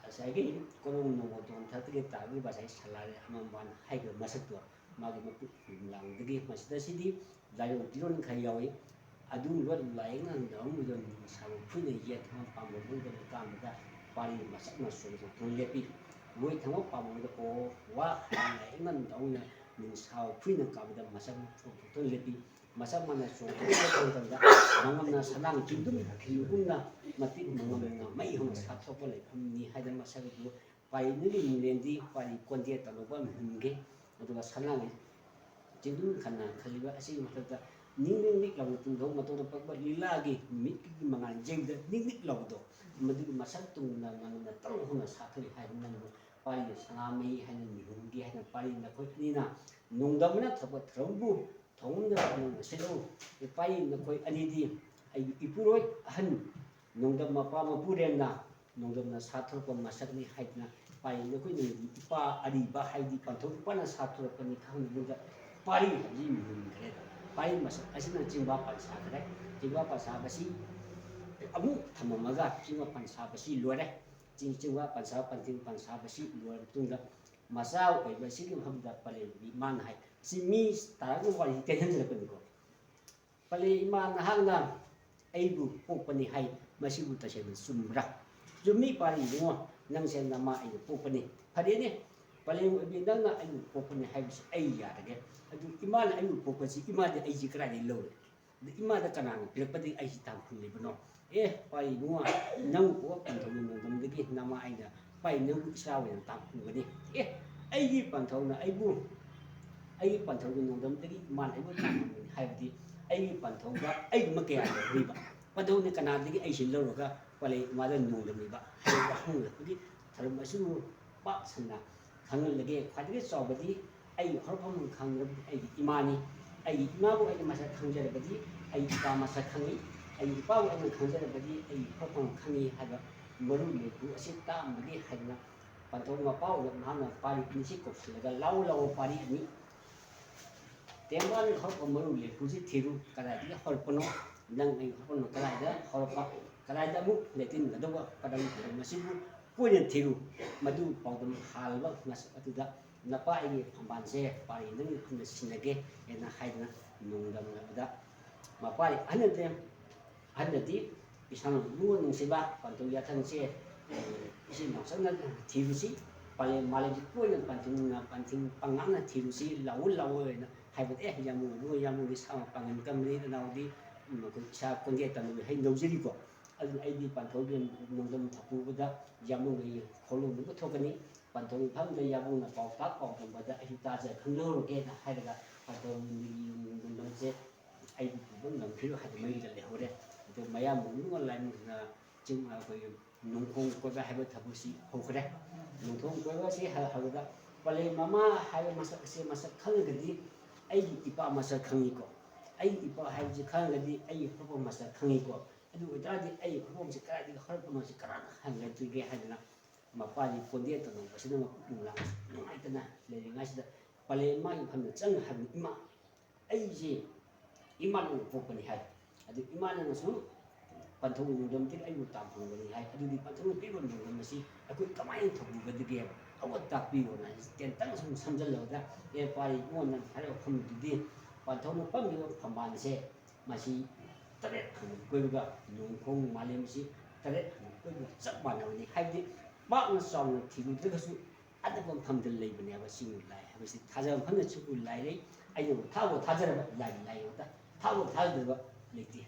ꯉꯁꯥꯏꯒꯤ ꯀꯣꯔꯣꯡ ꯅꯣꯡꯃꯣꯇꯣꯟ ꯊꯛꯇꯒꯤ ꯇꯥꯔꯛꯂꯤꯕ ꯉꯁꯥꯏ ꯁꯂꯥꯔꯤ ꯑꯃꯝꯕꯅ ꯍꯥꯏꯈꯤꯕ ꯃꯁꯛꯇꯣ ꯃꯥꯒꯤ ꯃꯄꯨꯛ ꯂꯥꯡꯗꯒꯤ ꯃꯁꯤꯗ ꯁꯤꯗꯤ ꯂꯥꯏꯑꯣꯟ ꯇꯤꯔꯣꯟ ꯈꯔ ꯌꯥꯎꯏ꯫ ꯑꯗꯨꯒꯨꯝꯕ ꯂꯥꯏꯌꯦꯛꯅ ꯅꯥꯎꯔꯝꯕꯗꯣ ꯅꯤꯡꯁꯥꯕ ꯐꯨꯏꯅ ꯌꯦꯠ ꯊꯪꯕ ꯄꯥꯝꯕꯣꯝ ꯃꯅꯨꯡꯗ ꯀꯥꯝꯕꯗ ꯄꯥꯔꯤ ꯃꯁꯛꯅ ꯆꯣꯡꯊꯣꯛꯇꯨꯅ ꯂꯦꯞꯄꯤ꯫ ꯃꯣꯏ ꯊꯪꯕ ꯄꯥꯝꯕꯣꯝꯗ ꯑꯣ ꯋꯥ ꯍꯥꯏꯅ ꯂꯥꯏꯌꯦꯛꯅ ꯅꯥꯎꯅ ꯅꯤꯡꯁꯥꯕ ꯐꯨꯏꯅ ꯀꯥꯝꯕꯗ ꯃꯁꯛꯅ ꯆꯣꯡꯊꯣꯛꯇꯨꯅ ꯂꯦꯞꯄꯤ꯫ ꯃꯁꯛ ꯃꯥꯟꯅ ꯆꯣꯡꯊꯣꯛꯄ ꯃꯇꯝꯗ ꯃꯉꯝꯅ ꯁꯅꯥꯒꯤ ꯆꯤꯡꯗꯨꯝ ꯈꯤꯜꯂꯨꯒꯨꯝꯅ ꯃꯇꯤꯛ ꯃꯉꯝꯅ ꯃꯩ ꯍꯧꯅ ꯁꯥꯊꯣꯛꯄ ꯂꯩꯐꯝꯅꯤ ꯍꯥꯏꯗꯅ ꯃꯁꯛ ꯑꯗꯨ ꯄꯥꯔꯤ ꯅꯪꯒꯤ ꯃꯤꯡꯂꯦꯟꯗꯤ ꯄꯥꯔꯤ ꯀꯣꯟꯖꯦ ꯇꯧꯔꯨꯕ ꯑꯃ ꯍꯨꯟꯒꯦ꯫ ꯑꯗꯨꯒ ꯁꯅꯥꯒꯤ ꯆꯤꯡꯗꯨꯝ ꯈꯟꯅ ꯈꯜꯂꯤꯕ ꯑꯁꯤꯒꯤ ꯃꯊꯛꯇ ꯅꯤꯡ ꯅꯤꯡ ꯅꯤꯛ ꯂꯥꯎꯅ ꯇꯨꯡꯗ ꯃꯇꯧꯗ ꯄꯛꯄ ꯂꯤꯂꯥꯒꯤ ꯅꯨꯃꯤꯠꯀꯤ ꯃꯉꯥꯜ ꯌꯩꯕꯗ ꯅꯤꯛ ꯅꯤꯛ ꯂꯥꯎꯕꯗꯣ, ꯃꯗꯨꯒꯤ ꯃꯁꯛ ꯇꯨꯡꯅ ꯃꯉꯝꯅ ꯇꯔꯨꯛ ꯍꯧꯅ ꯁꯥꯊꯣꯛꯏ ꯍꯥꯏꯕ ꯅꯪꯕꯨ ꯄꯥꯔꯤ ꯁꯅꯥꯃꯍꯤ ꯍꯥꯏꯅ ꯃꯤꯍꯨꯟꯒꯦ ꯍꯥꯏꯅ ꯄꯥꯔꯤ ꯅꯈꯣꯏ ꯑꯅꯤꯅ ꯅꯣꯡꯗꯝꯅ ꯊꯧꯕ ꯊꯧꯔꯝꯕꯨ ꯊꯧꯔꯝꯗ ꯄꯥꯡꯂꯝ ꯑꯁꯤꯗꯧ꯫ ꯄꯥꯔꯤ ꯅꯈꯣꯏ ꯑꯅꯤꯗꯤ ꯑꯩꯒꯤ ꯏꯄꯨꯔꯣꯏ ꯑꯍꯟ ꯅꯣꯡꯗꯝ ꯃꯄꯥ ꯃꯄꯨꯔꯦꯟꯅ ꯅꯣꯡꯗꯝꯅ ꯁꯥꯊꯣꯔꯛꯄ ꯃꯁꯛꯅꯤ ꯍꯥꯏꯗꯅ ꯄꯥꯔꯤ ꯅꯈꯣꯏ ꯅꯪꯒꯤ ꯏꯄꯥ ꯑꯔꯤꯕ ꯍꯥꯏꯗꯤ ꯄꯟꯊꯧ ꯏꯄꯥꯅ ꯁꯥꯊꯣꯔꯛꯄꯅꯤ ꯈꯪꯕꯗ ꯄꯥꯔꯤ ꯍꯥꯏꯕꯁꯤ ꯃꯤꯍꯨꯟꯈ꯭ꯔꯦ꯫ ꯄꯥꯔꯤ ꯃꯁꯛ ꯑꯁꯤꯅ ꯆꯤꯡꯕ ꯄꯟ ꯁꯥꯈ꯭ꯔꯦ꯫ ꯆꯤꯡꯕ ꯄꯟ ꯁꯥꯕꯁꯤ ꯑꯃꯨꯛ ꯊꯝꯃꯝꯃꯒ ꯆꯤꯡꯕ ꯄꯟ ꯁꯥꯕꯁꯤ ꯂꯣꯏꯔꯦ꯫ ꯆꯤꯡ ꯆꯤꯡꯕ ꯄꯟ ꯁꯥꯕ ꯄꯟꯊꯤꯡ ꯄꯟ ꯁꯥꯕꯁꯤ ꯂꯣꯏꯔꯕ ꯃꯇꯨꯡꯗ ꯃꯆꯥ ꯑꯣꯏꯕ ꯑꯁꯤꯒꯤ ꯃꯐꯝꯗ ꯄꯂꯦꯝꯒꯤ ꯏꯃꯥꯅ ꯍꯥꯏ, ꯁꯤ ꯃꯤ ꯇꯥꯔꯛꯅꯕ ꯋꯥꯔꯤ ꯇꯦꯟꯍꯟꯖꯔꯛꯄꯅꯤꯀꯣ꯫ ꯄꯂꯦꯝ ꯏꯃꯥ ꯅꯍꯥꯛꯅ ꯑꯩꯕꯨ ꯄꯣꯛꯄꯅꯤ ꯍꯥꯏ, ꯃꯁꯤꯕꯨ ꯇꯁꯦꯡꯅ ꯆꯨꯝꯕ꯭ꯔꯥ? ꯆꯨꯝꯃꯤ ꯄꯥꯔꯤ ꯏꯕꯨꯡꯉꯣ, ꯅꯪꯁꯦ ꯅꯃꯥ ꯑꯩꯅ ꯄꯣꯛꯄꯅꯤ꯫ ꯐꯔꯦꯅꯦ, ꯄꯂꯦꯝ ꯑꯣꯏꯕꯤ ꯅꯪꯅ ꯑꯩꯕꯨ ꯄꯣꯛꯄꯅꯤ ꯍꯥꯏꯕꯁꯤ ꯑꯩ ꯌꯥꯔꯒꯦ꯫ ꯑꯗꯨ ꯏꯃꯥꯅ ꯑꯩꯕꯨ ꯄꯣꯛꯄꯁꯤ ꯏꯃꯥꯗꯤ ꯑꯩꯁꯤ ꯀꯗꯥꯏꯗꯒꯤ ꯂꯧꯔꯦ? ꯑꯗ ꯏꯃꯥꯗ ꯀꯅꯥꯅ ꯄꯤꯔꯛꯄꯗꯒꯤ ꯑꯩꯁꯤ ꯇꯥꯟꯐꯝ ꯂꯩꯕꯅꯣ? ꯑꯦ, ꯄꯥꯔꯤ ꯏꯕꯨꯡꯉꯣ, ꯅꯪꯕꯨ ꯄꯣꯛꯄ ꯄꯟꯊꯧꯒꯤ ꯅꯣꯡꯗꯝꯗꯒꯤ ꯅꯃꯥ ꯑꯩꯅ ꯄꯥꯔꯤ ꯅꯪꯕꯨ ꯏꯆꯥ ꯑꯣꯏꯅ ꯇꯥꯟꯐꯝꯒꯅꯤ꯫ ꯑꯦ, ꯑꯩꯒꯤ ꯄꯟꯊꯧꯅ ꯑꯩꯕꯨ, ꯑꯩꯒꯤ ꯄꯟꯊꯧꯒꯤ ꯅꯣꯡꯗꯝꯗꯒꯤ ꯏꯃꯥꯅ ꯑꯩꯕꯨ ꯇꯥꯟꯐꯝꯒꯅꯤ ꯍꯥꯏꯕꯗꯤ ꯑꯩꯒꯤ ꯄꯟꯊꯧꯗ ꯑꯩꯒꯨꯝꯕ ꯀꯌꯥ ꯂꯩꯍꯧꯔꯤꯕ? ꯄꯟꯊꯧꯅ ꯀꯅꯥꯗꯒꯤ ꯑꯩꯁꯤ ꯂꯧꯔꯒ ꯄꯂꯦꯝ ꯏꯃꯥꯗ ꯅꯣꯡꯗꯝꯂꯤꯕ ꯍꯥꯏꯕ ꯋꯥꯍꯪ ꯑꯗꯨꯒꯤ ꯊꯧꯔꯝ ꯑꯁꯤꯕꯨ ꯄꯥꯛ ꯁꯟꯅ ꯈꯪꯍꯜꯂꯒꯦ꯫ ꯈ꯭ꯋꯥꯏꯗꯒꯤ ꯆꯥꯎꯕꯗꯤ ꯑꯩꯒꯤ ꯍꯧꯔꯛꯐꯝ ꯈꯪꯗꯕꯗꯤ ꯑꯩꯒꯤ ꯏꯃꯥꯅꯤ꯫ ꯑꯩꯒꯤ ꯏꯃꯥꯕꯨ ꯑꯩꯅ ꯃꯁꯛ ꯈꯪꯖꯔꯕꯗꯤ ꯑꯩꯒꯤ ꯏꯄꯥ ꯃꯁꯛ ꯈꯪꯉꯤ꯫ ꯑꯩꯒꯤ ꯏꯄꯥꯕꯨ ꯑꯩꯅ ꯈꯪꯖꯔꯕꯗꯤ ꯑꯩꯒꯤ ꯍꯧꯔꯛꯐꯝ ꯈꯪꯉꯤ ꯍꯥꯏꯕ ꯃꯔꯨ ꯂꯦꯞꯄꯨ ꯑꯁꯤ ꯇꯥꯛꯑꯝꯕꯒꯦ ꯍꯥꯏꯗꯅ ꯄꯟꯊꯧ ꯃꯄꯥ ꯑꯣꯏꯕ ꯃꯍꯥꯛꯅ ꯄꯥꯔꯤ ꯑꯅꯤꯁꯤ ꯀꯧꯁꯤꯜꯂꯒ ꯂꯥꯎ ꯂꯥꯎ ꯄꯥꯔꯤ ꯑꯅꯤ ꯇꯦꯡꯕꯥꯜ ꯍꯧꯔꯛꯄ ꯃꯔꯨ ꯂꯦꯞꯄꯨꯁꯤ ꯊꯤꯔꯨ, ꯀꯗꯥꯏꯗꯒꯤ ꯍꯧꯔꯛꯄꯅꯣ? ꯅꯪ ꯑꯩ ꯍꯧꯔꯛꯄꯅꯣ ꯀꯗꯥꯏꯗ ꯍꯧꯔꯛꯄ? ꯀꯗꯥꯏꯗ ꯑꯃꯨꯛ ꯂꯦꯞꯁꯤꯟꯒꯗꯧꯕ ꯄꯗꯝ ꯊꯝꯕ ꯑꯁꯤꯕꯨ ꯀꯣꯏꯅ ꯊꯤꯔꯨ꯫ ꯃꯗꯨ ꯄꯥꯎꯗꯝ ꯍꯥꯜꯂꯕ ꯉꯁꯛ ꯑꯗꯨꯗ ꯅꯄꯥ ꯑꯩꯒꯤ ꯐꯝꯕꯥꯜꯁꯦ ꯄꯥꯔꯤ ꯅꯪꯒꯤ ꯈꯨꯠꯅ ꯁꯤꯟꯅꯒꯦ ꯍꯥꯏꯅ ꯍꯥꯏꯗꯅ ꯅꯣꯡꯗꯝꯅꯕꯗ ꯃꯄꯥꯔꯤ ꯑꯍꯟꯅꯗꯤ ꯑꯍꯟꯅꯗꯤ ꯏꯁꯥꯅ ꯂꯨꯅ ꯅꯨꯡꯁꯤꯕ ꯄꯟꯊꯧ ꯌꯥꯊꯪꯁꯦ, ꯑꯦ, ꯏꯆꯤꯟ ꯏꯅꯥꯎ ꯆꯪꯅ ꯊꯤꯔꯨꯁꯤ꯫ ꯄꯂꯦꯝ ꯃꯥꯂꯦꯝꯁꯤ ꯀꯣꯏꯅ ꯄꯟꯊꯤꯡꯅ ꯄꯟꯊꯤꯡ ꯄꯉꯥꯡꯅ ꯊꯤꯔꯨꯁꯤ꯫ ꯂꯥꯛꯎ ꯂꯥꯛꯑꯣ ꯍꯥꯏꯅ ꯍꯥꯏꯕꯗꯤ, ꯑꯦ, ꯌꯥꯝꯕꯨꯡ ꯑꯗꯨꯒ ꯌꯥꯝꯕꯨꯡꯒꯤ ꯁꯥ ꯄꯥꯡꯒꯟ ꯀꯟꯕꯅꯤ, ꯅꯅꯥꯎꯗꯤ, ꯎꯝ, ꯑꯩꯈꯣꯏ ꯏꯁꯥ ꯀꯣꯟꯖꯦ ꯇꯝꯕꯒꯤ ꯍꯩ ꯂꯧꯖꯔꯤꯀꯣ꯫ ꯑꯗꯨꯅ ꯑꯩꯗꯤ ꯄꯟꯊꯧꯒꯤ ꯅꯣꯡꯗꯝ ꯊꯄꯨꯕꯗ ꯌꯥꯝꯕꯨꯡꯒꯤ ꯈꯣꯂꯣꯝꯗꯨ ꯄꯨꯊꯣꯛꯀꯅꯤ꯫ ꯄꯟꯊꯧꯒꯤ ꯐꯝꯗ ꯌꯥꯝꯕꯨꯡꯅ ꯄꯥꯎ ꯇꯥꯛ ꯄꯥꯎ ꯇꯝꯕꯗ ꯑꯩꯁꯨ ꯇꯥꯖ ꯈꯪꯖꯍꯧꯔꯒꯦꯅ ꯍꯥꯏꯔꯒ ꯄꯟꯊꯧꯒꯤ ꯅꯣꯡꯗꯝꯁꯦ ꯑꯩꯕꯨ ꯄꯨꯕ ꯉꯝꯈꯤꯔꯣꯏ ꯍꯥꯏꯗꯅ ꯃꯌꯨꯝꯗ ꯂꯩꯍꯧꯔꯦ꯫ ꯑꯗꯨ ꯃꯌꯥꯝꯕ ꯅꯨꯡꯉꯣꯜ ꯂꯥꯏꯅꯤꯡꯁꯤꯅ ꯆꯤꯡ, ꯑꯩꯈꯣꯏꯒꯤ ꯅꯣꯡꯈꯣꯡ ꯀꯣꯏꯕ ꯍꯥꯏꯕ ꯊꯕꯛꯁꯤ ꯍꯧꯈ꯭ꯔꯦ꯫ ꯅꯣꯡꯈꯣꯡ ꯀꯣꯏꯕꯁꯤ ꯍ-, ꯍꯧꯕꯗ ꯄꯂꯦꯝ ꯃꯃꯥ ꯍꯥꯏꯕ ꯃꯁꯛ ꯑꯁꯤ ꯃꯁꯛ ꯈꯪꯉꯒꯗꯤ ꯑꯩꯒꯤ ꯏꯄꯥ ꯃꯁꯛ ꯈꯪꯉꯤꯀꯣ, ꯑꯩꯒꯤ ꯏꯄꯥ ꯍꯥꯏꯕꯁꯤ ꯈꯪꯉꯒꯗꯤ ꯑꯩꯒꯤ ꯍꯧꯔꯛꯐꯝ ꯃꯁꯛ ꯈꯪꯉꯤꯀꯣ, ꯑꯗꯨ ꯑꯣꯏꯇꯥꯔꯗꯤ ꯑꯩꯒꯤ ꯍꯧꯔꯛꯐꯝꯁꯤ ꯀꯗꯥꯏꯗꯒꯤ ꯍꯧꯔꯛꯄꯅꯣ ꯁꯤ ꯀꯅꯥꯅ ꯍꯪꯒꯗꯒꯦ ꯍꯥꯏꯗꯅ ꯃꯄꯥꯗꯤ ꯀꯣꯟꯗꯦ ꯇꯧꯔꯝꯕꯁꯤꯅ ꯃꯄꯨꯛꯅꯤꯡ ꯂꯥꯡ ꯅꯨꯡꯉꯥꯏꯇꯅ ꯂꯩꯔꯤꯉꯩꯁꯤꯗ ꯄꯂꯦꯝ ꯃꯥꯒꯤ ꯃꯐꯝꯗ ꯆꯪꯅ ꯍꯥꯏꯕꯅꯤ, "ꯏꯃꯥ, ꯑꯩꯁꯦ ꯏꯃꯥ ꯅꯪꯅ ꯄꯣꯛꯄꯅꯤ" ꯍꯥꯏ꯫ ꯑꯗꯨ ꯏꯃꯥ ꯅꯪꯅꯁꯨ ꯄꯟꯊꯧ ꯅꯣꯡꯗꯝꯗꯒꯤ ꯑꯩꯕꯨ ꯇꯥꯟꯐꯝꯒꯅꯤ ꯍꯥꯏ꯫ ꯑꯗꯨꯗꯤ ꯄꯟꯊꯧꯅ ꯄꯤꯕ ꯅꯣꯡꯗꯝ ꯑꯁꯤ ꯑꯩꯈꯣꯏ ꯀꯃꯥꯏꯅ ꯊꯧꯒꯗꯒꯦ? ꯑꯃꯨꯛ ꯇꯥꯛꯄꯤꯌꯣꯅ ꯍꯥꯏꯁꯤ ꯇꯦꯟꯇꯪ ꯁꯨꯝ ꯁꯝꯖꯜꯂꯕꯗ, ꯑꯦ ꯄꯥꯔꯤ ꯏꯕꯨꯡꯉꯣ, ꯅꯪ ꯍꯥꯏꯔꯤꯕ ꯋꯥꯐꯝꯗꯨꯗꯤ ꯄꯟꯊꯧꯅ ꯐꯝꯃꯤꯕ ꯐꯝꯕꯥꯜꯁꯦ ꯃꯁꯤ ꯇꯔꯦꯠ ꯍꯥꯟꯅ ꯀꯣꯏꯕꯒ ꯅꯣꯡꯈꯣꯡ ꯃꯥꯂꯦꯝꯁꯤ ꯇꯔꯦꯠ ꯍꯥꯟꯅ ꯀꯣꯏꯕꯒ ꯆꯞ ꯃꯥꯟꯅꯕꯅꯤ꯫ ꯍꯥꯏꯕꯗꯤ ꯄꯥꯛꯅ ꯆꯥꯎꯅ ꯊꯤꯔꯨꯗ꯭ꯔꯒꯁꯨ ꯑꯅꯛꯄ ꯃꯐꯝꯗ ꯂꯩꯕꯅꯦꯕ꯫ ꯁꯤꯒꯨꯝꯕ ꯂꯥꯏ ꯍꯥꯏꯕꯁꯤ ꯊꯥꯖꯕ ꯃꯐꯝꯗ ꯁꯤꯒꯨꯝꯕ ꯂꯥꯏ ꯂꯩ꯫ ꯑꯩꯅꯕꯨ ꯊꯥꯕꯨ ꯊꯥꯖꯔꯕ ꯂꯥꯏꯒꯤ ꯂꯥꯏ ꯉꯥꯛꯇ, ꯊꯥꯕꯨ ꯊꯥꯖꯗꯕ ꯂꯩꯇꯦ꯫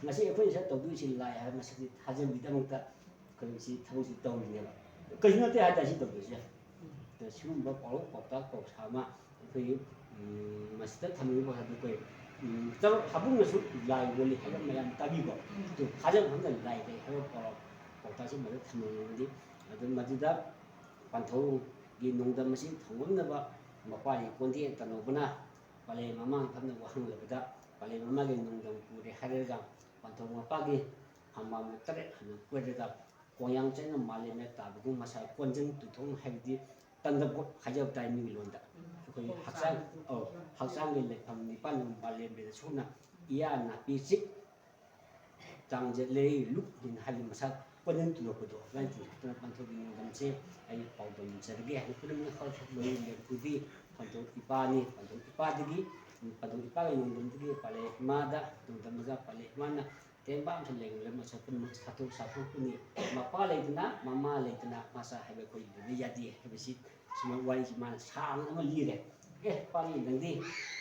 ꯉꯁꯤ ꯑꯩꯈꯣꯏꯅ ꯁꯤꯗ ꯇꯧꯗꯣꯏꯁꯤ ꯂꯥꯏ ꯍꯥꯏꯕ ꯃꯁꯛꯁꯤ ꯊꯥꯖꯕꯒꯤꯗꯃꯛꯇ ꯑꯩꯈꯣꯏ ꯁꯤ ꯊꯕꯛꯁꯤ ꯇꯧꯔꯤꯅꯦꯕ꯫ ꯀꯩꯁꯨ ꯅꯠꯇꯦ ꯍꯥꯏ ꯇꯥꯔꯦ ꯁꯤ ꯇꯧꯗꯣꯏꯁꯦ꯫ ꯑꯗ ꯁꯤꯒꯨꯝꯕ ꯄꯥꯎꯔꯧ ꯄꯥꯎꯇꯥꯛ ꯄꯥꯎꯁꯥ ꯑꯃ ꯑꯩꯈꯣꯏꯒꯤ, ꯎꯝ, ꯃꯁꯤꯗ ꯊꯝꯂꯤꯕ ꯄꯥꯎꯁꯥꯗꯤ ꯑꯩꯈꯣꯏ, ꯎꯝ, ꯆꯔꯨ ꯍꯥꯕꯨꯡꯅꯁꯨ ꯂꯥꯏ ꯑꯣꯜꯂꯤ ꯍꯥꯏꯕ ꯃꯌꯥꯝ ꯇꯥꯕꯤꯀꯣ꯫ ꯑꯗꯨ ꯊꯥꯖꯕ ꯃꯐꯝꯗ ꯂꯥꯏ ꯂꯩ ꯍꯥꯏꯕ ꯄꯥꯎꯔꯧ ꯄꯥꯎꯇꯥꯛꯁꯤ ꯃꯗꯨ ꯊꯝꯂꯝꯃꯕꯗꯤ ꯑꯗꯨ ꯃꯗꯨꯗ ꯄꯟꯊꯧꯒꯤ ꯅꯣꯡꯗꯝ ꯑꯁꯤ ꯊꯧꯉꯝꯅꯕ ꯃꯄꯥꯒꯤ ꯀꯣꯟꯗꯦ ꯇꯅꯧꯕꯅ ꯄꯂꯦꯝ ꯃꯃꯥꯒꯤ ꯐꯝꯅ ꯋꯥꯍꯪꯂꯕꯗ ꯄꯂꯦꯝ ꯃꯃꯥꯒꯤ ꯅꯣꯡꯗꯝ ꯄꯨꯔꯦ ꯍꯥꯏꯔꯒ ꯄꯟꯊꯧ ꯃꯄꯥꯒꯤ ꯐꯝꯕꯥꯜ ꯇꯔꯦꯠ ꯍꯥꯟꯅ ꯀꯣꯏꯔꯒ ꯀꯣꯡꯌꯥꯡ ꯆꯦꯠꯅ ꯃꯥꯂꯦꯝꯗ ꯇꯥꯕꯒꯨꯝ ꯃꯁꯥ ꯀꯣꯟꯖꯪ ꯇꯨꯊꯣꯡ ꯍꯥꯏꯕꯗꯤ ꯇꯟꯗꯕꯣꯠ ꯍꯥꯏꯖꯕ ꯇꯥꯏ ꯃꯤꯒꯤ ꯂꯣꯟꯗ꯫ ꯑꯩꯈꯣꯏꯒꯤ ꯍꯛꯆꯥꯡ, ꯑꯧ, ꯍꯛꯆꯥꯡꯒꯤ ꯂꯩꯐꯝ ꯅꯤꯄꯥꯟ ꯃꯥꯂꯦꯝꯗ ꯁꯣꯛꯅ ꯏꯌꯥ ꯅꯥꯄꯤ ꯆꯤꯛ ꯇꯥꯡꯖ ꯂꯩ ꯂꯨꯞ ꯍꯥꯏꯅ ꯍꯥꯏꯕ ꯃꯁꯥ ꯄꯅꯟ ꯇꯨꯔꯛꯄꯗꯣ ꯑꯗꯨꯃꯥꯏꯅ ꯇꯧꯗꯅ ꯄꯟꯊꯧꯒꯤ ꯅꯣꯡꯗꯝꯁꯦ ꯑꯩ ꯄꯥꯎꯗꯝꯖꯔꯒꯦ ꯍꯥꯏꯅ ꯄꯨꯝꯅꯃꯛ ꯍꯧꯔꯛ ꯂꯣꯏ ꯂꯦꯞꯄꯗꯤ ꯄꯟꯊꯧ ꯏꯄꯥꯅꯤ꯫ ꯄꯟꯊꯧ ꯏꯄꯥꯗꯒꯤ, ꯄꯟꯊꯧ ꯏꯄꯥꯒꯤ ꯅꯣꯡꯗꯝꯗꯒꯤ ꯄꯥꯂꯦ ꯏꯃꯥꯗ ꯅꯣꯡꯗꯝ ꯑꯃꯒ ꯄꯥꯂꯦ ꯏꯃꯥꯅ ꯇꯦꯡꯕꯥꯡ ꯑꯃꯁꯨ ꯂꯩꯔꯝꯂꯒ ꯃꯁꯛ ꯄꯨꯝꯅꯃꯛ ꯁꯥꯊꯣꯛ ꯁꯥꯊꯣꯛꯄꯅꯤ꯫ ꯃꯄꯥ ꯂꯩꯇꯅ ꯃꯃꯥ ꯂꯩꯇꯅ ꯃꯆꯥ ꯍꯥꯏꯕ ꯑꯩꯈꯣꯏ ꯂꯩꯕ ꯌꯥꯗꯦ ꯍꯥꯏꯕꯁꯤ ꯁꯨꯃꯥꯏꯅ ꯋꯥꯔꯤꯁꯤ ꯃꯥꯅ ꯁꯥꯡꯅ ꯑꯃ ꯂꯤꯔꯦ꯫ ꯑꯦ ꯄꯥꯔꯤ ꯅꯪꯗꯤ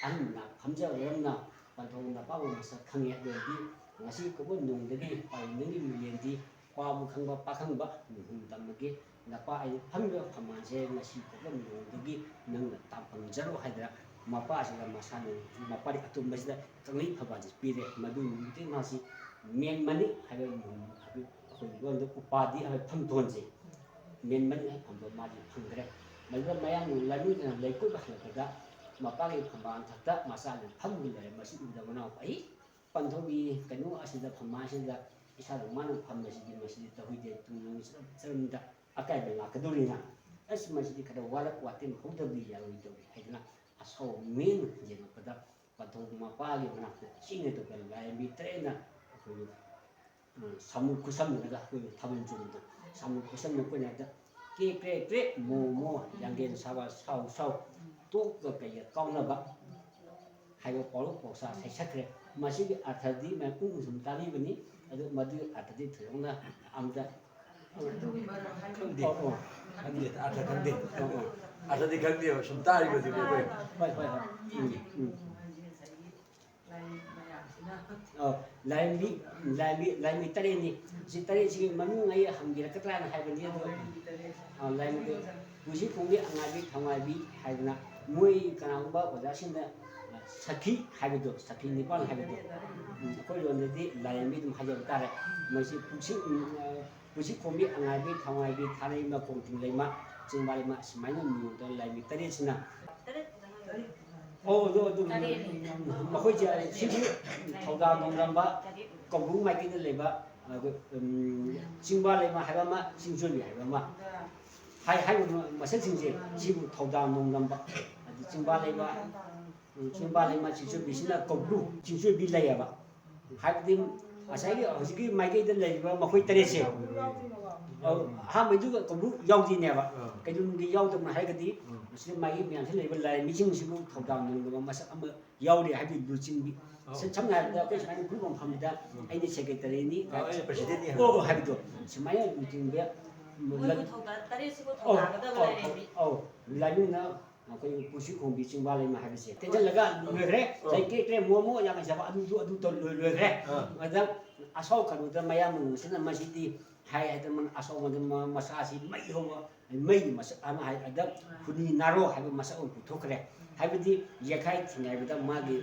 ꯑꯍꯟꯅ ꯐꯝꯖꯕ ꯃꯔꯝꯅ ꯄꯟꯊꯧ ꯅꯄꯥꯕꯨ ꯃꯁꯛ ꯈꯪꯉꯦ꯫ ꯑꯗꯨ ꯑꯣꯏꯔꯗꯤ ꯉꯁꯤ ꯀꯧꯕ ꯅꯣꯡꯗꯒꯤ ꯄꯥꯔꯤ ꯅꯪꯒꯤ ꯃꯤꯡꯂꯦꯟꯗꯤ ꯄꯥꯕꯨ ꯈꯪꯕ ꯄꯥꯈꯪꯕ ꯅꯨꯡꯊꯪ ꯇꯝꯃꯒꯦ꯫ ꯅꯄꯥ ꯑꯩ ꯐꯝꯂꯤꯕ ꯐꯝꯕꯥꯜꯁꯦ ꯉꯁꯤ ꯀꯧꯕ ꯅꯣꯡꯗꯒꯤ ꯅꯪꯅ ꯇꯥꯟꯐꯝꯖꯔꯣ ꯍꯥꯏꯗꯅ ꯃꯄꯥꯁꯤꯗ ꯃꯁꯥꯅ ꯃꯄꯥꯔꯤ ꯑꯇꯣꯝꯕꯁꯤꯗ ꯀꯪꯂꯩ ꯐꯝꯕꯥꯜꯁꯤ ꯄꯤꯔꯦ꯫ ꯃꯗꯨ ꯅꯨꯃꯤꯠꯇꯒꯤ ꯃꯥꯁꯤ ꯃꯦꯟ ꯃꯅꯤ ꯍꯥꯏꯕ ꯅꯣꯡ-, ꯍꯥꯏꯕ ꯑꯩꯈꯣꯏꯒꯤ ꯂꯣꯟꯗ ꯎꯄꯥꯗꯤ ꯍꯥꯏꯕ ꯐꯝꯊꯣꯟꯁꯦ, ꯃꯦꯟꯕꯅꯤ ꯍꯥꯏꯕ ꯐꯝꯊꯣꯟ ꯃꯥꯗꯤ ꯐꯪꯗ꯭ꯔꯦ꯫ ꯃꯗꯨꯗ ꯃꯌꯥꯡ ꯂꯥꯏꯃꯤꯗꯅ ꯂꯩꯀꯣꯏꯕ ꯍꯜꯂꯛꯄꯗ ꯃꯄꯥꯒꯤ ꯐꯝꯕꯥꯜ ꯊꯛꯇ ꯃꯆꯥꯅ ꯐꯝꯗꯨꯅ ꯂꯩꯔꯦ꯫ ꯃꯁꯤ ꯎꯕꯗ ꯃꯅꯥꯎ ꯑꯩ ꯄꯟꯊꯧꯒꯤ ꯀꯩꯅꯣ ꯑꯁꯤꯗ ꯐꯝꯃꯥꯁꯤꯗ ꯏꯁꯥꯗ ꯃꯥꯅ ꯐꯝꯕꯁꯤꯗꯤ ꯃꯁꯤꯗꯤ ꯇꯧꯍꯩꯗꯦ, ꯇꯨꯡ ꯆꯔꯝꯗ ꯑꯀꯥꯏꯕ ꯂꯥꯛꯀꯗꯧꯔꯤꯅ꯫ ꯑꯁ, ꯃꯁꯤꯗꯤ ꯈꯔ ꯋꯥꯔꯛ ꯋꯥꯇꯦꯝ ꯍꯧꯗꯕꯗꯤ ꯌꯥꯔꯣꯏꯗꯧꯔꯤ ꯍꯥꯏꯗꯅ ꯑꯁꯥꯎꯕ ꯃꯤꯠꯌꯦꯡ ꯌꯦꯡꯉꯛꯄꯗ ꯄꯟꯊꯧ ꯃꯄꯥꯒꯤ ꯃꯅꯥꯛꯇ ꯆꯦꯟꯒꯗꯧꯕ ꯂꯥꯏꯔꯦꯝꯕꯤ ꯇꯔꯦꯠꯅ ꯑꯩꯈꯣꯏꯒꯤ, ꯎꯝ, ꯁꯥꯃꯨ ꯈꯨꯁꯝꯅꯔꯒ ꯑꯩꯈꯣꯏꯒꯤ ꯊꯥꯕꯜ ꯆꯣꯡꯕꯗꯣ, ꯁꯥꯃꯨ ꯈꯨꯁꯝꯅ ꯑꯩꯈꯣꯏꯅ ꯍꯦꯛꯇ ꯀ꯭ꯔꯦꯛ ꯀ꯭ꯔꯦꯛ ꯀ꯭ꯔꯦꯛ ꯃꯣ ꯃꯣ ꯌꯥꯡꯒꯦꯟ ꯁꯥꯕ ꯁꯥꯎ ꯁꯥꯎ ꯇꯣꯛꯀ ꯀꯩꯒ ꯀꯥꯎꯅꯕ ꯍꯥꯏꯕ ꯄꯥꯎꯔꯧ ꯄꯥꯎꯁꯥ ꯁꯩꯁꯛꯈ꯭ꯔꯦ꯫ ꯃꯁꯤꯒꯤ ꯑꯔꯊꯗꯤ ꯃꯌꯥꯝ ꯄꯨꯛꯅꯤꯡ ꯁꯨꯝ ꯇꯥꯕꯤꯕꯅꯤ, ꯑꯗꯨ ꯃꯗꯨꯒꯤ ꯑꯔꯊꯗꯤ ꯊꯣꯏꯗꯣꯛꯅ ꯑꯝꯇ ꯈꯪꯗꯦ꯫ ꯑꯣ, ꯑꯣ꯫ ꯈꯪꯗꯦ, ꯑꯔꯊ ꯈꯪꯗꯦ꯫ ꯑꯣ, ꯑꯣ꯫ ꯑꯔꯊꯗꯤ ꯈꯪꯗꯦꯕ, ꯁꯨꯝ ꯇꯥꯔꯤꯕꯗꯨꯅꯤ ꯑꯩꯈꯣꯏ꯫ ꯍꯣꯏ, ꯍꯣꯏ, ꯍꯣꯏ꯫ ꯎꯝ, ꯎꯝ꯫ ꯑꯣ, ꯂꯥꯏꯔꯦꯝꯕꯤ, ꯂꯥꯏꯔꯦꯝꯕꯤ, ꯂꯥꯏꯔꯦꯝꯕꯤ ꯇꯔꯦꯠꯅꯤ꯫ ꯁꯤ ꯇꯔꯦꯠꯁꯤꯒꯤ ꯃꯃꯤꯡ ꯑꯩ ꯍꯪꯕꯤꯔꯛꯀꯗ꯭ꯔꯥꯅ ꯍꯥꯏꯕꯅꯤ, ꯑꯗꯣ, ꯑ, ꯂꯥꯏꯔꯦꯝꯕꯤ, ꯄꯨꯟꯁꯤ ꯈꯣꯡꯕꯤ, ꯑꯉꯥꯏꯕꯤ, ꯊꯧꯉꯥꯏꯕꯤ ꯍꯥꯏꯗꯅ ꯃꯣꯏ ꯀꯅꯥꯒꯨꯝꯕ ꯑꯣꯖꯥꯁꯤꯡꯅ, ꯑ, ꯁꯈꯤ ꯍꯥꯏꯕꯗꯣ, ꯁꯈꯤ ꯅꯤꯄꯥꯜ ꯍꯥꯏꯕꯗꯣ, ꯎꯝ, ꯑꯩꯈꯣꯏ ꯂꯣꯟꯗꯗꯤ ꯂꯥꯏꯔꯦꯝꯕꯤ ꯑꯗꯨꯝ ꯍꯥꯏꯖꯕ ꯇꯥꯔꯦ꯫ ꯃꯣꯏꯁꯤ ꯄꯨꯟꯁꯤ, ꯎꯝ, ꯑ, ꯄꯨꯟꯁꯤ ꯈꯣꯡꯕꯤ, ꯑꯉꯥꯏꯕꯤ, ꯊꯧꯉꯥꯏꯕꯤ, ꯊꯥꯅꯩꯃ, ꯈꯣꯡꯇꯤꯡ ꯂꯩꯃ, ꯆꯤꯡꯕꯥ ꯂꯩꯃ, ꯁꯨꯃꯥꯏꯅ ꯃꯤꯡ ꯑꯣꯏꯗꯅ ꯂꯥꯏꯔꯦꯝꯕꯤ ꯇꯔꯦꯠꯁꯤꯅ꯫ ꯑꯣ, ꯑꯗꯨ, ꯑꯗꯨ, ꯇꯔꯦꯠꯅꯤ꯫ ꯃꯈꯣꯏꯁꯦ ꯁꯤꯒꯤ ꯊꯧꯗꯥ ꯅꯣꯡꯗꯝꯕ ꯀꯧꯕ꯭ꯔꯨ ꯃꯥꯏꯀꯩꯗ ꯂꯩꯕ, ꯑ, ꯎꯝ, ꯆꯤꯡꯕꯥ ꯂꯩꯃ ꯍꯥꯏꯕ ꯑꯃ, ꯆꯤꯡꯆꯣꯟꯕꯤ ꯍꯥꯏꯕ ꯑꯃ꯫ ꯍꯥꯏ-, ꯍꯥꯏꯔꯤꯕ ꯃꯁꯛꯁꯤꯡꯁꯦ ꯁꯤꯕꯨ ꯊꯧꯗꯥ ꯅꯣꯡꯗꯝꯕ, ꯑꯗꯨ ꯆꯤꯡꯕꯥ ꯂꯩꯃ, ꯎꯝ, ꯆꯤꯡꯕꯥ ꯂꯩꯃ ꯆꯤꯡꯆꯣꯟꯕꯤꯁꯤꯅ ꯀꯧꯕ꯭ꯔꯨ ꯆꯤꯡꯆꯣꯟꯕꯤ ꯂꯩꯌꯦꯕ꯫ ꯍꯥꯏꯕꯗꯤ ꯉꯁꯥꯏꯒꯤ ꯍꯧꯖꯤꯛꯀꯤ ꯃꯥꯏꯀꯩꯗ ꯂꯩꯔꯤꯕ ꯃꯈꯣꯏ ꯇꯔꯦꯠꯁꯦ, ꯑ, ꯑꯍꯥꯟꯕꯩꯗꯨꯒ ꯀꯧꯕ꯭ꯔꯨ ꯌꯥꯎꯗꯣꯏꯅꯦꯕ꯫ ꯑꯥ꯫ ꯀꯩꯗꯧꯅꯨꯡꯒꯤ ꯌꯥꯎꯗꯕꯅꯣ ꯍꯥꯏꯔꯒꯗꯤ, ꯎꯝ꯫ ꯃꯁꯤꯗ ꯃꯥꯏꯀꯩ ꯃꯌꯥꯝꯁꯤꯗ ꯂꯩꯔꯤꯕ ꯂꯥꯏꯔꯦꯝꯕꯤꯁꯤꯡꯁꯤꯕꯨ ꯊꯧꯗꯥ ꯅꯣꯡꯗꯝꯕ ꯃꯁꯛ ꯑꯃ ꯌꯥꯎꯔꯤ ꯍꯥꯏꯕꯗꯤ ꯂꯨꯆꯤꯡꯕꯤ꯫ ꯑꯥ꯫ ꯁꯝ-, ꯁꯝꯅ ꯍꯥꯏꯔꯕꯗ ꯑꯩꯈꯣꯏ ꯁꯨꯃꯥꯏꯅ ꯒ꯭ꯔꯨꯞ ꯑꯃ ꯐꯝꯕꯗ ꯑꯥ꯫ ꯑꯩꯅ ꯁꯦꯀ꯭ꯔꯦꯇꯔꯤꯅꯤ, ꯑꯥ, ꯑꯩꯅ ꯄ꯭ꯔꯁꯤꯗꯦꯟꯠꯅꯤ ꯍꯥꯏꯕ꯫ ꯑꯣ, ꯍꯥꯏꯕꯗꯣ꯫ ꯁꯨꯃꯥꯏꯅ ꯂꯨꯆꯤꯡꯕ, ꯃꯣꯏꯕꯨ ꯂꯝ-, ꯊꯧꯗꯥ-, ꯇꯔꯦꯠꯁꯤꯕꯨ ꯑꯧ, ꯊꯧꯗꯥꯒꯗꯕ ꯑꯧ, ꯂꯥꯏꯔꯦꯝꯕꯤ꯫ ꯑꯧ, ꯑꯧ, ꯂꯥꯏꯅꯤꯡꯅ ꯑꯩꯈꯣꯏ ꯄꯨꯟꯁꯤ ꯈꯣꯡꯕꯤ ꯆꯤꯡꯕꯥ ꯂꯩꯃ ꯍꯥꯏꯕꯁꯦ ꯊꯦꯠꯆꯜꯂꯒ ꯂꯣꯏꯈ꯭ꯔꯦ꯫ ꯑꯣ꯫ ꯂꯩꯀꯦ ꯀ꯭ꯔꯦ ꯃꯣꯃꯣ ꯌꯥꯝ ꯐꯖꯕ ꯑꯗꯨꯗꯨ ꯑꯗꯨ ꯇꯧ ꯂꯣꯏ-, ꯂꯣꯏꯈ꯭ꯔꯦ꯫ ꯑꯥ꯫ ꯑꯗ ꯑꯁꯥꯎ ꯀꯩꯅꯣꯗ ꯃꯌꯥꯝ ꯃꯅꯨꯡꯁꯤꯅ ꯃꯁꯤꯗꯤ ꯍꯥꯏ ꯍꯥꯏꯗꯅ ꯑꯁꯥꯎꯕꯗ ꯃ-, ꯃꯁꯥꯁꯤ ꯃꯩ ꯍꯧꯕ, ꯃꯩꯒꯤ ꯃꯁꯛ ꯑꯃ ꯍꯥꯏ, ꯑꯗ ꯍꯨꯅꯤ ꯅꯥꯔꯣ ꯍꯥꯏꯕ ꯃꯁꯛ ꯑꯃ ꯄꯨꯊꯣꯛꯈ꯭ꯔꯦ꯫ ꯍꯥꯏꯕꯗꯤ ꯌꯦꯛꯈꯥꯏ ꯊꯤꯡꯒꯥꯏꯕꯗ ꯃꯥꯒꯤ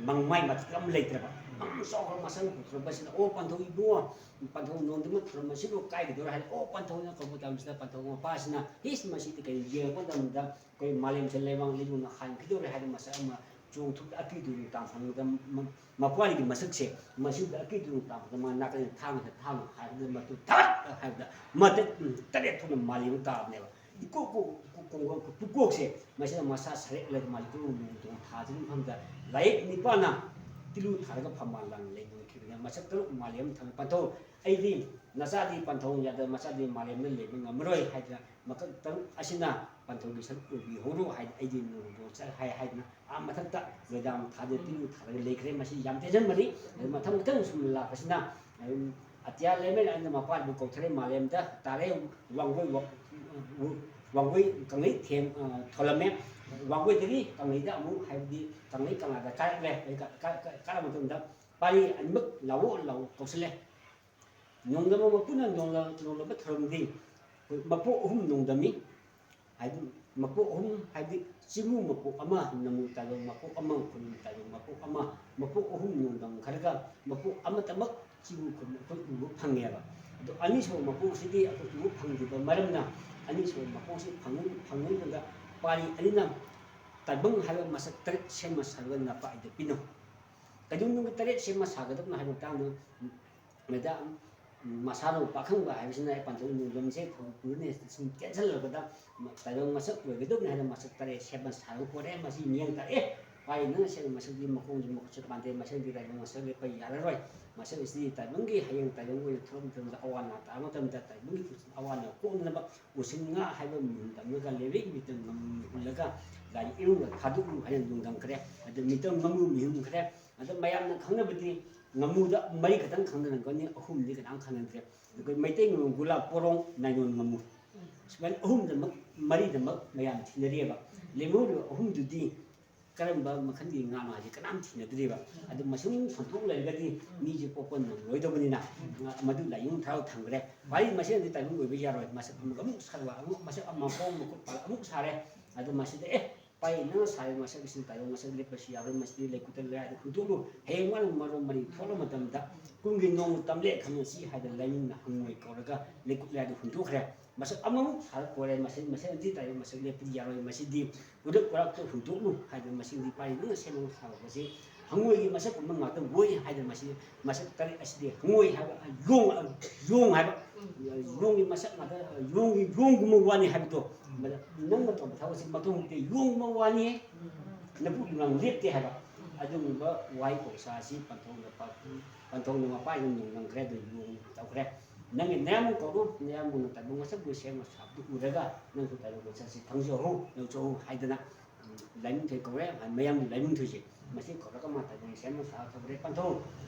ꯃꯪ-, ꯃꯥꯏ ꯃꯊꯛ ꯑꯃ ꯂꯩꯇ꯭ꯔꯕ꯫ ꯌꯥꯝ ꯆꯥꯎꯈ꯭ꯔ ꯃꯁꯛ ꯄꯨꯊꯣꯔꯛꯄꯁꯤꯗ, "ꯑꯣ, ꯄꯟꯊꯧ ꯏꯕꯨꯡꯉꯣ, ꯄꯟꯊꯧ ꯅꯣꯡꯗꯝꯅ ꯊꯨꯔꯝꯕꯁꯤꯕꯨ ꯀꯥꯏꯒꯗꯧꯔꯦ?" ꯍꯥꯏꯅ, ꯑꯣ, ꯄꯟꯊꯧꯅ ꯀꯧꯕ ꯃꯇꯝꯁꯤꯗ ꯄꯟꯊꯧ ꯃꯄꯥꯁꯤꯅ, "ꯏꯁ, ꯃꯁꯤꯗꯤ ꯀꯩꯅꯣ?" ꯌꯦꯡꯉꯛꯄ ꯃꯇꯝꯗ ꯑꯩꯈꯣꯏ ꯃꯥꯂꯦꯝꯁꯦ ꯂꯩꯃꯥꯡ ꯂꯩꯕꯨꯡꯅ ꯍꯥꯟꯈꯤꯗꯧꯔꯦ ꯍꯥꯏꯅ ꯃꯁꯛ ꯑꯃ ꯆꯣꯡꯊꯣꯛꯇ ꯑꯀꯤꯗꯨ ꯅꯨꯡꯗꯥꯡ ꯐꯪꯕꯗ ꯃ-, ꯃꯄ꯭ꯋꯥꯂꯤꯒꯤ ꯃꯁꯛꯁꯦ ꯃꯁꯤꯗ ꯑꯀꯤꯗꯨ ꯅꯨꯡꯗꯥꯡ ꯐꯪꯕꯗ ꯃꯥ ꯅꯥꯀꯟꯗ ꯊꯥꯡꯁꯦ ꯊꯥꯡ ꯍꯥꯏꯕꯗ ꯃꯇꯨ ꯊꯛ ꯍꯥꯏꯕꯗ ꯃꯇꯠ ꯇꯔꯦꯠ ꯊꯣꯛꯅ ꯃꯥꯂꯦꯝ ꯇꯥꯕꯅꯦꯕ꯫ ꯏꯀꯣꯛ ꯀꯣꯛ ꯀꯣꯡꯒꯣꯟ ꯄꯨꯀꯣꯛꯁꯦ ꯃꯁꯤꯗ ꯃꯁꯥ ꯁꯔꯦꯛꯂꯒ ꯃꯥꯂꯦꯝ ꯅꯣꯡ ꯊꯥꯗꯨꯅ ꯃꯐꯝꯗ ꯂꯥꯏꯌꯦꯛ ꯅꯤꯄꯥꯟꯅ ꯇꯤꯂꯨ ꯊꯥꯔꯒ ꯐꯝꯕꯥꯜ ꯂꯥꯡꯅ ꯂꯩꯉꯣꯟꯈꯤꯕꯅ ꯃꯁꯛ ꯇꯔꯨꯛ ꯃꯥꯂꯦꯝ ꯊꯝꯃꯤ꯫ ꯄꯟꯊꯧ, ꯑꯩꯗꯤ ꯅꯆꯥꯗꯤ ꯄꯟꯊꯧ ꯌꯥꯗ ꯃꯆꯥꯗꯤ ꯃꯥꯂꯦꯝꯗ ꯂꯩꯕ ꯉꯝꯃꯔꯣꯏ ꯍꯥꯏꯗꯅ ꯃꯀꯛ ꯇꯔꯨꯛ ꯑꯁꯤꯅ ꯄꯟꯊꯧꯒꯤ ꯁꯔꯨꯛ ꯑꯣꯏꯕꯤꯍꯧꯔꯣ ꯍꯥꯏꯗꯤ ꯑꯩꯗꯤ ꯅꯣꯡꯗꯣ ꯆꯠ ꯍꯥꯏ ꯍꯥꯏꯗꯅ ꯑꯥ ꯃꯊꯛꯇ ꯂꯣꯏꯗꯥꯝ ꯊꯥꯗꯅ ꯇꯤꯂꯨ ꯊꯥꯗꯅ ꯂꯩꯈ꯭ꯔꯦ꯫ ꯃꯁꯤ ꯌꯥꯝ ꯇꯦꯟꯁꯤꯟꯕꯅꯤ꯫ ꯑꯗꯨ ꯃꯊꯪ ꯃꯊꯪ ꯁꯨꯝ ꯂꯥꯛꯄꯁꯤꯅ ꯑꯗꯨꯝ ꯑꯇꯤꯌꯥ ꯂꯩꯃꯔꯦꯜ ꯑꯅ ꯃꯄꯥꯕꯨ ꯀꯧꯊꯔꯦ ꯃꯥꯂꯦꯝꯗ ꯇꯥꯔꯦ꯫ ꯋꯥꯡꯒꯣꯏ ꯋꯥ-, ꯋꯥꯡꯒꯣꯏ ꯀꯪꯂꯩ ꯊꯦꯝ-, ꯑ, ꯊꯣꯜꯂꯝꯃꯦ꯫ ꯋꯥꯡꯒꯣꯏꯗꯒꯤ ꯀꯪꯂꯩꯗ ꯑꯃꯨꯛ ꯍꯥꯏꯕꯗꯤ ꯀꯪꯂꯩ ꯀꯪꯂꯥꯗ ꯀꯥꯔꯛꯂꯦ꯫ ꯀꯥ-, ꯀꯥ-, ꯀꯥ-, ꯀꯥꯔꯛꯄ ꯃꯇꯝꯗ ꯄꯥꯔꯤ ꯑꯅꯤꯃꯛ ꯂꯥꯛꯑꯣ ꯂꯥꯛꯑꯣ ꯀꯧꯁꯤꯜꯂꯦ꯫ ꯅꯣꯡꯗꯝꯕ ꯃꯄꯨꯅ ꯅꯣꯡꯂ-, ꯅꯣꯡꯗꯝꯕ ꯊꯧꯔꯝꯗꯤ ꯑꯩꯈꯣꯏ ꯃꯄꯣꯛ ꯑꯍꯨꯝ ꯅꯣꯡꯗꯝꯃꯤ꯫ ꯍꯥꯏꯗꯤ ꯃꯄꯣꯛ ꯑꯍꯨꯝ ꯍꯥꯏꯕꯗꯤ ꯆꯤꯡꯉꯨ ꯃꯄꯣꯛ ꯑꯃ, ꯅꯃꯨ ꯇꯥꯏꯕꯪ ꯃꯄꯣꯛ ꯑꯃ, ꯈꯨꯅꯨ ꯇꯥꯏꯕꯪ ꯃꯄꯣꯛ ꯑꯃ, ꯃꯄꯣꯛ ꯑꯍꯨꯝ ꯅꯣꯡꯗꯝꯈ꯭ꯔꯒ ꯃꯄꯣꯛ ꯑꯃꯇꯃꯛ ꯆꯤꯡꯉꯨ ꯈꯨꯅꯨ ꯑꯩꯈꯣꯏ ꯎꯕ ꯐꯪꯉꯦꯕ꯫ ꯑꯗꯣ ꯑꯅꯤꯁꯨꯕ ꯃꯄꯣꯛꯁꯤꯗꯤ ꯑꯩꯈꯣꯏ ꯎꯕ ꯐꯪꯗ꯭ꯔꯤꯕ ꯃꯔꯝꯅ ꯑꯅꯤꯁꯨꯕ ꯃꯄꯣꯛꯁꯤ ꯐꯪꯉ-, ꯐꯪꯉꯛꯇ꯭ꯔꯒ ꯄꯥꯔꯤ ꯑꯅꯤꯅ ꯇꯥꯏꯕꯪ ꯍꯥꯏꯕ ꯃꯁꯛ ꯇꯔꯦꯠ ꯁꯦꯝꯃ ꯁꯥꯔꯒ ꯅꯄꯥꯏꯗ ꯄꯤꯅꯧ꯫ ꯀꯩꯗꯧꯅꯨꯡꯒꯤ ꯇꯔꯦꯠ ꯁꯦꯝꯃ ꯁꯥꯒꯗꯕꯅꯣ ꯍꯥꯏꯕ ꯃꯇꯥꯡꯗ ꯃꯦꯗꯥꯝ ꯃꯁꯥꯅꯧ ꯄꯥꯈꯪꯕ ꯍꯥꯏꯕꯁꯤꯅ ꯑꯩ ꯄꯟꯊꯧ ꯅꯣꯡꯗꯝꯁꯦ ꯊꯧ ꯄꯨꯔꯅꯤ ꯁꯨꯝ ꯇꯦꯟꯁꯤꯜꯂꯛꯄꯗ ꯇꯥꯏꯕꯪ ꯃꯁꯛ ꯑꯣꯏꯒꯗꯕꯅꯤ ꯍꯥꯏꯅ ꯃꯁꯛ ꯇꯔꯦꯠ ꯁꯦꯝꯃ ꯁꯥꯔꯒ ꯄꯣꯔꯛꯑꯦ꯫ ꯃꯁꯤ ꯃꯤꯠꯌꯦꯡ ꯇꯥꯔꯛꯑꯦ꯫ ꯄꯥꯏꯔꯤꯅ ꯁꯦꯝꯕ ꯃꯁꯛꯇꯤ ꯃꯈꯣꯡꯁꯨ ꯃꯈꯨꯠꯁꯨ ꯄꯥꯟꯗꯦ꯫ ꯃꯁꯛꯇꯤ ꯇꯥꯏꯕꯪ ꯃꯁꯛ ꯂꯦꯞꯄ ꯌꯥꯔꯔꯣꯏ꯫ ꯃꯁꯛ ꯑꯁꯤꯗꯤ ꯇꯥꯏꯕꯪꯒꯤ ꯍꯌꯦꯡ ꯇꯥꯏꯕꯪ ꯑꯣꯏꯅ ꯊꯣꯛꯂꯛꯄ ꯃꯇꯝꯗ ꯑꯋꯥ ꯑꯅꯥ ꯇꯥꯕ ꯃꯇꯝꯗ ꯇꯥꯏꯕꯪꯒꯤ ꯄꯨꯟꯁꯤ ꯑꯋꯥ ꯑꯅꯥ ꯀꯣꯛꯅꯅꯕ ꯎꯁꯤꯟ ꯉꯥ ꯍꯥꯏꯕ ꯃꯤꯍꯨꯟ ꯇꯝꯂꯒ ꯂꯩꯔꯤꯛ ꯃꯤꯇꯝ ꯉꯝ ꯍꯨꯜꯂꯒ ꯂꯥꯏ ꯏꯔꯨꯡꯗ ꯊꯥꯗꯣꯛꯎ ꯍꯥꯏꯅ ꯅꯣꯡꯗꯝꯈ꯭ꯔꯦ꯫ ꯑꯗꯨ ꯃꯤꯇꯝ ꯉꯝꯃꯨ ꯃꯤꯍꯨꯟꯈ꯭ꯔꯦ꯫ ꯑꯗ ꯃꯌꯥꯝꯅ ꯈꯪꯅꯕꯗꯤ ꯉꯥꯃꯨꯗ ꯃꯔꯤ ꯈꯛꯇꯪ ꯈꯪꯅꯔꯝꯒꯅꯤ, ꯑꯍꯨꯝꯗꯤ ꯀꯅꯥꯝ ꯈꯪꯅꯗ꯭ꯔꯦ꯫ ꯑꯩꯈꯣꯏ ꯃꯩꯇꯩ ꯉꯥꯃꯨ, ꯒꯨꯂꯥꯞ, ꯄꯣꯔꯣꯡ, ꯅꯥꯏꯂꯣꯟ ꯉꯥꯃꯨ, ꯁꯨꯃꯥꯏꯅ ꯑꯍꯨꯝꯗꯃꯛ, ꯃꯔꯤꯗꯃꯛ ꯃꯌꯥꯝ ꯊꯤꯅꯔꯤꯑꯕ꯫ ꯂꯦꯝꯍꯧꯔꯤꯕ ꯑꯍꯨꯝꯗꯨꯗꯤ ꯀꯔꯝꯕ ꯃꯈꯜꯒꯤ ꯉꯥꯅꯣ ꯍꯥꯏꯁꯦ ꯀꯅꯥꯝ ꯊꯤꯅꯗ꯭ꯔꯤꯕ꯫ ꯑꯗꯨ ꯃꯁꯤꯡ ꯁꯟꯗꯣꯛ ꯂꯩꯔꯒꯗꯤ ꯃꯤꯁꯦ ꯄꯣꯛꯄ ꯅꯪꯂꯣꯏꯗꯕꯅꯤꯅ, ꯃꯗꯨ ꯂꯥꯏꯌꯣꯡ ꯊꯔꯥꯎ ꯊꯝꯈ꯭ꯔꯦ꯫ ꯋꯥꯔꯤ ꯃꯁꯦꯟꯗꯤ ꯇꯥꯏꯕꯪ ꯑꯣꯏꯕ ꯌꯥꯔꯣꯏ꯫ ꯃꯁꯛ ꯑꯃꯒ ꯑꯃꯨꯛ ꯁꯥꯔꯒ ꯑꯃꯨꯛ ꯃꯁꯛ ꯑꯃ ꯃꯈꯣꯡ ꯃꯈꯨꯠ ꯄꯥꯜꯂ ꯑꯃꯨꯛ ꯁꯥꯔꯦ꯫ ꯑꯗꯨ ꯃꯁꯤꯗ ꯑꯦ ꯄꯥꯏ ꯅꯪꯅ ꯁꯥꯔꯤꯕ ꯃꯁꯛ ꯑꯁꯤꯅ ꯇꯥꯏꯕꯪ ꯃꯁꯛ ꯂꯦꯞꯄꯁꯨ ꯌꯥꯔꯣꯏ, ꯃꯁꯤꯗꯤ ꯂꯩꯀꯨꯠꯇ ꯂꯩꯔꯥꯏꯗ ꯍꯨꯟꯗꯣꯛꯂꯨ꯫ ꯍꯌꯦꯡ ꯃꯥꯅ ꯃꯔꯣꯟ ꯃꯔꯤ ꯊꯣꯛꯂꯛꯄ ꯃꯇꯝꯗ ꯀꯨꯝꯒꯤ ꯅꯣꯡꯃ ꯇꯝꯂꯦ ꯈꯪꯅꯁꯤ ꯍꯥꯏꯗꯅ ꯂꯥꯏꯅꯤꯡꯅ ꯍꯪꯉꯣꯏ ꯀꯧꯔꯒ ꯂꯩꯀꯨꯠ ꯂꯩꯔꯥꯏꯗ ꯍꯨꯟꯗꯣꯛꯈ꯭ꯔꯦ꯫ ꯃꯁꯛ ꯑꯃꯃꯨꯛ ꯁꯥꯔꯛꯄ ꯑꯣꯏꯔꯦ꯫ ꯃꯁꯤ ꯃꯁꯛ ꯑꯁꯤ ꯇꯥꯏꯕꯪ ꯃꯁꯛ ꯂꯦꯞꯄꯗꯤ ꯌꯥꯔꯣꯏ꯫ ꯃꯁꯤꯗꯤ ꯎꯔꯛ ꯋꯥꯔꯛꯇ ꯍꯨꯟꯗꯣꯛꯂꯨ ꯍꯥꯏꯗꯅ ꯃꯁꯤꯗꯤ ꯄꯥꯏ ꯅꯪꯅ ꯁꯦꯝꯕ ꯁꯥꯕꯁꯤ ꯍꯪꯉꯣꯏꯒꯤ ꯃꯁꯛꯀꯨꯝꯕ ꯉꯥꯛꯇ ꯑꯣꯏ ꯍꯥꯏꯗꯅ ꯃꯁꯤ ꯃꯁꯛ ꯇꯔꯦꯠ ꯑꯁꯤꯗꯤ ꯍꯪꯉꯣꯏ ꯍꯥꯏꯕ, ꯌꯣꯡ, ꯌꯣꯡ ꯍꯥꯏꯕ, ꯌꯣꯡꯒꯤ ꯃꯁꯛ ꯉꯥꯛꯇ, ꯌꯣꯡꯒꯤ, ꯌꯣꯡꯒꯨꯝꯕ ꯋꯥꯅꯤ ꯍꯥꯏꯕꯗꯣ꯫ ꯃꯗ ꯅꯪꯅ ꯇꯧꯕ ꯊꯕꯛꯁꯤ ꯃꯇꯨꯡꯗꯤ ꯌꯣꯡꯒꯨꯝꯕ ꯋꯥꯅꯤ, ꯅꯕꯨꯛ ꯅꯪ ꯂꯦꯞꯇꯦ ꯍꯥꯏꯕ꯫ ꯑꯗꯨꯒꯨꯝꯕ ꯋꯥꯍꯩ ꯄꯧꯁꯥ ꯑꯁꯤ ꯄꯟꯊꯧꯅ ꯄ-, ꯄꯟꯊꯧꯅ ꯃꯄꯥ ꯌꯨꯝ ꯅꯣꯡꯅꯝꯈ꯭ꯔꯦ, ꯑꯗꯨ ꯌꯣꯡ ꯇꯧꯈ꯭ꯔꯦ꯫ ꯅꯪꯒꯤ ꯅꯌꯥꯝꯕ ꯀꯧꯔꯨ, ꯅꯌꯥꯝꯕꯅ ꯇꯥꯏꯕꯪ ꯃꯁꯛꯄꯨ ꯁꯦꯝꯕ ꯁꯥꯕꯗꯨ ꯎꯔꯒ ꯅꯪꯁꯨ ꯇꯥꯏꯕꯪ ꯃꯁꯛꯁꯤ ꯈꯪꯖꯍꯧ, ꯂꯧꯖꯍꯧ ꯍꯥꯏꯗꯅ ꯂꯥꯏꯅꯤꯡꯊꯧ ꯀꯧꯔꯦ, ꯃꯌꯥꯝꯒꯤ ꯂꯥꯏꯅꯤꯡꯊꯧꯁꯦ꯫ ꯃꯁꯤ ꯀꯧꯔꯒ ꯃꯥ ꯇꯥꯏꯕꯪ ꯁꯦꯝꯕ ꯁꯥꯕ ꯇꯧꯔꯦ꯫ ꯄꯟꯊꯧ,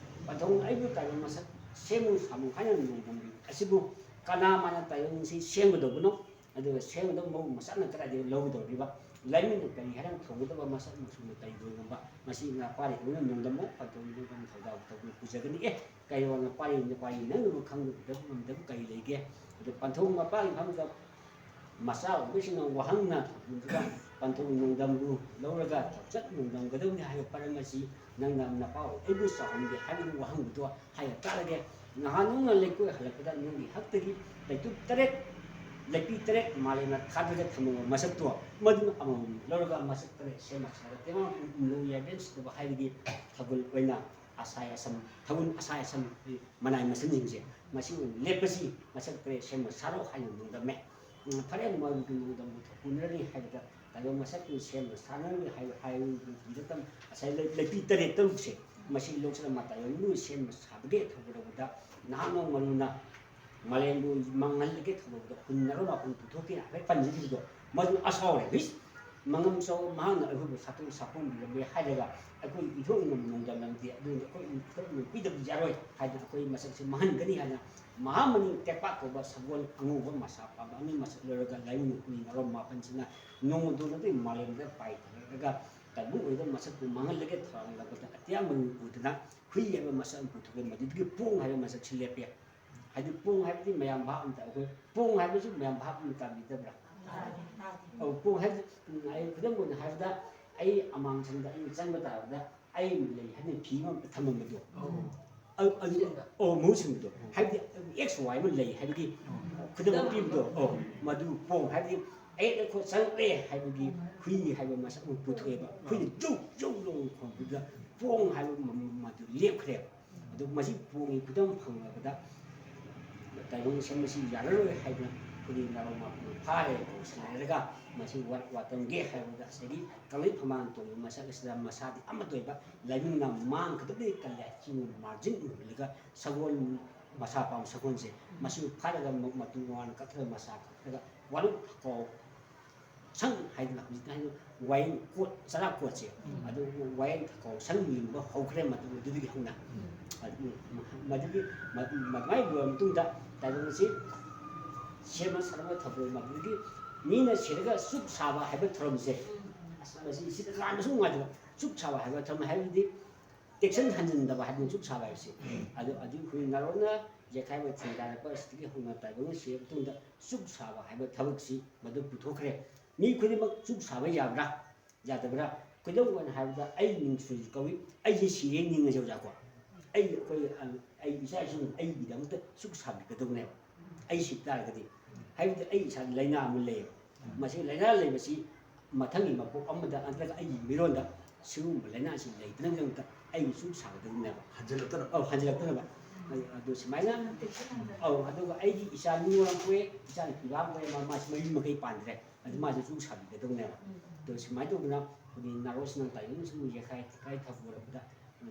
ꯄꯟꯊꯧ ꯑꯩꯕꯨ ꯇꯥꯏꯕꯪ ꯃꯁꯛ ꯁꯦꯝꯃꯨ ꯁꯥꯃꯨ ꯍꯥꯏꯅ ꯅꯣꯡꯗꯝꯕꯤ ꯑꯁꯤꯕꯨ ꯀꯅꯥ ꯃꯥꯅ ꯇꯥꯏꯕꯪꯁꯤ ꯁꯦꯝꯒꯗꯧꯕꯅꯣ? ꯑꯗꯨꯒ ꯁꯦꯝꯒꯗꯧꯕ ꯃꯑꯣꯡ ꯃꯆꯥꯅ ꯀꯗꯥꯏꯗꯒꯤ ꯂꯧꯒꯗꯧꯔꯤꯕ? ꯂꯥꯏꯅꯤꯡꯅ ꯀꯔꯤ ꯍꯥꯏꯅ ꯊꯣꯡꯒꯗꯕ ꯃꯁꯛ ꯃꯆꯨꯅ ꯀꯔꯤ ꯑꯣꯏ ꯉꯝꯕ? ꯃꯁꯤ ꯉꯥ ꯄꯥꯔꯤ ꯑꯣꯏꯅ ꯅꯣꯡꯗꯝꯕ ꯄꯟꯊꯧ ꯅꯣꯡꯗꯝ ꯊꯧꯗꯥꯡ ꯇꯧꯗꯨꯅ ꯄꯨꯖꯒꯅꯤ꯫ ꯑꯦ, ꯀꯩ ꯋꯥꯅ ꯄꯥꯔꯤ ꯅꯨꯄꯥꯔꯤ ꯅꯪꯅꯕꯨ ꯈꯪꯗꯕ ꯉꯝꯗꯕ ꯀꯔꯤ ꯂꯩꯒꯦ? ꯑꯗꯨ ꯄꯟꯊꯧ ꯃꯄꯥꯒꯤ ꯐꯝꯗ ꯃꯆꯥ ꯑꯣꯏꯕꯁꯤꯡꯅ ꯋꯥꯍꯪꯅ ꯊꯝꯖꯤꯟꯗꯨꯅ ꯄꯟꯊꯧ ꯅꯣꯡꯗꯝꯕꯨ ꯂꯧꯔꯒ ꯊꯧꯆꯠ ꯅꯣꯡꯗꯝꯒꯗꯕꯅꯤ ꯍꯥꯏꯕ ꯄꯔꯝ ꯑꯁꯤ ꯅꯪꯅ ꯅꯄꯥ ꯑꯩꯕꯨ ꯆꯥꯎꯍꯟꯒꯦ ꯍꯥꯏꯕꯒꯤ ꯋꯥꯍꯪꯗꯨ ꯍꯥꯏꯔ ꯇꯥꯔꯒꯦ꯫ ꯅꯍꯥꯟ ꯅꯪꯅ ꯂꯩꯀꯣꯏ ꯍꯜꯂꯛꯄꯗ ꯅꯪꯒꯤ ꯍꯛꯇꯒꯤ ꯂꯩꯇꯨꯞ ꯇꯔꯦꯠ, ꯂꯩꯄꯤ ꯇꯔꯦꯠ ꯃꯥꯂꯦꯝꯅ ꯊꯥꯗꯔꯒ ꯊꯝꯃꯕ ꯃꯁꯛꯇꯣ ꯃꯗꯨꯅ ꯑꯃꯃꯝ ꯂꯧꯔꯒ ꯃꯁꯛ ꯇꯔꯦꯠ ꯁꯦꯝꯃ ꯁꯥꯔꯒ ꯇꯦꯡꯕꯥꯡ ꯎꯝꯂꯨ ꯌꯥꯏꯕꯦꯟ ꯁꯤꯠꯇꯕ ꯍꯥꯏꯕꯒꯤ ꯊꯧꯒꯜ ꯑꯣꯏꯅ ꯑꯁꯥꯏ ꯑꯁꯝ, ꯊꯧꯒꯜ ꯑꯁꯥꯏ ꯑꯁꯝ ꯃꯅꯥꯏ ꯃꯁꯤꯡꯁꯤꯡꯁꯦ ꯃꯁꯤ ꯑꯣꯏꯅ ꯂꯦꯞꯄꯁꯤ꯫ ꯃꯁꯛ ꯇꯔꯦꯠ ꯁꯦꯝꯃ ꯁꯥꯔꯣ ꯍꯥꯏꯅ ꯅꯣꯡꯗꯝꯃꯦ꯫ ꯎꯝ, ꯐꯔꯦ, ꯃꯗꯨꯒꯤ ꯅꯣꯡꯗꯝꯕꯨ ꯊꯣꯛ ꯎꯅꯔꯅꯤ ꯍꯥꯏꯕꯗ ꯇꯥꯏꯕꯪ ꯃꯁꯛꯇꯨ ꯁꯦꯝꯃ ꯁꯥꯔꯅꯤ ꯍꯥꯏꯕ, ꯍꯥꯏꯕꯒꯤ ꯃꯇꯝ ꯉꯁꯥꯏ ꯂꯩ-, ꯂꯩꯄꯤ ꯇꯔꯦꯠ ꯇꯔꯨꯛꯁꯦ ꯃꯁꯤ ꯂꯧꯁꯤꯜꯂ ꯃꯇꯥꯏꯕꯪꯕꯨ ꯁꯦꯝꯃ ꯁꯥꯕꯒꯤ ꯊꯧꯒꯜ ꯑꯃꯗ ꯅꯍꯥꯛ ꯅꯣꯡꯃ ꯅꯣꯡꯃ ꯃꯥꯂꯦꯝꯕꯨ ꯃꯥꯡꯍꯜꯂꯒꯦ ꯊꯧꯒꯜꯗ ꯍꯨꯟꯅꯔꯣ ꯃꯥꯄꯟ ꯄꯨꯊꯣꯛꯀꯦ ꯍꯥꯏꯐꯦꯠ ꯄꯟꯖꯈꯤꯕꯗꯣ ꯃꯗꯨ ꯑꯁꯥꯎꯔꯦ꯫ ꯍꯨꯏꯁ! ꯃꯉꯝ ꯆꯥꯎꯕ ꯃꯍꯥꯛꯅ ꯑꯩꯈꯣꯏꯕꯨ ꯁꯥꯇꯨ ꯁꯥꯐꯣꯡꯕꯤꯔꯝꯃꯦ ꯍꯥꯏꯔꯒ ꯑꯩꯈꯣꯏ ꯏꯊꯣꯛ ꯏꯅꯝ ꯅꯣꯡꯗꯝꯂꯝꯗꯦ, ꯑꯗꯨꯅ ꯑꯩꯈꯣꯏ ꯏꯊꯣꯛ ꯏꯅꯝ ꯄꯤꯗꯕ ꯌꯥꯔꯣꯏ ꯍꯥꯏꯗꯅ ꯑꯩꯈꯣꯏ ꯃꯁꯛꯁꯦ ꯃꯥꯡꯍꯟꯒꯅꯤ ꯍꯥꯏꯅ ꯃꯍꯥꯃꯅꯤ ꯇꯦꯛꯄꯥꯛ ꯀꯧꯕ ꯁꯒꯣꯜ ꯑꯉꯧꯕ ꯃꯁꯥ ꯄꯥꯝꯕ ꯑꯅꯤ ꯃꯁꯛ ꯂꯣꯏꯔꯒ ꯂꯥꯏꯅꯤꯡ ꯀꯨꯟ ꯉꯔꯣꯝ ꯃꯥꯄꯟꯁꯤꯅ ꯅꯣꯡꯃꯗꯨ ꯅꯠꯇꯦ ꯃꯥꯂꯦꯝꯗ ꯄꯥꯏꯊꯔꯒ ꯇꯥꯏꯕꯪ ꯑꯣꯏꯕ ꯃꯁꯛꯄꯨ ꯃꯥꯡꯍꯜꯂꯒꯦ ꯊꯧꯔꯥꯡ ꯂꯧꯕꯗ ꯑꯇꯤꯌꯥ ꯃꯔꯨ ꯎꯗꯨꯅ ꯍꯨꯏ ꯍꯥꯏꯕ ꯃꯁꯛ ꯑꯃ ꯄꯨꯊꯣꯛꯑꯦ꯫ ꯃꯗꯨꯗꯒꯤ ꯄꯣꯡ ꯍꯥꯏꯕ ꯃꯁꯛꯁꯤ ꯂꯦꯞꯄꯦ꯫ ꯍꯥꯏꯗꯤ ꯄꯣꯡ ꯍꯥꯏꯕꯗꯤ ꯃꯌꯥꯝ ꯚꯥꯞ ꯑꯃꯇ ꯑꯩꯈꯣꯏ ꯄꯣꯡ ꯍꯥꯏꯕꯁꯤ ꯃꯌꯥꯝ ꯚꯥꯞ ꯑꯃ ꯇꯥꯕꯤꯗꯕ꯭ꯔꯥ? ꯑꯧ, ꯄꯣꯡ ꯍꯥꯏꯕꯗꯤ, ꯎꯝ, ꯑꯩ ꯈꯨꯗꯝ ꯑꯣꯏꯅ ꯍꯥꯏꯔꯕꯗ, ꯑꯩ ꯑꯃꯥꯡꯁꯪꯗ ꯑꯩꯅ ꯆꯪꯕ ꯇꯥꯔꯕꯗ, ꯑꯩ ꯂꯩ ꯍꯥꯏꯅ ꯐꯤ ꯑꯃ ꯊꯝꯃꯝꯕꯗꯣ꯫ ꯑꯧ꯫ ꯑꯗꯨ, ꯑꯗꯨ, ꯑꯣ, ꯃꯍꯨꯠ ꯁꯤꯟꯕꯗꯣ꯫ ꯍꯥꯏꯕꯗꯤ ꯑꯦꯛꯁ ꯋꯥꯏ ꯑꯃ ꯂꯩ ꯍꯥꯏꯕꯒꯤ ꯈꯨꯗꯝ ꯄꯤꯕꯗꯣ, ꯑꯣ, ꯃꯗꯨ ꯄꯣꯡ ꯍꯥꯏꯕꯗꯤ ꯑꯩ ꯑꯩꯈꯣꯏ ꯆꯪꯉꯛꯂꯦ ꯍꯥꯏꯕꯒꯤ ꯍꯨꯏ ꯍꯥꯏꯕ ꯃꯁꯛ ꯑꯃ ꯄꯨꯊꯣꯛꯑꯦꯕ꯫ ꯍꯨꯏꯅ ꯖꯧ ꯖꯧ ꯂꯥꯎꯅ ꯈꯣꯡꯕꯗꯨꯗ ꯄꯣꯡ ꯍꯥꯏꯕ ꯃ-, ꯃ-, ꯃꯗꯨ ꯂꯦꯞꯈ꯭ꯔꯦꯕ꯫ ꯑꯗꯨ ꯃꯁꯤ ꯄꯣꯡꯒꯤ ꯈꯨꯗꯝ ꯐꯪꯂꯕꯗ ꯇꯥꯏꯕꯪ ꯁꯦꯝꯕꯁꯤ ꯌꯥꯔꯔꯣꯏ ꯍꯥꯏꯗꯅ ꯑꯩꯈꯣꯏꯒꯤ ꯅꯥꯔꯣ ꯃꯥꯄꯨꯅ ꯐꯥꯔꯦ ꯀꯧꯁꯤꯜꯂꯛꯂꯒ ꯃꯁꯤ ꯋꯥ-, ꯋꯥꯇꯝꯒꯦ ꯍꯥꯏꯕꯗ ꯉꯁꯥꯏꯒꯤ ꯀꯪꯂꯩ ꯐꯝꯕꯥꯜ ꯇꯣꯡꯕ ꯃꯁꯛ ꯑꯁꯤꯗ ꯃꯁꯥꯗꯤ ꯑꯃꯠꯇ ꯑꯣꯏꯕ ꯂꯥꯏꯕꯨꯡꯅ ꯃꯥꯡ ꯈꯛꯇꯗꯒꯤ ꯀꯜꯂꯦ꯫ ꯆꯤꯡ ꯃꯥꯔꯖꯤꯟ ꯎꯍꯜꯂꯒ ꯁꯒꯣꯜ ꯃꯁꯥ ꯄꯥꯝꯕ ꯁꯒꯣꯜꯁꯦ ꯃꯁꯤ ꯐꯥꯔꯒ ꯃ-, ꯃꯇꯨ ꯃꯃꯥꯟ ꯀꯛꯊꯠꯂꯒ ꯃꯁꯥ ꯀꯛꯊꯠꯂꯒ ꯋꯥꯔꯨꯛ ꯀꯧ ꯁꯪ ꯍꯥꯏꯗꯅ ꯍꯧꯖꯤꯛ ꯍꯥꯏꯅ ꯋꯥꯌꯦꯜ ꯀꯣꯠ, ꯆꯔꯥ ꯀꯣꯠꯁꯦ, ꯎꯝ꯫ ꯑꯗꯨ ꯋꯥꯌꯦꯜ ꯀꯧ ꯁꯪ ꯂꯤꯡꯕ ꯍꯧꯈ꯭ꯔꯦ ꯃꯇꯝ ꯑꯗꯨꯗꯒꯤ ꯍꯧꯅ꯫ ꯎꯝ꯫ ꯑꯗꯨ ꯃꯗꯨꯒꯤ ꯃ-, ꯃꯗꯨꯃꯥꯏꯅ ꯂꯣꯏꯔꯕ ꯃꯇꯨꯡꯗ ꯇꯥꯏꯕꯪ ꯑꯁꯤ ꯁꯦꯝꯕ ꯁꯥꯕ ꯊꯧꯔꯝ ꯑꯗꯨꯗꯒꯤ ꯃꯤꯅ ꯁꯤꯔꯒ ꯆꯨꯞ ꯁꯥꯕ ꯍꯥꯏꯕ ꯊꯧꯔꯝꯁꯦ, ꯎꯝ꯫ ꯑꯁ, ꯃꯁꯤ ꯁꯤꯗ ꯂꯥꯟꯕꯁꯨ ꯅꯨꯡꯉꯥꯏꯇꯕ꯫ ꯆꯨꯞ ꯁꯥꯕ ꯍꯥꯏꯕ ꯊꯧꯔꯝ ꯍꯥꯏꯕꯗꯤ ꯇꯦꯛꯁꯟ ꯍꯟꯖꯤꯟꯗꯕ ꯍꯥꯏꯕꯅꯤ ꯆꯨꯞ ꯁꯥꯕ ꯍꯥꯏꯕꯁꯤ꯫ ꯎꯝ꯫ ꯑꯗꯨ, ꯑꯗꯨ ꯑꯩꯈꯣꯏ ꯅꯥꯔꯣꯟꯅ ꯌꯩꯈꯥꯏꯕ ꯊꯤꯟꯗꯥꯔꯛꯄ ꯑꯁꯤꯗꯒꯤ ꯍꯧꯅ ꯇꯥꯏꯕꯪꯅ ꯁꯤꯔꯕ ꯃꯇꯨꯡꯗ ꯆꯨꯞ ꯁꯥꯕ ꯍꯥꯏꯕ ꯊꯕꯛꯁꯤ ꯃꯗꯨ ꯄꯨꯊꯣꯛꯈ꯭ꯔꯦ꯫ ꯃꯤ ꯈꯨꯗꯤꯡꯃꯛ ꯆꯨꯞ ꯁꯥꯕ ꯌꯥꯕ꯭ꯔꯥ? ꯌꯥꯗꯕ꯭ꯔꯥ? ꯈꯨꯗꯝ ꯑꯣꯏꯅ ꯍꯥꯏꯔꯕꯗ ꯑꯩ ꯃꯤꯡ ꯁꯨꯔꯖꯤꯠ ꯀꯧꯏ, ꯑꯩꯁꯦ ꯁꯤꯔꯦ ꯅꯤꯡꯉꯁꯦ ꯑꯣꯖꯥꯀꯣ꯫ ꯑꯩ, ꯑꯩꯈꯣꯏ, ꯑ, ꯑꯩ ꯏꯆꯥ ꯏꯁꯨ ꯑꯩꯒꯤꯗꯃꯛꯇ ꯆꯨꯞ ꯁꯥꯕꯤꯒꯗꯧꯅꯦꯕ꯫ ꯑꯩ ꯁꯤ ꯇꯥꯔꯒꯗꯤ, ꯍꯥꯏꯕꯗꯤ ꯑꯩ ꯏꯁꯥꯗ ꯂꯥꯏꯅꯥ ꯑꯃ ꯂꯩꯌꯦꯕ꯫ ꯃꯁꯤ ꯂꯥꯏꯅꯥ ꯂꯩꯕꯁꯤ ꯃꯊꯪꯒꯤ ꯃꯄꯣꯛ ꯑꯃꯗ ꯅꯠꯇ꯭ꯔꯒ ꯑꯩꯒꯤ ꯃꯤꯔꯣꯟꯗ ꯁꯤꯒꯨꯝꯕ ꯂꯥꯏꯅꯥꯁꯤ ꯂꯩꯇꯅꯕꯒꯤꯗꯃꯛꯇ ꯑꯩꯒꯤ ꯆꯨꯞ ꯁꯥꯒꯗꯧꯅꯦꯕ꯫ ꯍꯟꯖꯤꯜꯂꯛꯇꯅꯕ꯫ ꯑꯧ, ꯍꯟꯖꯤꯜꯂꯛꯇꯅꯕ꯫ ꯑꯗꯨ, ꯑꯗꯨ ꯁꯨꯃꯥꯏꯅ, ꯑꯧ, ꯑꯗꯨꯒ ꯑꯩꯒꯤ ꯏꯆꯥ ꯅꯨꯄꯤ ꯑꯃ ꯄꯣꯛꯑꯦ, ꯏꯆꯥ ꯅꯨꯄꯤ ꯑꯃ ꯄꯣꯛꯑꯦ, ꯃꯥ, ꯃꯥꯁꯤ ꯃꯌꯨꯝ ꯃꯀꯩ ꯄꯥꯟꯗ꯭ꯔꯦ꯫ ꯑꯗꯨ ꯃꯥꯁꯨ ꯆꯨꯞ ꯁꯥꯕꯤꯒꯗꯧꯅꯦꯕ꯫ ꯎꯝ꯫ ꯑꯗꯣ ꯁꯨꯃꯥꯏꯅ ꯇꯧꯗꯅ ꯑꯩꯈꯣꯏꯒꯤ ꯅꯥꯔꯣꯟꯁꯤꯡꯅ ꯇꯥꯏꯕꯪ ꯁꯤꯡꯕꯨ ꯌꯦꯛꯈꯥꯏ ꯊꯤꯈꯥꯏ ꯊꯧꯕ ꯑꯣꯏꯔꯛꯄꯗ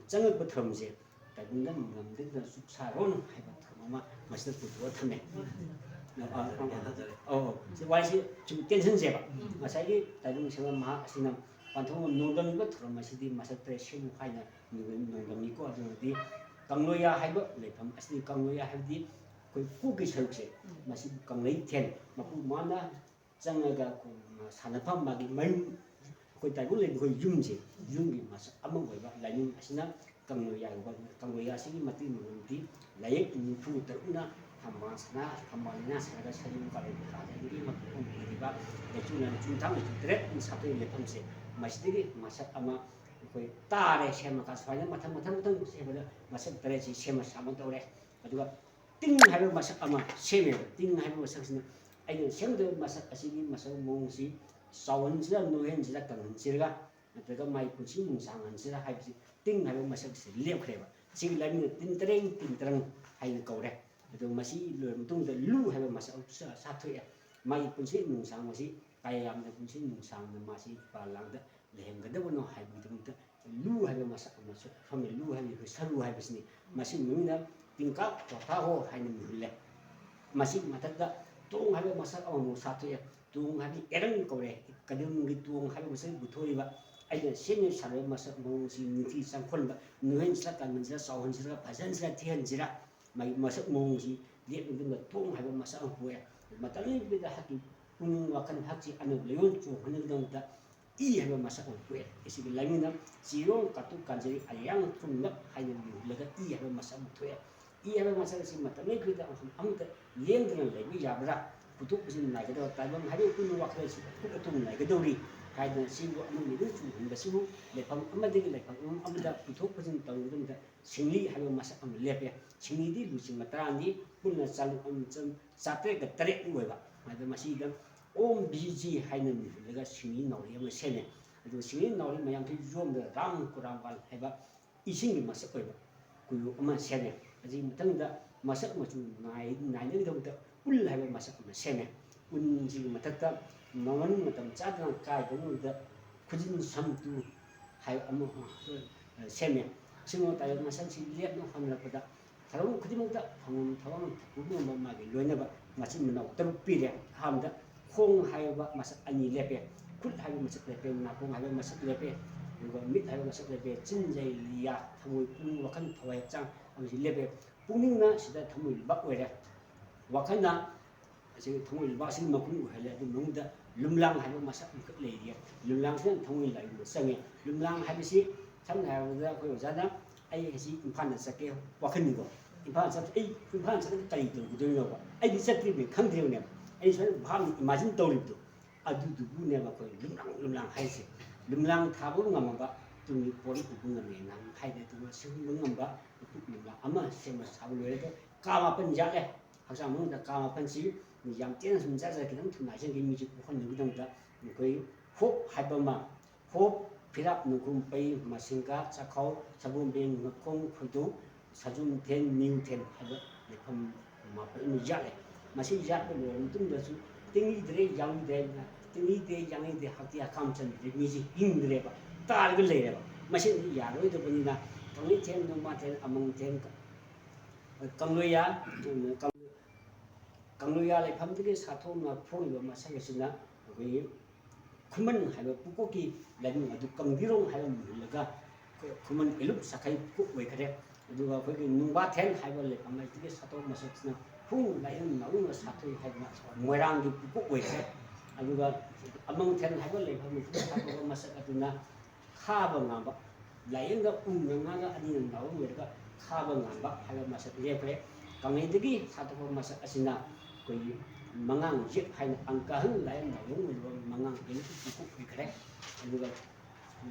ꯆꯪꯉꯛꯄ ꯊꯧꯔꯝꯁꯦ ꯇꯥꯏꯕꯪꯗ ꯉꯝꯗꯅ ꯆꯨꯞ ꯁꯥꯔꯣꯅ ꯍꯥꯏꯕ ꯊꯧꯔꯝ ꯑꯃ ꯃꯁꯤꯗ ꯄꯨꯊꯣꯛꯑ ꯊꯝꯃꯦ꯫ ꯎꯝ꯫ ꯑ, ꯑ, ꯑ, ꯑ, ꯑꯧ, ꯑꯧ꯫ ꯁꯤ ꯋꯥꯔꯤꯁꯤ ꯁꯨꯝ ꯇꯦꯟꯁꯤꯟꯁꯦꯕ꯫ ꯎꯝ꯫ ꯉꯁꯥꯏꯒꯤ ꯇꯥꯏꯕꯪ ꯁꯤꯡꯕ ꯃꯍꯥꯛ ꯑꯁꯤꯅ ꯄꯥꯟꯊꯣꯛ ꯅꯣꯡꯗꯝꯕ ꯊꯧꯔꯝ ꯑꯁꯤꯗꯤ ꯃꯁꯛ ꯇꯔꯦꯠ ꯁꯦꯝꯃꯨ ꯍꯥꯏꯅ ꯅꯣꯡꯗꯝꯃꯤꯀꯣ꯫ ꯑꯗꯨ ꯑꯣꯏꯔꯗꯤ ꯀꯪꯂꯣꯌꯥ ꯍꯥꯏꯕ ꯂꯩꯐꯝ ꯑꯁꯤꯗꯤ, ꯀꯪꯂꯣꯌꯥ ꯍꯥꯏꯕꯗꯤ ꯑꯩꯈꯣꯏ ꯀꯣꯛꯀꯤ ꯁꯔꯨꯛꯁꯦ, ꯎꯝ꯫ ꯃꯁꯤ ꯀꯪꯂꯩꯊꯦꯜ, ꯃꯄꯨ ꯃꯥꯅ ꯆꯪꯉꯒ ꯁꯥꯟꯅꯐꯝ, ꯃꯥꯒꯤ ꯃꯌꯨꯝ, ꯑꯩꯈꯣꯏ ꯇꯥꯏꯕꯪ ꯂꯩꯕ ꯑꯩꯈꯣꯏ ꯌꯨꯝꯁꯦ, ꯌꯨꯝꯒꯤ ꯃꯁꯛ ꯑꯃ ꯑꯣꯏꯕ ꯂꯥꯏꯅꯤꯡ ꯑꯁꯤꯅ ꯀꯪꯂꯣꯌꯥ, ꯀꯪꯂꯣꯌꯥ ꯑꯁꯤꯒꯤ ꯃꯇꯩ ꯃꯔꯣꯟꯗꯤ ꯂꯥꯏꯌꯦꯛ ꯅꯤꯐꯨ ꯇꯔꯨꯛꯅ ꯊꯝꯕꯥꯜ ꯁꯅꯥ, ꯊꯝꯕꯥꯜ ꯂꯩꯅꯥ ꯁꯥꯔꯒ ꯁꯖꯤꯕꯨ ꯀꯥꯂꯦꯟ ꯊꯥꯗꯒꯤ ꯃꯄꯨꯡ ꯄꯤꯔꯤꯕ ꯂꯩꯆꯨꯜ ꯅꯨꯃꯤꯠ ꯆꯨꯝꯊꯥꯡ ꯂꯩꯆꯨꯜ ꯇꯔꯦꯠ ꯁꯥꯠꯇꯣꯛꯏ ꯂꯩꯐꯝꯁꯦ, ꯃꯁꯤꯗꯒꯤ ꯃꯁꯛ ꯑꯃ ꯑꯩꯈꯣꯏ ꯇꯥꯔꯦ ꯁꯦꯝꯃꯒ꯫ ꯁꯨꯃꯥꯏꯅ ꯃꯊꯪ ꯃꯊꯪ ꯃꯊꯪ ꯁꯦꯝꯕꯗ ꯃꯁꯛ ꯇꯔꯦꯠꯁꯤ ꯁꯦꯝꯕ ꯁꯥꯕ ꯇꯧꯔꯦ꯫ ꯑꯗꯨꯒ ꯇꯤꯡ ꯍꯥꯏꯕ ꯃꯁꯛ ꯑꯃ ꯁꯦꯝꯃꯦꯕ꯫ ꯇꯤꯡ ꯍꯥꯏꯕ ꯃꯁꯛꯁꯤꯅ ꯑꯩꯅ ꯁꯦꯝꯒꯗꯕ ꯃꯁꯛ ꯑꯁꯤꯒꯤ ꯃꯁꯛ ꯃꯑꯣꯡꯁꯤ ꯆꯥꯎꯍꯟꯁꯤꯔ, ꯅꯣꯏꯍꯟꯁꯤꯔ, ꯀꯪꯍꯟꯁꯤꯔꯒ, ꯅꯠꯇ꯭ꯔꯒ ꯃꯥꯒꯤ ꯄꯨꯟꯁꯤ ꯅꯨꯡꯁꯥꯡꯍꯟꯁꯤꯔ ꯍꯥꯏꯕꯁꯤ ꯇꯤꯡ ꯍꯥꯏꯕ ꯃꯁꯛꯁꯤ ꯂꯦꯞꯈ꯭ꯔꯦꯕ꯫ ꯁꯤꯒꯤ ꯂꯥꯏꯃꯤꯡꯅ ꯇꯤꯟ ꯇꯔꯦꯡ, ꯇꯤꯟ ꯇꯔꯪ ꯍꯥꯏꯅ ꯀꯧꯔꯦ꯫ ꯑꯗꯨ ꯃꯁꯤ ꯂꯣꯏꯔꯕ ꯃꯇꯨꯡꯗ ꯂꯨ ꯍꯥꯏꯕ ꯃꯁꯛ ꯑꯃꯁꯨ ꯁꯥ-, ꯁꯥꯊꯣꯛꯑꯦ꯫ ꯃꯥꯒꯤ ꯄꯨꯟꯁꯤ ꯅꯨꯡꯁꯥꯡꯕꯁꯤ ꯀꯌꯥ ꯌꯥꯝꯅ ꯄꯨꯟꯁꯤ ꯅꯨꯡꯁꯥꯡꯅ ꯃꯥꯁꯤ ꯏꯄꯥ ꯂꯥꯡꯗ ꯂꯩꯍꯟꯒꯗꯕꯅꯣ ꯍꯥꯏꯕꯒꯤꯗꯃꯛꯇ ꯂꯨ ꯍꯥꯏꯕ ꯃꯁꯛ ꯑꯃꯁꯨ ꯐꯝꯃꯤ꯫ ꯂꯨ ꯍꯥꯏꯕꯁꯤ ꯑꯩꯈꯣꯏ ꯁꯔꯨ ꯍꯥꯏꯕꯁꯤꯅꯤ꯫ ꯃꯁꯤ ꯃꯃꯤꯡꯅ ꯇꯤꯡꯀꯥꯛ ꯆꯣꯊꯥꯍꯣ ꯍꯥꯏꯅ ꯃꯤꯍꯨꯜꯂꯦ꯫ ꯃꯁꯤꯒꯤ ꯃꯊꯛꯇ ꯇꯣꯡ ꯍꯥꯏꯕ ꯃꯁꯛ ꯑꯃꯃꯨꯛ ꯁꯥꯊꯣꯛꯑꯦ꯫ ꯇꯣꯡ ꯍꯥꯏꯕꯗꯤ ꯑꯦꯔꯪ ꯀꯧꯔꯦ꯫ ꯀꯗꯤꯝꯒꯤ ꯇꯣꯡ ꯍꯥꯏꯕ ꯃꯁꯛ ꯄꯨꯊꯣꯛꯏꯕ꯫ ꯑꯩꯅ ꯁꯦꯝꯃꯤꯕ ꯁꯥꯔꯤꯕ ꯃꯁꯛ ꯃꯑꯣꯡꯁꯤ ꯅꯤꯡꯊꯤ ꯆꯪꯈꯣꯟꯕ, ꯅꯣꯏꯍꯟꯁꯤꯔ, ꯀꯟꯍꯟꯁꯤꯔ, ꯆꯥꯎꯍꯟꯁꯤꯔ, ꯐꯖꯍꯟꯁꯤꯔ, ꯊꯤꯍꯟꯁꯤꯔ, ꯃꯥꯒꯤ ꯃꯁꯛ ꯃꯑꯣꯡꯁꯤ ꯂꯦꯞꯄ ꯃꯇꯝꯗ ꯇꯣꯡ ꯍꯥꯏꯕ ꯃꯁꯛ ꯑꯃ ꯄꯣꯛꯑꯦ꯫ ꯃꯇꯝ ꯂꯦꯟꯕꯗ ꯍꯛꯀꯤ ꯄꯨꯛꯅꯤꯡ ꯋꯥꯈꯜ ꯍꯛꯁꯤ ꯑꯅꯧꯕ ꯂꯩꯌꯣꯟ ꯆꯣꯡꯍꯟꯅꯕꯒꯤꯗꯃꯛꯇ ꯏ ꯍꯥꯏꯕ ꯃꯁꯛ ꯑꯃ ꯄꯣꯛꯑꯦ꯫ ꯑꯁꯤꯒꯤ ꯂꯥꯏꯃꯤꯡꯅ ꯆꯤꯔꯣꯡ ꯀꯥꯇꯨ ꯀꯥꯟꯖꯔꯤ ꯑꯌꯥꯡ ꯊꯨꯝꯂꯞ ꯍꯥꯏꯅ ꯃꯤꯍꯨꯜꯂꯒ ꯏ ꯍꯥꯏꯕ ꯃꯁꯛ ꯑꯃ ꯊꯣꯛꯑꯦ꯫ ꯏ ꯍꯥꯏꯕ ꯃꯁꯛ ꯑꯁꯤ ꯃꯇꯝ ꯂꯦꯟꯕꯗ ꯑꯃꯁꯨꯡ ꯑꯃꯠꯇ ꯂꯦꯡꯗꯅ ꯂꯩꯕ ꯌꯥꯕ꯭ꯔꯥ? ꯄꯨꯊꯣꯛ ꯄꯨꯁꯤꯟ ꯅꯥꯏꯒꯗꯕ ꯇꯥꯏꯕꯪ ꯍꯥꯏꯕ ꯄꯨꯛꯅꯤꯡ ꯋꯥꯈꯜ ꯑꯁꯤ ꯑꯀꯨꯞ ꯑꯇꯣꯡ ꯅꯥꯏꯒꯗꯧꯔꯤ ꯍꯥꯏꯗꯅ ꯁꯤꯕꯨ ꯑꯃꯅꯤ ꯑꯗꯨꯝ ꯆꯨꯝꯍꯟꯕꯁꯤꯕꯨ ꯂꯩꯐꯝ ꯑꯃꯗꯒꯤ ꯂꯩꯐꯝ ꯑꯃꯗ ꯄꯨꯊꯣꯛ ꯄꯨꯁꯤꯟ ꯇꯧꯔꯤꯕ ꯃꯇꯝꯗ ꯁꯤꯡꯂꯤ ꯍꯥꯏꯕ ꯃꯁꯛ ꯑꯃ ꯂꯦꯞꯄꯦ꯫ ꯁꯤꯡꯂꯤꯗꯤ ꯂꯨꯆꯤꯡꯕ ꯇꯔꯥꯅꯤ, ꯄꯨꯟꯅ ꯆꯥꯂꯨꯛ ꯑꯃ ꯆꯥꯝ-, ꯆꯥꯇ꯭ꯔꯦꯠꯀ ꯇꯔꯦꯠ ꯑꯣꯏꯕ꯫ ꯑꯗ ꯃꯁꯤꯗ ꯑꯣꯝ ꯕꯤ ꯖꯤ ꯍꯥꯏꯅ ꯃꯤꯍꯨꯜꯂꯒ ꯁꯤꯡꯂꯤ ꯅꯥꯎꯔꯤ ꯑꯃ ꯁꯦꯝꯃꯦ꯫ ꯑꯗꯨꯒ ꯁꯤꯡꯂꯤ ꯅꯥꯎꯔꯤ ꯃꯌꯥꯝꯁꯤ ꯌꯣꯝꯗ ꯔꯥꯝ ꯀꯨꯔꯥꯝꯕꯥꯜ ꯍꯥꯏꯕ ꯏꯁꯤꯡꯒꯤ ꯃꯁꯛ ꯑꯣꯏꯕ ꯀꯨꯌꯣꯛ ꯑꯃ ꯁꯦꯝꯃꯦ꯫ ꯑꯁꯤꯒꯤ ꯃꯊꯪꯗ ꯃꯁꯛ ꯃꯆꯨ ꯅꯥꯏ-, ꯅꯥꯏꯅꯕꯒꯤꯗꯃꯛꯇ ꯎꯜ ꯍꯥꯏꯕ ꯃꯁꯛ ꯑꯃ ꯁꯦꯝꯃꯦ꯫ ꯎꯟꯁꯤꯒꯤ ꯃꯊꯛꯇ ꯃꯃꯟ ꯃꯇꯝ ꯆꯥꯗꯅ ꯀꯥꯏꯗꯅꯕꯗ ꯈꯨꯖꯤꯟ ꯁꯝꯇꯨ ꯍꯥꯏꯕ ꯑꯃ, ꯑ, ꯁꯦꯝꯃꯦ꯫ ꯑꯁꯤꯒꯨꯝꯕ ꯇꯥꯏꯕꯪ ꯃꯁꯛꯁꯤ ꯂꯦꯞꯅ ꯍꯣꯠꯅꯔꯛꯄꯗ ꯊꯧꯔꯝ ꯈꯨꯗꯤꯡꯃꯛꯇ ꯊꯧꯔꯝ, ꯊꯧꯔꯝ ꯄꯨꯝꯅꯃꯛ ꯃꯥꯒꯤ ꯂꯣꯏꯅꯕ ꯃꯆꯤꯟ ꯃꯅꯥꯎ ꯇꯔꯨꯛ ꯄꯤꯔꯦ꯫ ꯑꯍꯥꯟꯕꯗ ꯈꯣꯡ ꯍꯥꯏꯕ ꯃꯁꯛ ꯑꯅꯤ ꯂꯦꯞꯄꯦ, ꯈꯨꯠ ꯍꯥꯏꯕ ꯃꯁꯛ ꯂꯦꯞꯄꯦ, ꯅꯥꯀꯣꯡ ꯍꯥꯏꯕ ꯃꯁꯛ ꯂꯦꯞꯄꯦ, ꯑꯗꯨꯒ ꯃꯤꯠ ꯍꯥꯏꯕ ꯃꯁꯛ ꯂꯦꯞꯄꯦ, ꯆꯤꯟ, ꯌꯥ, ꯊꯃꯣꯏ, ꯄꯨꯛꯅꯤꯡ, ꯋꯥꯈꯜ, ꯊꯋꯥꯏ, ꯍꯛꯆꯥꯡ ꯑꯃꯁꯨ ꯂꯦꯞꯄꯦ꯫ ꯄꯨꯛꯅꯤꯡꯅ ꯁꯤꯗ ꯊꯃꯣꯏ ꯂꯩꯕꯥꯛ ꯑꯣꯏꯔꯦ, ꯋꯥꯈꯜꯅ ꯑꯁꯤꯒꯤ ꯊꯃꯣꯏ ꯂꯩꯕꯥꯛꯁꯤꯒꯤ ꯃꯄꯨ ꯑꯣꯏꯍꯜꯂꯦ꯫ ꯑꯗꯨ ꯃꯅꯨꯡꯗ ꯂꯨꯝꯂꯥꯡ ꯍꯥꯏꯕ ꯃꯁꯛ ꯑꯃꯈꯛ ꯂꯩꯔꯤꯌꯦ꯫ ꯂꯨꯝꯂꯥꯡꯁꯤꯅ ꯊꯃꯣꯏ ꯂꯥꯏꯕꯨ ꯆꯪꯉꯦ꯫ ꯂꯨꯝꯂꯥꯡ ꯍꯥꯏꯕꯁꯤ ꯁꯝꯅ ꯍꯥꯏꯔꯕꯗ ꯑꯩꯈꯣꯏ ꯑꯣꯖꯥꯅ ꯑꯩ ꯉꯁꯤ ꯏꯝꯐꯥꯜꯗ ꯆꯠꯀꯦ ꯋꯥꯈꯜꯅꯤꯀꯣ꯫ ꯏꯝꯐꯥꯜ ꯆꯠ ꯑꯩ ꯏꯝꯐꯥꯜ ꯆꯠꯂꯒ ꯀꯔꯤ ꯇꯧꯒꯗꯣꯏꯅꯣꯕ? ꯑꯩꯗꯤ ꯆꯠꯇ꯭ꯔꯤꯕꯅꯤ, ꯈꯪꯗ꯭ꯔꯤꯕꯅꯦꯕ꯫ ꯑꯩ ꯁꯨꯃꯥꯏꯅ ꯚꯥꯞꯅ ꯏꯃꯥꯖꯤꯟ ꯇꯧꯔꯤꯕꯗꯣ, ꯑꯗꯨꯗꯨꯕꯨꯅꯦꯕ ꯑꯩꯈꯣꯏ ꯂꯨꯝꯂꯥꯡ ꯂꯨꯝꯂꯥꯡ ꯍꯥꯏꯁꯦ꯫ ꯂꯨꯝꯂꯥꯡ ꯊꯥꯕ ꯉꯝꯃꯕ ꯇꯨꯡꯒꯤ ꯄꯣꯠ ꯎꯕ ꯉꯝꯃꯦꯅ ꯍꯥꯏꯗꯤ ꯑꯗꯨꯒ ꯁꯤꯒꯨꯝꯕ ꯉꯝꯕ ꯂꯨꯝꯂꯥꯡ ꯑꯃ ꯁꯦꯝꯕ ꯁꯥꯕ ꯂꯣꯏꯔꯒ ꯀꯥ ꯃꯥꯄꯟ ꯌꯥꯠꯂꯦ꯫ ꯍꯛꯆꯥꯡ ꯃꯅꯨꯡꯗ ꯀꯥ ꯃꯥꯄꯟꯁꯤ ꯌꯥꯝ ꯇꯦꯟꯅ ꯁꯨꯝ ꯖꯔ ꯖꯔ ꯈꯤꯇꯪ ꯊꯨꯅ ꯍꯥꯏꯖꯒꯦ, ꯃꯤꯁꯦ ꯄꯣꯛꯍꯟꯕꯒꯤꯗꯃꯛꯇ ꯑꯩꯈꯣꯏ ꯍꯣꯞ ꯍꯥꯏꯕ ꯑꯃ, ꯍꯣꯞ, ꯐꯤꯔꯥꯞ, ꯅꯨꯡꯈꯨꯝ, ꯄꯩ, ꯃꯁꯤꯡꯒꯥ, ꯆꯥꯛꯈꯥꯎ, ꯁꯒꯣꯜꯕꯦꯡ, ꯉꯛꯈꯣꯡ, ꯈꯣꯏꯗꯧ, ꯁꯖꯨꯝ ꯊꯦꯟ, ꯅꯤꯎ ꯊꯦꯟ ꯍꯥꯏꯕ ꯂꯩꯐꯝ ꯃꯥꯄꯟ ꯑꯃ ꯌꯥꯠꯂꯦ꯫ ꯃꯁꯤ ꯌꯥꯠꯄ ꯂꯣꯏꯔꯕ ꯃꯇꯨꯡꯗꯁꯨ ꯇꯤꯡꯂꯤꯗ꯭ꯔꯦ, ꯌꯥꯡꯂꯤꯗ꯭ꯔꯦ, ꯇꯤꯡꯂꯤꯗ꯭ꯔꯦ, ꯌꯥꯡꯂꯤꯗ꯭ꯔꯦ, ꯍꯛꯇꯤ ꯍꯛꯀꯥꯝ ꯆꯟꯗ꯭ꯔꯦ, ꯃꯤꯁꯤ ꯍꯤꯡꯗ꯭ꯔꯦꯕ, ꯇꯥꯔꯒ ꯂꯩꯔꯦꯕ꯫ ꯃꯁꯤꯗꯤ ꯌꯥꯔꯣꯏꯗꯕꯅꯤꯅ ꯀꯪꯂꯩꯊꯦꯟ, ꯅꯣꯡꯃꯥꯊꯦꯟ, ꯑꯃꯪꯊꯦꯟ, ꯀꯪꯂꯣꯏꯌꯥ, ꯀꯪꯂꯣꯏꯌꯥ ꯂꯩꯐꯝꯗꯒꯤ ꯁꯥꯊꯣꯛꯅ ꯐꯣꯡꯂꯤꯕ ꯃꯁꯛ ꯑꯁꯤꯅ ꯑꯩꯈꯣꯏꯒꯤ ꯈꯨꯃꯟ ꯍꯥꯏꯕ ꯄꯨꯀꯣꯛꯀꯤ ꯂꯥꯏꯕꯨꯡ ꯑꯗꯨ ꯀꯪꯕꯤꯔꯣꯡ ꯍꯥꯏꯕ ꯃꯨꯍꯨꯜꯂꯒ ꯑꯩꯈꯣꯏ ꯈꯨꯃꯟ ꯏꯂꯨꯞ ꯁꯥꯈꯩ ꯄꯨꯀꯣꯛ ꯑꯣꯏꯈ꯭ꯔꯦ꯫ ꯑꯗꯨꯒ ꯑꯩꯈꯣꯏꯒꯤ ꯅꯨꯡꯕꯥꯊꯦꯟ ꯍꯥꯏꯕ ꯂꯩꯐꯝ ꯑꯁꯤꯗꯒꯤ ꯁꯥꯊꯣꯛꯄ ꯃꯁꯛꯁꯤꯅ ꯍꯨꯡ ꯂꯥꯏꯌꯣꯟ ꯅꯥꯎꯌꯣꯟꯒ ꯁꯥꯊꯣꯛꯏ ꯍꯥꯏꯗꯅ ꯃꯣꯏꯔꯥꯡꯒꯤ ꯄꯨꯀꯣꯛ ꯑꯣꯏꯈ꯭ꯔꯦ꯫ ꯑꯗꯨꯒ ꯑꯃꯪꯊꯦꯟ ꯍꯥꯏꯕ ꯂꯩꯐꯝ ꯑꯁꯤꯗ ꯁꯥꯊꯣꯛꯄ ꯃꯁꯛ ꯑꯗꯨꯅ ꯈꯥꯕ ꯉꯥꯡꯕ, ꯂꯥꯏꯌꯦꯡꯗ ꯎ ꯉꯥꯡꯉꯒ ꯑꯅꯤꯅ ꯅꯥꯎꯔꯝ ꯑꯣꯏꯔꯒ ꯈꯥꯕ ꯉꯥꯡꯕ ꯍꯥꯏꯕ ꯃꯁꯛ ꯂꯦꯞꯈ꯭ꯔꯦ꯫ ꯀꯪꯂꯩꯗꯒꯤ ꯁꯥꯊꯣꯛꯄ ꯃꯁꯛ ꯑꯁꯤꯅ ꯑꯩꯈꯣꯏꯒꯤ ꯃꯉꯥꯡ ꯌꯦꯛ ꯍꯥꯏꯅ ꯑꯪꯀ ꯑꯍꯟ ꯂꯥꯏꯌꯦꯡ ꯅꯥꯎꯌꯣꯝ ꯑꯣꯏꯔꯤꯕ ꯃꯉꯥꯡ ꯌꯦꯛ ꯄꯨꯊꯣꯛ ꯑꯣꯏꯈ꯭ꯔꯦ꯫ ꯑꯗꯨꯒ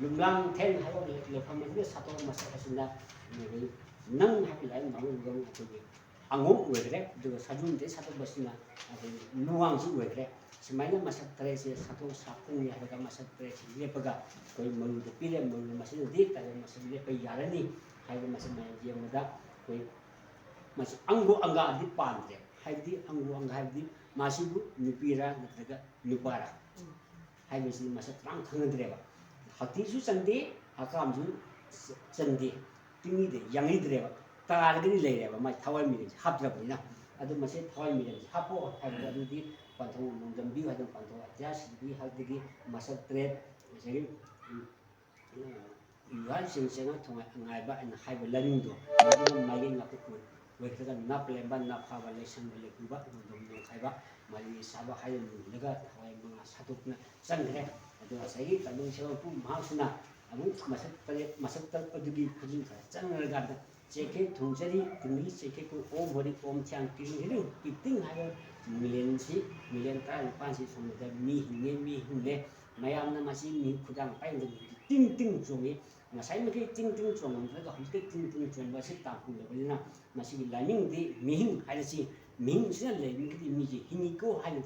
ꯂꯨꯝꯂꯥꯡ ꯊꯦꯟ ꯍꯥꯏꯕ ꯂꯩꯐꯝ ꯑꯁꯤꯗ ꯁꯥꯊꯣꯛꯄ ꯃꯁꯛ ꯑꯁꯤꯅ ꯑꯩꯈꯣꯏꯒꯤ ꯅꯪ ꯍꯥꯏꯕ ꯂꯥꯏꯌꯦꯡ ꯅꯥꯎꯌꯣꯝ ꯑꯣꯏꯔꯤꯕ ꯑꯩꯈꯣꯏꯒꯤ ꯑꯉꯣꯝ ꯑꯣꯏꯈ꯭ꯔꯦ꯫ ꯑꯗꯨꯒ ꯁꯖꯨꯝꯗꯒꯤ ꯁꯥꯊꯣꯛꯄꯁꯤꯅ ꯑꯩꯈꯣꯏꯒꯤ ꯂꯨꯋꯥꯡꯁꯨ ꯑꯣꯏꯈ꯭ꯔꯦ꯫ ꯁꯨꯃꯥꯏꯅ ꯃꯁꯛ ꯇꯔꯦꯠꯁꯦ ꯁꯥꯊꯣꯛ ꯁꯥꯐꯨꯅꯤ ꯍꯥꯏꯔꯒ ꯃꯁꯛ ꯇꯔꯦꯠꯁꯤ ꯂꯦꯞꯄꯒ ꯑꯩꯈꯣꯏ ꯃꯔꯨꯗ ꯄꯤꯔꯦ꯫ ꯃꯔꯨ ꯃꯁꯤꯅꯗꯤ ꯀꯔꯤ ꯃꯁꯛ ꯂꯦꯞꯄ ꯌꯥꯔꯅꯤ ꯍꯥꯏꯕ ꯃꯁꯛ ꯃꯌꯥꯝ ꯌꯦꯡꯕꯗ ꯑꯩꯈꯣꯏ ꯃꯁꯤ ꯑꯪꯒꯨ ꯑꯪꯒꯥꯗꯤ ꯄꯥꯟꯗ꯭ꯔꯦ꯫ ꯍꯥꯏꯕꯗꯤ ꯑꯪꯒꯨ ꯑꯪꯒ ꯍꯥꯏꯕꯗꯤ ꯃꯁꯤꯕꯨ ꯅꯨꯄꯤꯔꯥ ꯅꯠꯇ꯭ꯔꯒ ꯅꯨꯄꯥꯔꯥ ꯍꯥꯏꯕꯁꯤ ꯃꯁꯛ ꯃꯌꯥꯝ ꯈꯪꯅꯗ꯭ꯔꯦꯕ꯫ ꯍꯛꯊꯤꯁꯨ ꯆꯟꯗꯦ, ꯍꯛꯀꯥꯝꯁꯨ ꯆꯟꯗꯦ, ꯇꯤꯡꯉꯤꯗꯦ, ꯌꯥꯡꯉꯤꯗ꯭ꯔꯦꯕ꯫ ꯇꯥꯔꯒꯗꯤ ꯂꯩꯔꯦꯕ ꯃꯥꯏ ꯊꯋꯥꯏ ꯃꯤꯔꯦꯟꯁꯦ ꯍꯥꯞꯇ꯭ꯔꯕꯅꯤꯅ꯫ ꯑꯗꯨ ꯃꯁꯤ ꯊꯋꯥꯏ ꯃꯤꯔꯦꯟꯁꯦ ꯍꯥꯞꯄꯣ ꯍꯥꯏꯕꯗ ꯑꯗꯨꯗꯤ ꯄꯟꯊꯧ ꯅꯣꯡꯗꯝꯕꯤꯌꯨ ꯍꯥꯏꯗꯅ ꯄꯟꯊꯧ ꯑꯇꯤꯌꯥ ꯁꯤꯗꯤ ꯍꯥꯏꯕꯗꯒꯤ ꯃꯁꯛ ꯇꯔꯦꯠ, ꯉꯁꯥꯏꯒꯤ, ꯎꯝ, ꯌꯨꯍꯥꯔ ꯆꯤꯡ ꯆꯦꯅ ꯊꯣꯡꯉꯥꯏ ꯑꯉꯥꯏꯕ ꯍꯥꯏꯅ ꯍꯥꯏꯕ ꯂꯥꯏꯅꯤꯡꯗꯣ ꯃꯗꯨꯅ ꯃꯥꯏꯀꯩ ꯉꯥꯛꯄ ꯑꯣꯏ-, ꯑꯣꯏꯈ꯭ꯔꯒ ꯅꯥꯞ ꯂꯦꯝꯕ, ꯅꯥꯞ ꯐꯥꯕ, ꯂꯩꯁꯪꯕ, ꯂꯩꯄꯨꯕ, ꯅꯣꯡꯗꯝ ꯅꯣꯡꯈꯥꯏꯕ, ꯃꯥꯂꯤ ꯁꯥꯕ ꯍꯥꯏꯅ ꯃꯨꯜꯂꯒ ꯊꯋꯥꯏ ꯃꯉꯥ ꯁꯥꯗꯣꯛꯇꯨꯅ ꯆꯪꯈ꯭ꯔꯦ꯫ ꯑꯗꯨꯒ ꯉꯁꯥꯏꯒꯤ ꯀꯪꯂꯩ ꯁꯦꯝꯕ ꯃꯄꯨ ꯃꯍꯥꯛꯁꯤꯅ ꯑꯃꯨꯛ ꯃꯁꯛ ꯇꯔꯦꯠ, ꯃꯁꯛ ꯇꯔꯨꯛ ꯑꯗꯨꯒꯤ ꯈꯨꯖꯤꯟ ꯈꯔ ꯆꯪꯉꯀꯥꯟꯗ ꯆꯦꯛꯈꯦ ꯊꯨꯡꯖꯔꯤ, ꯇꯨꯡꯒꯤ ꯆꯦꯛꯈꯦ ꯀꯨ ꯑꯣꯝ ꯍꯣꯔꯤ ꯑꯣꯝ ꯊ꯭ꯌꯥꯡ ꯀꯤꯔꯤꯡ ꯍꯤꯔꯤꯡ ꯄꯤꯛꯇꯤꯡ ꯍꯥꯏꯕ ꯃꯤꯂꯦꯟꯁꯤ, ꯃꯤꯂꯦꯟ ꯇꯔꯥꯅꯤꯄꯥꯟꯁꯤ ꯁꯣꯝꯗ ꯃꯤ ꯍꯤꯡꯉꯦ, ꯃꯤ ꯍꯤꯡꯂꯦ꯫ ꯃꯌꯥꯝꯅ ꯃꯁꯤ ꯃꯤ ꯈꯨꯗꯥꯡ ꯄꯥꯏꯕꯗ ꯃꯤꯗꯤ ꯇꯤꯡ ꯇꯤꯡ ꯆꯣꯡꯉꯤ꯫ ꯉꯁꯥꯏꯃꯛꯀꯤ ꯇꯤꯡ ꯇꯤꯡ ꯆꯣꯡꯉꯝꯗ꯭ꯔꯒ ꯍꯧꯖꯤꯛꯇꯤ ꯇꯤꯡ ꯇꯤꯡ ꯆꯣꯡꯕ ꯑꯁꯤ ꯇꯥꯡꯈꯨꯜꯂꯕꯅꯤꯅ ꯃꯁꯤꯒꯤ ꯂꯥꯏꯅꯤꯡꯗꯤ ꯃꯤꯍꯤꯡ ꯍꯥꯏꯔꯁꯤ, ꯃꯤꯍꯤꯡꯁꯤꯅ ꯂꯩꯔꯤꯕꯒꯤꯗꯤ ꯃꯤꯁꯤ ꯍꯤꯡꯉꯤꯀꯣ ꯍꯥꯏꯅ